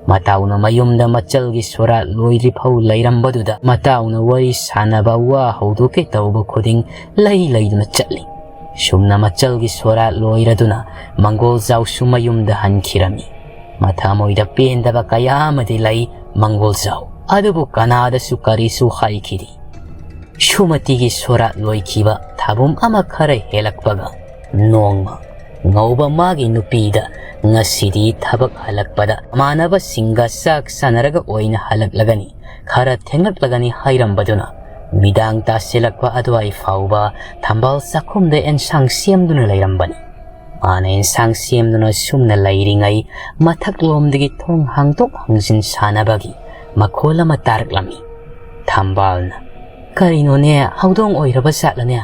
ꯃꯇꯥꯎꯅ ꯃꯌꯨꯝꯗ ꯃꯆꯜꯒꯤ ꯁꯣꯔꯥꯠ ꯂꯣꯏꯗ꯭ꯔꯤ ꯐꯥꯎ ꯂꯩꯔꯝꯕꯗꯨꯗ ꯃꯇꯥꯎꯅ ꯋꯥꯔꯤ ꯁꯥꯟꯅꯕ ꯋꯥ ꯍꯧꯗꯣꯛꯀꯦ ꯇꯧꯕ ꯈꯨꯗꯤꯡ ꯂꯩ ꯂꯩꯗꯨꯅ ꯆꯠꯂꯤ꯫ ꯁꯨꯝꯅ ꯃꯆꯜꯒꯤ ꯁꯣꯔꯥꯠ ꯂꯣꯏꯔꯗꯨꯅ ꯃꯪꯒꯣꯜꯖꯥꯎꯁꯨ ꯃꯌꯨꯝꯗ ꯍꯟꯈꯤꯔꯝꯃꯤ꯫ ꯃꯊꯃꯣꯏꯗ ꯄꯦꯟꯗꯕ ꯀꯌꯥ ꯑꯃꯗꯤ ꯂꯩ ꯃꯪꯒꯣꯜꯖꯥꯎ꯫ ꯑꯗꯨꯕꯨ ꯀꯅꯥꯗꯁꯨ ꯀꯔꯤꯁꯨ ꯍꯥꯏꯈꯤꯗꯦ꯫ ꯁꯨꯃꯇꯤꯒꯤ ꯁꯣꯔꯥꯠ ꯂꯣꯏꯈꯤꯕ ꯊꯥꯕꯨꯝ ꯑꯃ ꯈꯔ ꯍꯦꯜꯂꯛꯄꯒ ꯅꯣꯡꯃ ꯉꯧꯕ ꯃꯥꯒꯤ ꯅꯨꯄꯤꯗ ꯉꯁꯤꯗꯤ ꯊꯕꯛ ꯍꯜꯂꯛꯄꯗ ꯃꯃꯥꯟꯅꯕꯁꯤꯡꯒ ꯆꯥꯛ ꯆꯥꯅꯔꯒ ꯑꯣꯏꯅ ꯍꯜꯂꯛꯂꯒꯅꯤ, ꯈꯔ ꯊꯦꯡꯂꯛꯂꯒꯅꯤ ꯍꯥꯏꯔꯝꯕꯗꯨꯅ ꯃꯤꯗꯥꯡ ꯇꯥꯁꯤꯜꯂꯛꯄ ꯑꯗꯨꯋꯥꯏ ꯐꯥꯎꯕ ꯊꯝꯕꯥꯜ ꯆꯥꯛꯈꯨꯝꯗ ꯑꯦꯟꯁꯥꯡ ꯁꯦꯝꯗꯨꯅ ꯂꯩꯔꯝꯕꯅꯤ꯫ ꯃꯥꯅ ꯑꯦꯟꯁꯥꯡ ꯁꯦꯝꯗꯨꯅ ꯁꯨꯝꯅ ꯂꯩꯔꯤꯉꯩ ꯃꯊꯛꯂꯣꯝꯗꯒꯤ ꯊꯣꯡ ꯍꯥꯡꯗꯣꯛ ꯍꯥꯡꯖꯤꯟ ꯁꯥꯟꯅꯕꯒꯤ ꯃꯈꯣꯜ ꯑꯃ ꯇꯥꯔꯛꯂꯝꯃꯤ꯫ ꯊꯝꯕꯥꯜꯅ, "ꯀꯔꯤꯅꯣꯅꯦ, ꯍꯧꯗꯣꯡ ꯑꯣꯏꯔꯕ ꯖꯥꯠꯂꯅꯦ?"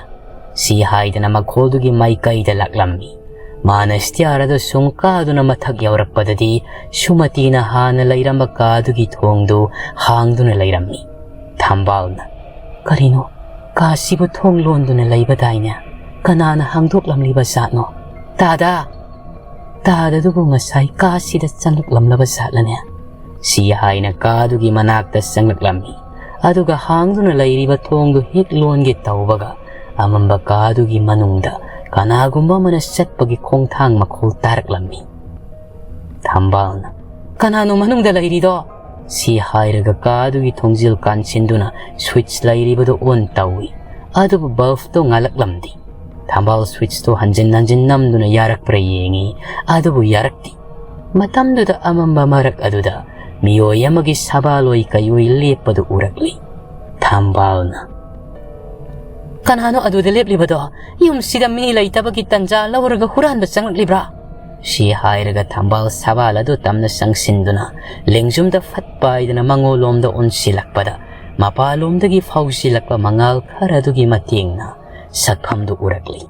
ꯁꯤ ꯍꯥꯏꯗꯅ ꯃꯈꯣꯜꯗꯨꯒꯤ ꯃꯥꯏꯀꯩꯗ ꯂꯥꯛꯂꯝꯃꯤ꯫ ꯃꯥꯅ ꯁ꯭ꯇꯤꯌꯥꯔ ꯑꯗꯨ ꯁꯨꯝ ꯀꯥꯗꯨꯅ ꯃꯊꯛ ꯌꯧꯔꯛꯄꯗꯗꯤ ꯁꯨꯃꯇꯤꯅ ꯍꯥꯟꯅ ꯂꯩꯔꯝꯕ ꯀꯥꯗꯨꯒꯤ ꯊꯣꯡꯗꯨ ꯍꯥꯡꯗꯨꯅ ꯂꯩꯔꯝꯃꯤ꯫ ꯊꯝꯕꯥꯜꯅ, "ꯀꯔꯤꯅꯣ? "ꯀꯥꯁꯤꯕꯨ ꯊꯣꯡ ꯂꯣꯟꯗꯨꯅ ꯂꯩꯕꯗꯥꯏꯅꯦ? ꯀꯅꯥꯅ ꯍꯥꯡꯗꯣꯛꯂꯝꯂꯤꯕ ꯖꯥꯠꯅꯣ? ꯇꯥꯗ! ꯇꯥꯗ ꯑꯗꯨꯕꯨ ꯉꯁꯥꯏ ꯀꯥꯁꯤꯗ ꯆꯪꯂꯛꯂꯝꯂꯕ ꯖꯥꯠꯂꯅꯦ?" ꯁꯤ ꯍꯥꯏꯅ ꯀꯥꯗꯨꯒꯤ ꯃꯅꯥꯛꯇ ꯆꯪꯂꯛꯂꯝꯃꯤ꯫ ꯑꯗꯨꯒ ꯍꯥꯡꯗꯨꯅ ꯂꯩꯔꯤꯕ ꯊꯣꯡꯗꯨ ꯍꯦꯛ ꯂꯣꯟꯒꯦ ꯇꯧꯕꯒ, ꯑꯃꯝꯕ ꯀꯥꯗꯨꯒꯤ ꯃꯅꯨꯡꯗ ꯀꯅꯥꯒꯨꯝꯕ ꯑꯃꯅ ꯆꯠꯄꯒꯤ ꯈꯣꯡꯊꯥꯡ ꯃꯈꯣꯜ ꯇꯥꯔꯛꯂꯝꯃꯤ꯫ ꯊꯝꯕꯥꯜꯅ, "ꯀꯅꯥꯅꯣ ꯃꯅꯨꯡꯗ ꯂꯩꯔꯤꯗꯣ?" ꯁꯤ ꯍꯥꯏꯔꯒ ꯀꯥꯗꯨꯒꯤ ꯊꯣꯡꯖꯤꯜ ꯀꯥꯟꯁꯤꯟꯗꯨꯅ ꯁ꯭ꯋꯤꯠꯆ ꯂꯩꯔꯤꯕꯗꯨ ꯑꯣꯟ ꯇꯧꯏ꯫ ꯑꯗꯨꯕꯨ ꯕꯜꯕꯇꯣ ꯉꯥꯜꯂꯛꯂꯝꯗꯦ꯫ ꯊꯝꯕꯥꯜ ꯁ꯭ꯋꯤꯠꯆꯇꯣ ꯍꯟꯖꯤꯟ ꯍꯟꯖꯤꯟ ꯅꯝꯗꯨꯅ ꯌꯥꯔꯛꯄ꯭ꯔꯥ ꯌꯦꯡꯏ, ꯑꯗꯨꯕꯨ ꯌꯥꯔꯛꯇꯦ꯫ ꯃꯇꯝꯗꯨꯗ ꯑꯃꯝꯕ ꯃꯔꯛ ꯑꯗꯨꯗ ꯃꯤꯑꯣꯏ ꯑꯃꯒꯤ ꯁꯕꯥꯜ ꯑꯣꯏ ꯀꯩꯑꯣꯏ ꯂꯦꯞꯄꯗꯨ ꯎꯔꯛꯂꯤ꯫ ꯊꯝꯕꯥꯜꯅ, "ꯀꯅꯥꯅꯣ ꯑꯗꯨꯗ ꯂꯦꯞꯂꯤꯕꯗꯣ? ꯌꯨꯝꯁꯤꯗ ꯃꯤ ꯂꯩꯇꯕꯒꯤ ꯇꯟꯖꯥ ꯂꯧꯔꯒ ꯍꯨꯔꯥꯟꯕ ꯆꯪꯂꯛꯂꯤꯕ꯭ꯔꯥ?" ꯁꯤ ꯍꯥꯏꯔꯒ ꯊꯝꯕꯥꯜ ꯁꯕꯥꯜ ꯑꯗꯨ ꯇꯝꯅ ꯆꯪꯁꯤꯟꯗꯨꯅ ꯂꯦꯡꯖꯨꯝꯗ ꯐꯠ ꯄꯥꯏꯗꯨꯅ ꯃꯉꯣꯂꯣꯝꯗ ꯑꯣꯟꯁꯤꯜꯂꯛꯄꯗ, ꯃꯄꯥꯂꯣꯝꯗꯒꯤ ꯐꯥꯎꯁꯤꯜꯂꯛꯄ ꯃꯉꯥꯜ ꯈꯔ ꯑꯗꯨꯒꯤ ꯃꯇꯦꯡꯅ ꯁꯛꯐꯝꯗꯨ ꯎꯔꯛꯂꯤ꯫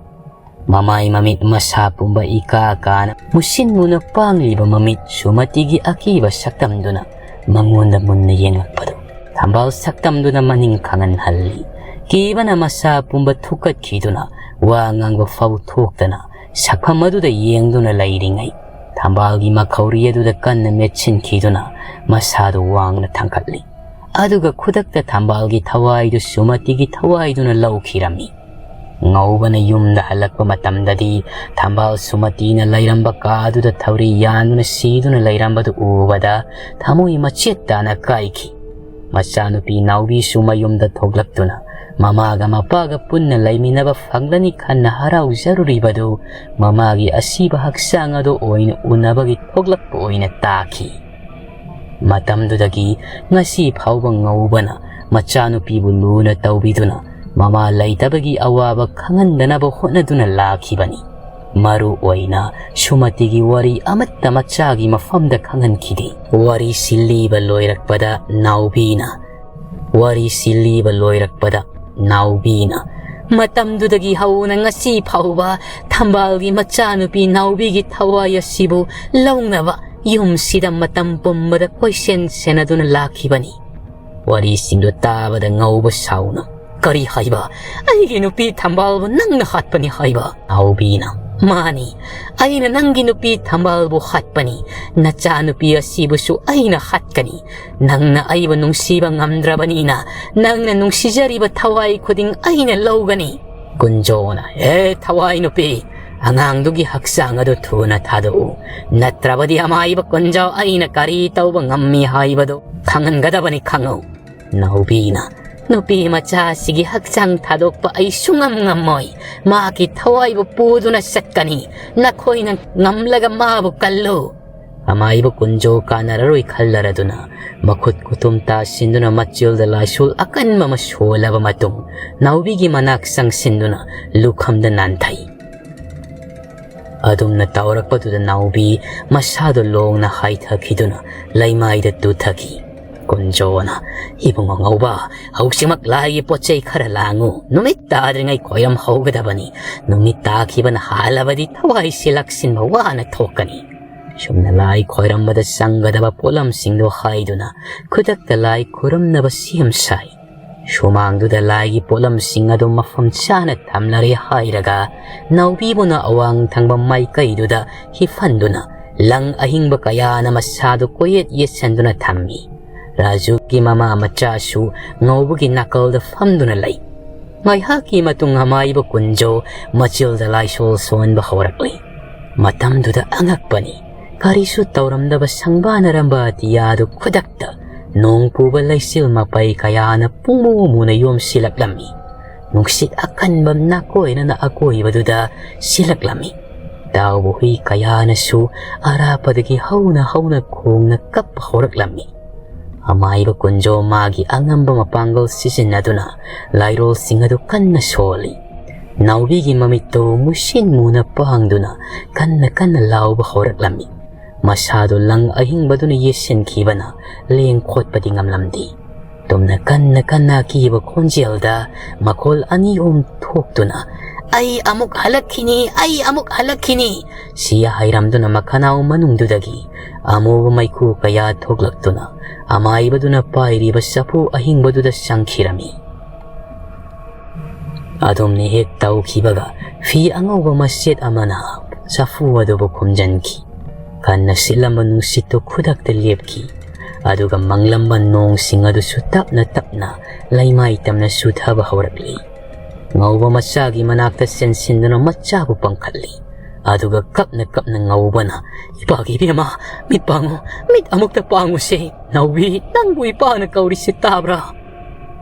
ꯃꯃꯥꯏ ꯃꯃꯤꯠ ꯃꯁꯥ ꯄꯨꯝꯕ ꯏꯀꯥ ꯀꯥꯅ ꯃꯨꯁꯤꯟ ꯃꯨꯅ ꯄꯥꯡꯂꯤꯕ ꯃꯃꯤꯠ ꯁꯨꯃꯇꯤꯒꯤ ꯑꯀꯤꯕ ꯁꯛꯇꯝꯗꯨꯅ ꯃꯉꯣꯟꯗ ꯃꯨꯟꯅ ꯌꯦꯡꯂꯛꯄꯗꯨ ꯊꯝꯕꯥꯜ ꯁꯛꯇꯝꯗꯨꯅ ꯃꯅꯤꯡ ꯈꯪꯍꯟꯍꯜꯂꯤ꯫ ꯀꯤꯕꯅ ꯃꯁꯥ ꯄꯨꯝꯕ ꯊꯨꯛꯀꯠꯈꯤꯗꯨꯅ ꯋꯥ ꯉꯥꯡꯕ ꯐꯥꯎ ꯊꯣꯛꯇꯅ ꯁꯛꯐꯝ ꯑꯗꯨꯗ ꯌꯦꯡꯗꯨꯅ ꯂꯩꯔꯤꯉꯩ, ꯊꯝꯕꯥꯜꯒꯤ ꯃꯈꯧꯔꯤ ꯑꯗꯨꯗ ꯀꯟꯅ ꯃꯦꯠꯁꯤꯟꯈꯤꯗꯨꯅ ꯃꯁꯥꯗꯨ ꯋꯥꯡꯅ ꯊꯥꯡꯒꯠꯂꯤ꯫ ꯑꯗꯨꯒ ꯈꯨꯗꯛꯇ ꯊꯝꯕꯥꯜꯒꯤ ꯊꯋꯥꯏꯗꯨ ꯁꯨꯃꯇꯤꯒꯤ ꯊꯋꯥꯏꯗꯨꯅ ꯂꯧꯈꯤꯔꯝꯃꯤ꯫ ꯉꯧꯕꯅ ꯌꯨꯝꯗ ꯍꯜꯂꯛꯄ ꯃꯇꯝꯗꯗꯤ ꯊꯝꯕꯥꯜ ꯁꯨꯃꯇꯤꯅ ꯂꯩꯔꯝꯕ ꯀꯥꯗꯨꯗ ꯊꯧꯔꯤ ꯌꯥꯟꯗꯨꯅ ꯁꯤꯗꯨꯅ ꯂꯩꯔꯝꯕꯗꯨ ꯎꯕꯗ ꯊꯃꯣꯏ ꯃꯆꯦꯠ ꯇꯥꯅ ꯀꯥꯏꯈꯤ꯫ ꯃꯆꯥꯅꯨꯄꯤ ꯅꯥꯎꯕꯤꯁꯨ ꯃꯌꯨꯝꯗ ꯊꯣꯛꯂꯛꯇꯨꯅ ꯃꯃꯥꯒ ꯃꯄꯥꯒ ꯄꯨꯟꯅ ꯂꯩꯃꯤꯟꯅꯕ ꯐꯪꯂꯅꯤ ꯈꯟꯅ ꯍꯔꯥꯎꯖꯔꯨꯔꯤꯕꯗꯨ ꯃꯃꯥꯒꯤ ꯑꯁꯤꯕ ꯍꯛꯆꯥꯡ ꯑꯗꯨ ꯑꯣꯏꯅ ꯎꯅꯕꯒꯤ ꯊꯣꯛꯂꯛꯄ ꯑꯣꯏꯅ ꯇꯥꯈꯤ꯫ ꯃꯇꯝꯗꯨꯗꯒꯤ ꯉꯁꯤ ꯐꯥꯎꯕ ꯉꯧꯕꯅ ꯃꯆꯥꯅꯨꯄꯤꯕꯨ ꯂꯨꯅ ꯇꯧꯕꯤꯗꯨꯅ ꯃꯃꯥ ꯂꯩꯇꯕꯒꯤ ꯑꯋꯥꯕ ꯈꯪꯍꯟꯗꯅꯕ ꯍꯣꯠꯅꯗꯨꯅ ꯂꯥꯛꯈꯤꯕꯅꯤ꯫ ꯃꯔꯨ ꯑꯣꯏꯅ ꯁꯨꯃꯇꯤꯒꯤ ꯋꯥꯔꯤ ꯑꯃꯠꯇ ꯃꯆꯥꯒꯤ ꯃꯐꯝꯗ ꯈꯪꯍꯟꯈꯤꯗꯦ꯫ ꯋꯥꯔꯤ ꯁꯤꯜꯂꯤꯕ ꯂꯣꯏꯔꯛꯄꯗ ꯅꯥꯎꯕꯤꯅ, ꯋꯥꯔꯤ ꯁꯤꯜꯂꯤꯕ ꯂꯣꯏꯔꯛꯄꯗ ꯅꯥꯎꯕꯤꯅ, "ꯃꯇꯝꯗꯨꯗꯒꯤ ꯍꯧꯅ ꯉꯁꯤ ꯐꯥꯎꯕ ꯊꯝꯕꯥꯜꯒꯤ ꯃꯆꯥꯅꯨꯄꯤ ꯅꯥꯎꯕꯤꯒꯤ ꯊꯋꯥꯏ ꯑꯁꯤꯕꯨ ꯂꯧꯅꯕ ꯌꯨꯝꯁꯤꯗ ꯃꯇꯝ ꯄꯨꯝꯕꯗ ꯀꯣꯏꯁꯦꯟ ꯁꯦꯟꯅꯗꯨꯅ ꯂꯥꯛꯈꯤꯕꯅꯤ"꯫ ꯋꯥꯔꯤꯁꯤꯡꯗꯨ ꯇꯥꯕꯗ ꯉꯧꯕ ꯁꯥꯎꯅ "ꯀꯔꯤ ꯍꯥꯏꯕ? ꯑꯩꯒꯤ ꯅꯨꯄꯤ ꯊꯝꯕꯥꯜꯕꯨ ꯅꯪꯅ ꯍꯥꯠꯄꯅꯤ ꯍꯥꯏꯕ?" ꯅꯥꯎꯕꯤꯅ, "ꯃꯥꯅꯤ, ꯑꯩꯅ ꯅꯪꯒꯤ ꯅꯨꯄꯤ ꯊꯝꯕꯥꯜꯕꯨ ꯍꯥꯠꯄꯅꯤ꯫ ꯅꯆꯥꯅꯨꯄꯤ ꯑꯁꯤꯕꯨꯁꯨ ꯑꯩꯅ ꯍꯥꯠꯀꯅꯤ꯫ ꯅꯪꯅ ꯑꯩꯕꯨ ꯅꯨꯡꯁꯤꯕ ꯉꯝꯗ꯭ꯔꯕꯅꯤꯅ, ꯅꯪꯅ ꯅꯨꯡꯁꯤꯖꯔꯤꯕ ꯊꯋꯥꯏ ꯈꯨꯗꯤꯡ ꯑꯩꯅ ꯂꯧꯒꯅꯤ꯫" ꯀꯨꯟꯖꯣꯅ, "ꯑꯦ ꯊꯋꯥꯏ ꯅꯨꯄꯤ, ꯑꯉꯥꯡꯗꯨꯒꯤ ꯍꯛꯆꯥꯡ ꯑꯗꯨ ꯊꯨꯅ ꯊꯥꯗꯣꯛꯎ꯫ ꯅꯠꯇ꯭ꯔꯕꯗꯤ ꯑꯃꯥꯏꯕ ꯀꯨꯟꯖꯣ ꯑꯩꯅ ꯀꯔꯤ ꯇꯧꯕ ꯉꯝꯃꯤ ꯍꯥꯏꯕꯗꯨ ꯈꯪꯍꯟꯒꯗꯕꯅꯤ, ꯈꯪꯉꯨ꯫" ꯅꯥꯎꯕꯤꯅ, "ꯅꯨꯄꯤ ꯃꯆꯥꯁꯤꯒꯤ ꯍꯛꯆꯥꯡ ꯊꯥꯗꯣꯛꯄ ꯑꯩ ꯁꯨꯡꯉꯝ ꯉꯝꯃꯣꯏ꯫ ꯃꯥꯒꯤ ꯊꯋꯥꯏꯕꯨ ꯄꯨꯗꯨꯅ ꯆꯠꯀꯅꯤ꯫ ꯅꯈꯣꯏꯅ ꯉꯝꯂꯒ ꯃꯥꯕꯨ ꯀꯜꯂꯨ꯫" ꯑꯃꯥꯏꯕ ꯀꯨꯟꯖꯣ ꯀꯥꯟꯅꯔꯔꯣꯏ ꯈꯜꯂꯔꯗꯨꯅ, ꯃꯈꯨꯠ ꯈꯨꯇꯨꯝ ꯇꯥꯁꯤꯟꯗꯨꯅ ꯃꯆꯤꯜꯗ ꯂꯥꯏꯁꯣꯜ ꯑꯀꯟꯕ ꯑꯃ ꯁꯣꯜꯂꯕ ꯃꯇꯨꯡ, ꯅꯥꯎꯕꯤꯒꯤ ꯃꯅꯥꯛ ꯆꯪꯁꯤꯟꯗꯨꯅ ꯂꯨꯈꯝꯗ ꯅꯥꯟꯊꯩ꯫ ꯑꯗꯨꯝꯅ ꯇꯧꯔꯛꯄꯗꯨꯗ ꯅꯥꯎꯕꯤ ꯃꯁꯥꯗꯨ ꯂꯣꯡꯅ ꯍꯥꯏꯊꯈꯤꯗꯨꯅ ꯂꯩꯃꯥꯏꯗ ꯇꯨꯊꯈꯤ꯫ ꯀꯨꯟꯖꯣꯅ, "ꯏꯕꯨꯡ ꯑꯉꯧꯕ, ꯍꯧꯖꯤꯛꯃꯛ ꯂꯥꯏꯒꯤ ꯄꯣꯠ ꯆꯩ ꯈꯔ ꯂꯥꯡꯉꯨ꯫ ꯅꯨꯃꯤꯠ ꯇꯥꯗ꯭ꯔꯤꯉꯩ ꯈꯣꯏꯔꯝ ꯍꯧꯒꯗꯕꯅꯤ꯫ ꯅꯨꯃꯤꯠ ꯇꯥꯈꯤꯕꯅ ꯍꯥꯜꯂꯕꯗꯤ ꯊꯋꯥꯏꯁꯤ ꯂꯥꯛꯁꯤꯟꯕ ꯋꯥꯅ ꯊꯣꯛꯀꯅꯤ꯫" ꯁꯨꯝꯅ ꯂꯥꯏ ꯈꯣꯏꯔꯝꯕꯗ ꯆꯪꯒꯗꯕ ꯄꯣꯠꯂꯝꯁꯤꯡꯗꯨ ꯍꯥꯏꯗꯨꯅ ꯈꯨꯗꯛꯇ ꯂꯥꯏ ꯈꯣꯏꯔꯝꯅꯕ ꯁꯦꯝ ꯁꯥꯏ꯫ ꯁꯨꯃꯥꯡꯗꯨꯗ ꯂꯥꯏꯒꯤ ꯄꯣꯠꯂꯝꯁꯤꯡ ꯑꯗꯨ ꯃꯐꯝ ꯆꯥꯅ ꯊꯝꯂꯔꯦ ꯍꯥꯏꯔꯒ, ꯅꯥꯎꯕꯤꯕꯨꯅ ꯑꯋꯥꯡ ꯊꯪꯕ ꯃꯥꯏꯀꯩꯗꯨꯗ ꯍꯤꯞꯍꯟꯗꯨꯅ ꯂꯪ ꯑꯍꯤꯡꯕ ꯀꯌꯥꯅ ꯃꯁꯥꯗꯨ ꯀꯣꯏꯌꯦꯠ ꯌꯦꯠꯁꯟꯗꯨꯅ ꯊꯝꯃꯤ꯫ ꯔꯥꯖꯨꯒꯤ ꯃꯃꯥ ꯃꯆꯥꯁꯨ ꯉꯧꯕꯒꯤ ꯅꯥꯀꯜꯗ ꯐꯝꯗꯨꯅ ꯂꯩ꯫ ꯉꯥꯏꯍꯥꯛꯀꯤ ꯃꯇꯨꯡ ꯑꯃꯥꯏꯕ ꯀꯨꯟꯖꯣ ꯃꯆꯤꯜꯗ ꯂꯥꯏꯁꯣꯜ ꯁꯣꯟꯕ ꯍꯧꯔꯛꯂꯤ꯫ ꯃꯇꯝꯗꯨꯗ ꯑꯉꯛꯄꯅꯤ, ꯀꯔꯤꯁꯨ ꯇꯧꯔꯝꯗꯕ ꯁꯪꯕꯥꯅꯔꯝꯕ ꯑꯇꯤꯌꯥꯗꯨ ꯈꯨꯗꯛꯇ ꯅꯣꯡ ꯄꯨꯕ ꯂꯩꯆꯤꯜ ꯃꯄꯩ ꯀꯌꯥꯅ ꯄꯨꯡꯃꯨ ꯃꯨꯅ ꯌꯣꯝꯁꯤꯜꯂꯛꯂꯝꯃꯤ꯫ ꯅꯨꯡꯁꯤꯠ ꯑꯀꯟꯕ ꯅꯥꯀꯣꯏꯅꯅ ꯑꯀꯣꯏꯕꯗꯨꯗ ꯁꯤꯜꯂꯛꯂꯝꯃꯤ꯫ ꯇꯥꯎꯕ ꯍꯨꯏ ꯀꯌꯥꯅꯁꯨ ꯑꯔꯥꯞꯄꯗꯒꯤ ꯍꯧꯅ ꯍꯧꯅ ꯈꯣꯡꯅ ꯀꯞꯄ ꯍꯧꯔꯛꯂꯝꯃꯤ꯫ ꯑꯃꯥꯏꯕ ꯀꯨꯟꯖꯣ ꯃꯥꯒꯤ ꯑꯉꯝꯕ ꯃꯄꯥꯡꯒꯜ ꯁꯤꯖꯤꯟꯅꯗꯨꯅ ꯂꯥꯏꯔꯣꯜꯁꯤꯡ ꯑꯗꯨ ꯀꯟꯅ ꯁꯣꯜꯂꯤ꯫ ꯅꯥꯎꯕꯤꯒꯤ ꯃꯃꯤꯠꯇꯨ ꯃꯨꯁꯤꯟ ꯃꯨꯅ ꯄꯥꯡꯗꯨꯅ ꯀꯟꯅ ꯀꯟꯅ ꯂꯥꯎꯕ ꯍꯧꯔꯛꯂꯝꯃꯤ꯫ ꯃꯁꯥꯗꯨ ꯂꯪ ꯑꯍꯤꯡꯕꯗꯨꯅ ꯌꯦꯠꯁꯤꯟꯈꯤꯕꯅ ꯂꯦꯡ ꯈꯣꯠꯄꯗꯤ ꯉꯝꯂꯝꯗꯦ꯫ ꯇꯨꯝꯅ ꯀꯟꯅ ꯀꯟꯅ ꯑꯀꯤꯕ ꯈꯣꯟꯖꯦꯜꯗ ꯃꯈꯣꯜ ꯑꯅꯤ ꯑꯍꯨꯝ ꯊꯣꯛꯇꯨꯅ, "ꯑꯩ ꯑꯃꯨꯛ ꯍꯜꯂꯛꯈꯤꯅꯤ, ꯑꯩ ꯑꯃꯨꯛ ꯍꯜꯂꯛꯈꯤꯅꯤ" ꯁꯤ ꯍꯥꯏꯔꯝꯗꯨꯅ ꯃꯈꯅꯥꯎ ꯃꯅꯨꯡꯗꯨꯗꯒꯤ ꯑꯃꯨꯕ ꯃꯩꯈꯨ ꯀꯌꯥ ꯊꯣꯛꯂꯛꯇꯨꯅ ꯑꯃꯥꯏꯕꯗꯨꯅ ꯄꯥꯏꯔꯤꯕ ꯆꯐꯨ ꯑꯍꯤꯡꯕꯗꯨꯗ ꯆꯪꯈꯤꯔꯝꯃꯤ꯫ ꯑꯗꯨꯝꯅ ꯍꯦꯛ ꯇꯧꯈꯤꯕꯒ ꯐꯤ ꯑꯉꯧꯕ ꯃꯆꯦꯠ ꯑꯃꯅ ꯆꯐꯨ ꯑꯗꯨꯕꯨ ꯈꯨꯝꯖꯤꯟꯈꯤ꯫ ꯀꯟꯅ ꯁꯤꯠꯂꯝꯕ ꯅꯨꯡꯁꯤꯠꯇꯨ ꯈꯨꯗꯛꯇ ꯂꯦꯞꯈꯤ꯫ ꯑꯗꯨꯒ ꯃꯪꯂꯝꯕ ꯅꯣꯡꯁꯤꯡ ꯑꯗꯨꯁꯨ ꯇꯞꯅ ꯇꯞꯅ ꯂꯩꯃꯥꯏ ꯇꯝꯅ ꯆꯨꯊꯕ ꯍꯧꯔꯛꯂꯤ꯫ ꯉꯧꯕ ꯃꯆꯥꯒꯤ ꯃꯅꯥꯛꯇ ꯆꯦꯟꯁꯤꯟꯗꯨꯅ ꯃꯆꯥꯕꯨ ꯄꯪꯈꯠꯂꯤ꯫ ꯑꯗꯨꯒ ꯀꯞꯅ ꯀꯞꯅ ꯉꯧꯕꯅ, "ꯏꯄꯥꯒꯤ ꯏꯕꯦꯝꯃ, ꯃꯤꯠ ꯄꯥꯡꯉꯨ, ꯃꯤꯠ ꯑꯃꯨꯛꯇ ꯄꯥꯡꯉꯨꯁꯦ꯫ ꯅꯥꯎꯕꯤ, ꯅꯪꯕꯨ ꯏꯄꯥꯅ ꯀꯧꯔꯤꯁꯦ ꯇꯥꯕ꯭ꯔꯥ?"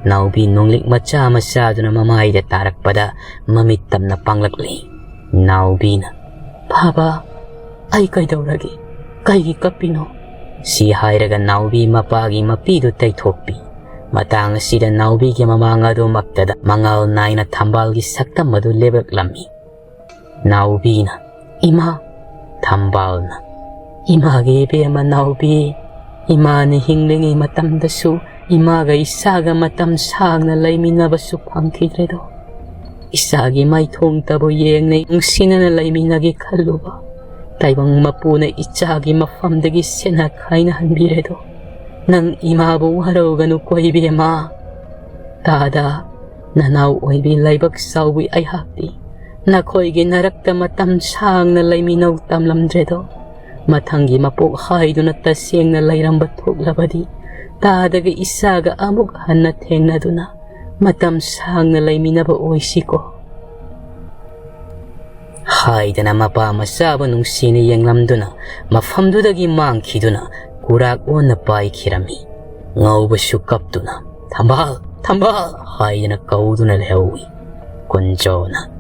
ꯅꯥꯎꯕꯤ ꯅꯣꯡꯂꯤꯛ ꯃꯆꯥ ꯑꯃ ꯆꯥꯗꯨꯅ ꯃꯃꯥꯏꯗ ꯇꯥꯔꯛꯄꯗ ꯃꯃꯤꯠ ꯇꯝꯅ ꯄꯥꯡꯂꯛꯂꯤ꯫ ꯅꯥꯎꯕꯤꯅ, "ꯕꯥꯕꯥ, ꯑꯩ ꯀꯩꯗꯧꯔꯒꯦ? ꯀꯩꯒꯤ ꯀꯞꯄꯤꯅꯣ?" ꯁꯤ ꯍꯥꯏꯔꯒ ꯅꯥꯎꯕꯤ ꯃꯄꯥꯒꯤ ꯃꯄꯤꯗꯨ ꯇꯩꯊꯣꯛꯄꯤ꯫ ꯃꯇꯥꯡ ꯑꯁꯤꯗ ꯅꯥꯎꯕꯤꯒꯤ ꯃꯃꯥꯡ ꯑꯗꯨꯃꯛꯇꯗ ꯃꯉꯥꯜ ꯅꯥꯏꯅ ꯊꯝꯕꯥꯜꯒꯤ ꯁꯛꯇꯝ ꯑꯗꯨ ꯂꯦꯞꯂꯛꯂꯝꯃꯤ꯫ ꯅꯥꯎꯕꯤꯅ, "ꯏꯃꯥ!" ꯊꯝꯕꯥꯜꯅ, "ꯏꯃꯥꯒꯤ ꯏꯕꯦꯝꯃ ꯅꯥꯎꯕꯤ, ꯏꯃꯥꯅ ꯍꯤꯡꯂꯤꯉꯩ ꯃꯇꯝꯗꯁꯨ ꯏꯃꯥꯒ ꯏꯆꯥꯒ ꯃꯇꯝ ꯁꯥꯡꯅ ꯂꯩꯃꯤꯟꯅꯕꯁꯨ ꯐꯪꯈꯤꯗ꯭ꯔꯦꯗꯣ꯫ ꯏꯆꯥꯒꯤ ꯃꯥꯏꯊꯣꯡꯇꯕꯨ ꯌꯦꯡꯅ ꯅꯨꯡꯁꯤꯅꯅ ꯂꯩꯃꯤꯟꯅꯒꯦ ꯈꯜꯂꯨꯕ ꯇꯥꯏꯕꯪ ꯃꯄꯨꯅ ꯏꯆꯥꯒꯤ ꯃꯐꯝꯗꯒꯤ ꯁꯦꯟꯅ ꯈꯥꯏꯅꯍꯟꯕꯤꯔꯦꯗꯣ꯫ ꯅꯪ ꯏꯃꯥꯕꯨ ꯋꯥꯔꯧꯒꯅꯨꯀꯣ ꯏꯕꯦꯝꯃ꯫ ꯇꯥꯗ, ꯅꯅꯥꯎ ꯑꯣꯏꯕꯤ ꯂꯥꯏꯕꯛ ꯆꯥꯎꯕꯤ ꯑꯩꯍꯥꯛꯇꯤ ꯅꯈꯣꯏꯒꯤ ꯅꯔꯛꯇ ꯃꯇꯝ ꯁꯥꯡꯅ ꯂꯩꯃꯤꯟꯅꯧ ꯇꯝꯂꯝꯗ꯭ꯔꯦꯗꯣ꯫ ꯃꯊꯪꯒꯤ ꯃꯄꯣꯛ ꯍꯥꯏꯗꯨꯅ ꯇꯁꯦꯡꯅ ꯂꯩꯔꯝꯕ ꯊꯣꯛꯂꯕꯗꯤ ꯇꯥꯗꯒ ꯏꯆꯥꯒ ꯑꯃꯨꯛ ꯍꯟꯅ ꯊꯦꯡꯅꯗꯨꯅ ꯃꯇꯝ ꯁꯥꯡꯅ ꯂꯩꯃꯤꯟꯅꯕ ꯑꯣꯏꯁꯤꯀꯣ꯫" ꯍꯥꯏꯗꯅ ꯃꯄꯥ ꯃꯆꯥꯕꯨ ꯅꯨꯡꯁꯤꯅ ꯌꯦꯡꯂꯝꯗꯨꯅ ꯃꯐꯝꯗꯨꯗꯒꯤ ꯃꯥꯡꯈꯤꯗꯨꯅ ꯀꯨꯔꯥꯛ ꯑꯣꯟꯅ ꯄꯥꯏꯈꯤꯔꯝꯃꯤ꯫ ꯉꯧꯕꯁꯨ ꯀꯞꯇꯨꯅ, "ꯊꯝꯕꯥꯜ, ꯊꯝꯕꯥꯜ!" ꯍꯥꯏꯗꯨꯅ ꯀꯧꯗꯨꯅ ꯂꯩꯍꯧꯏ꯫ ꯀꯨꯟꯖꯣꯅ,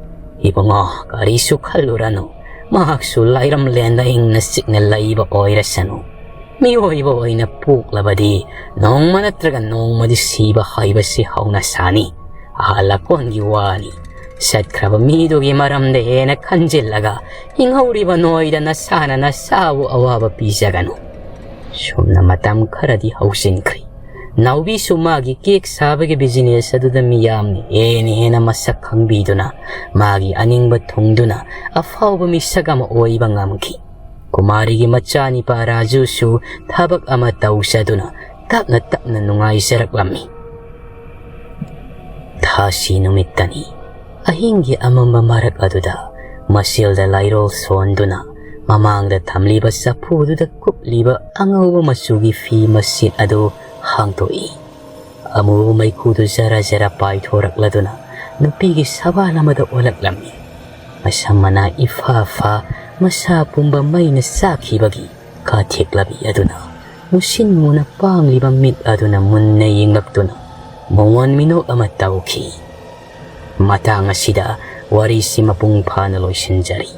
"ꯏꯕꯨꯡꯉꯣ, ꯀꯔꯤꯁꯨ ꯈꯜꯂꯨꯔꯅꯨ꯫ ꯃꯍꯥꯛꯁꯨ ꯂꯥꯏꯔꯝꯂꯦꯟꯗ ꯏꯪꯅ ꯆꯤꯛꯅ ꯂꯩꯕ ꯑꯣꯏꯔꯁꯅꯨ꯫ ꯃꯤꯑꯣꯏꯕ ꯑꯣꯏꯅ ꯄꯣꯛꯂꯕꯗꯤ ꯅꯣꯡꯃ ꯅꯠꯇ꯭ꯔꯒ ꯅꯣꯡꯃꯗꯤ ꯁꯤꯕ ꯍꯥꯏꯕꯁꯤ ꯍꯧꯅ ꯁꯥꯅꯤ꯫ ꯑꯍꯜ ꯂꯀꯣꯟꯒꯤ ꯋꯥꯅꯤ꯫ ꯆꯠꯈ꯭ꯔꯕ ꯃꯤꯗꯨꯒꯤ ꯃꯔꯝꯗ ꯍꯦꯟꯅ ꯈꯟꯖꯤꯜꯂꯒ ꯍꯤꯡꯍꯧꯔꯤꯕ ꯅꯣꯏꯗ ꯅꯁꯥꯅ ꯅꯁꯥꯕꯨ ꯑꯋꯥꯕ ꯄꯤꯖꯒꯅꯨ꯫" ꯁꯨꯝꯅ ꯃꯇꯝ ꯈꯔꯗꯤ ꯍꯧꯖꯤꯟꯈ꯭ꯔꯤ꯫ ꯅꯥꯎꯕꯤꯁꯨ ꯃꯥꯒꯤ ꯀꯦꯛ ꯁꯥꯕꯒꯤ ꯕꯤꯖꯤꯅꯦꯁ ꯑꯗꯨꯗ ꯃꯤꯌꯥꯝꯅ ꯍꯦꯟꯅ ꯍꯦꯟꯅ ꯃꯁꯛ ꯈꯪꯕꯤꯗꯨꯅ ꯃꯥꯒꯤ ꯑꯅꯤꯡꯕ ꯊꯨꯡꯗꯨꯅ ꯑꯐꯥꯎꯕ ꯃꯤꯁꯛ ꯑꯃ ꯑꯣꯏꯕ ꯉꯝꯈꯤ꯫ ꯀꯨꯃꯥꯔꯤꯒꯤ ꯃꯆꯥꯅꯤꯄꯥ ꯔꯥꯖꯨꯁꯨ ꯊꯕꯛ ꯑꯃ ꯇꯧꯖꯗꯨꯅ ꯇꯞꯅ ꯇꯞꯅ ꯅꯨꯡꯉꯥꯏꯖꯔꯛꯂꯝꯃꯤ꯫ ꯊꯥꯁꯤ ꯅꯨꯃꯤꯠꯇꯅꯤ꯫ ꯑꯍꯤꯡꯒꯤ ꯑꯃꯝꯕ ꯃꯔꯛ ꯑꯗꯨꯗ ꯃꯁꯦꯜꯗ ꯂꯥꯏꯔꯣꯜ ꯁꯣꯟꯗꯨꯅ ꯃꯃꯥꯡꯗ ꯊꯝꯂꯤꯕ ꯆꯐꯨꯗꯨꯗ ꯀꯨꯞꯂꯤꯕ ꯑꯉꯧꯕ ꯃꯆꯨꯒꯤ ꯐꯤ ꯃꯁꯤꯠ ꯑꯗꯨ ꯍꯥꯡꯗꯣꯛꯏ꯫ ꯑꯃꯨꯕ ꯃꯩꯈꯨꯗꯨ ꯖꯔ ꯖꯔ ꯄꯥꯏꯊꯣꯔꯛꯂꯗꯨꯅ ꯅꯨꯄꯤꯒꯤ ꯁꯕꯥꯜ ꯑꯃꯗ ꯑꯣꯜꯂꯛꯂꯝꯃꯤ꯫ ꯃꯁꯝ ꯃꯅꯥ ꯏꯐꯥ ꯐꯥ, ꯃꯁꯥ ꯄꯨꯝꯕ ꯃꯩꯅ ꯆꯥꯛꯈꯤꯕꯒꯤ ꯀꯥꯊꯦꯛꯂꯕꯤ ꯑꯗꯨꯅ ꯃꯨꯁꯤꯟ ꯃꯨꯅ ꯄꯥꯡꯂꯤꯕ ꯃꯤꯠ ꯑꯗꯨꯅ ꯃꯨꯟꯅ ꯌꯦꯡꯂꯛꯇꯨꯅ ꯃꯉꯣꯟ ꯃꯤꯅꯣꯛ ꯑꯃ ꯇꯧꯈꯤ꯫ ꯃꯇꯥꯡ ꯑꯁꯤꯗ ꯋꯥꯔꯤꯁꯤ ꯃꯄꯨꯡ ꯐꯥꯅ ꯂꯣꯏꯁꯤꯟꯖꯔꯤ꯫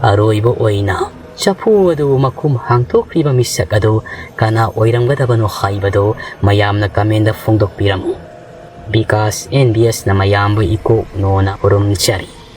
ꯑꯔꯣꯏꯕ ꯑꯣꯏꯅ ꯆꯐꯨ ꯑꯗꯨ ꯃꯈꯨꯝ ꯍꯥꯡꯗꯣꯛꯈ꯭ꯔꯤꯕ ꯃꯤꯁꯛ ꯑꯗꯨ ꯀꯅꯥ ꯑꯣꯏꯔꯝꯒꯗꯕꯅꯣ ꯍꯥꯏꯕꯗꯨ ꯃꯌꯥꯝꯅ comment ꯐꯣꯡꯗꯣꯛꯄꯤꯔꯝꯃꯨ꯫ ꯕꯤꯀꯥꯁ NBSꯅ ꯃꯌꯥꯝꯕꯨ ꯏꯀꯣꯛꯅꯣꯅ ꯈꯨꯔꯨꯝꯖꯔꯤ꯫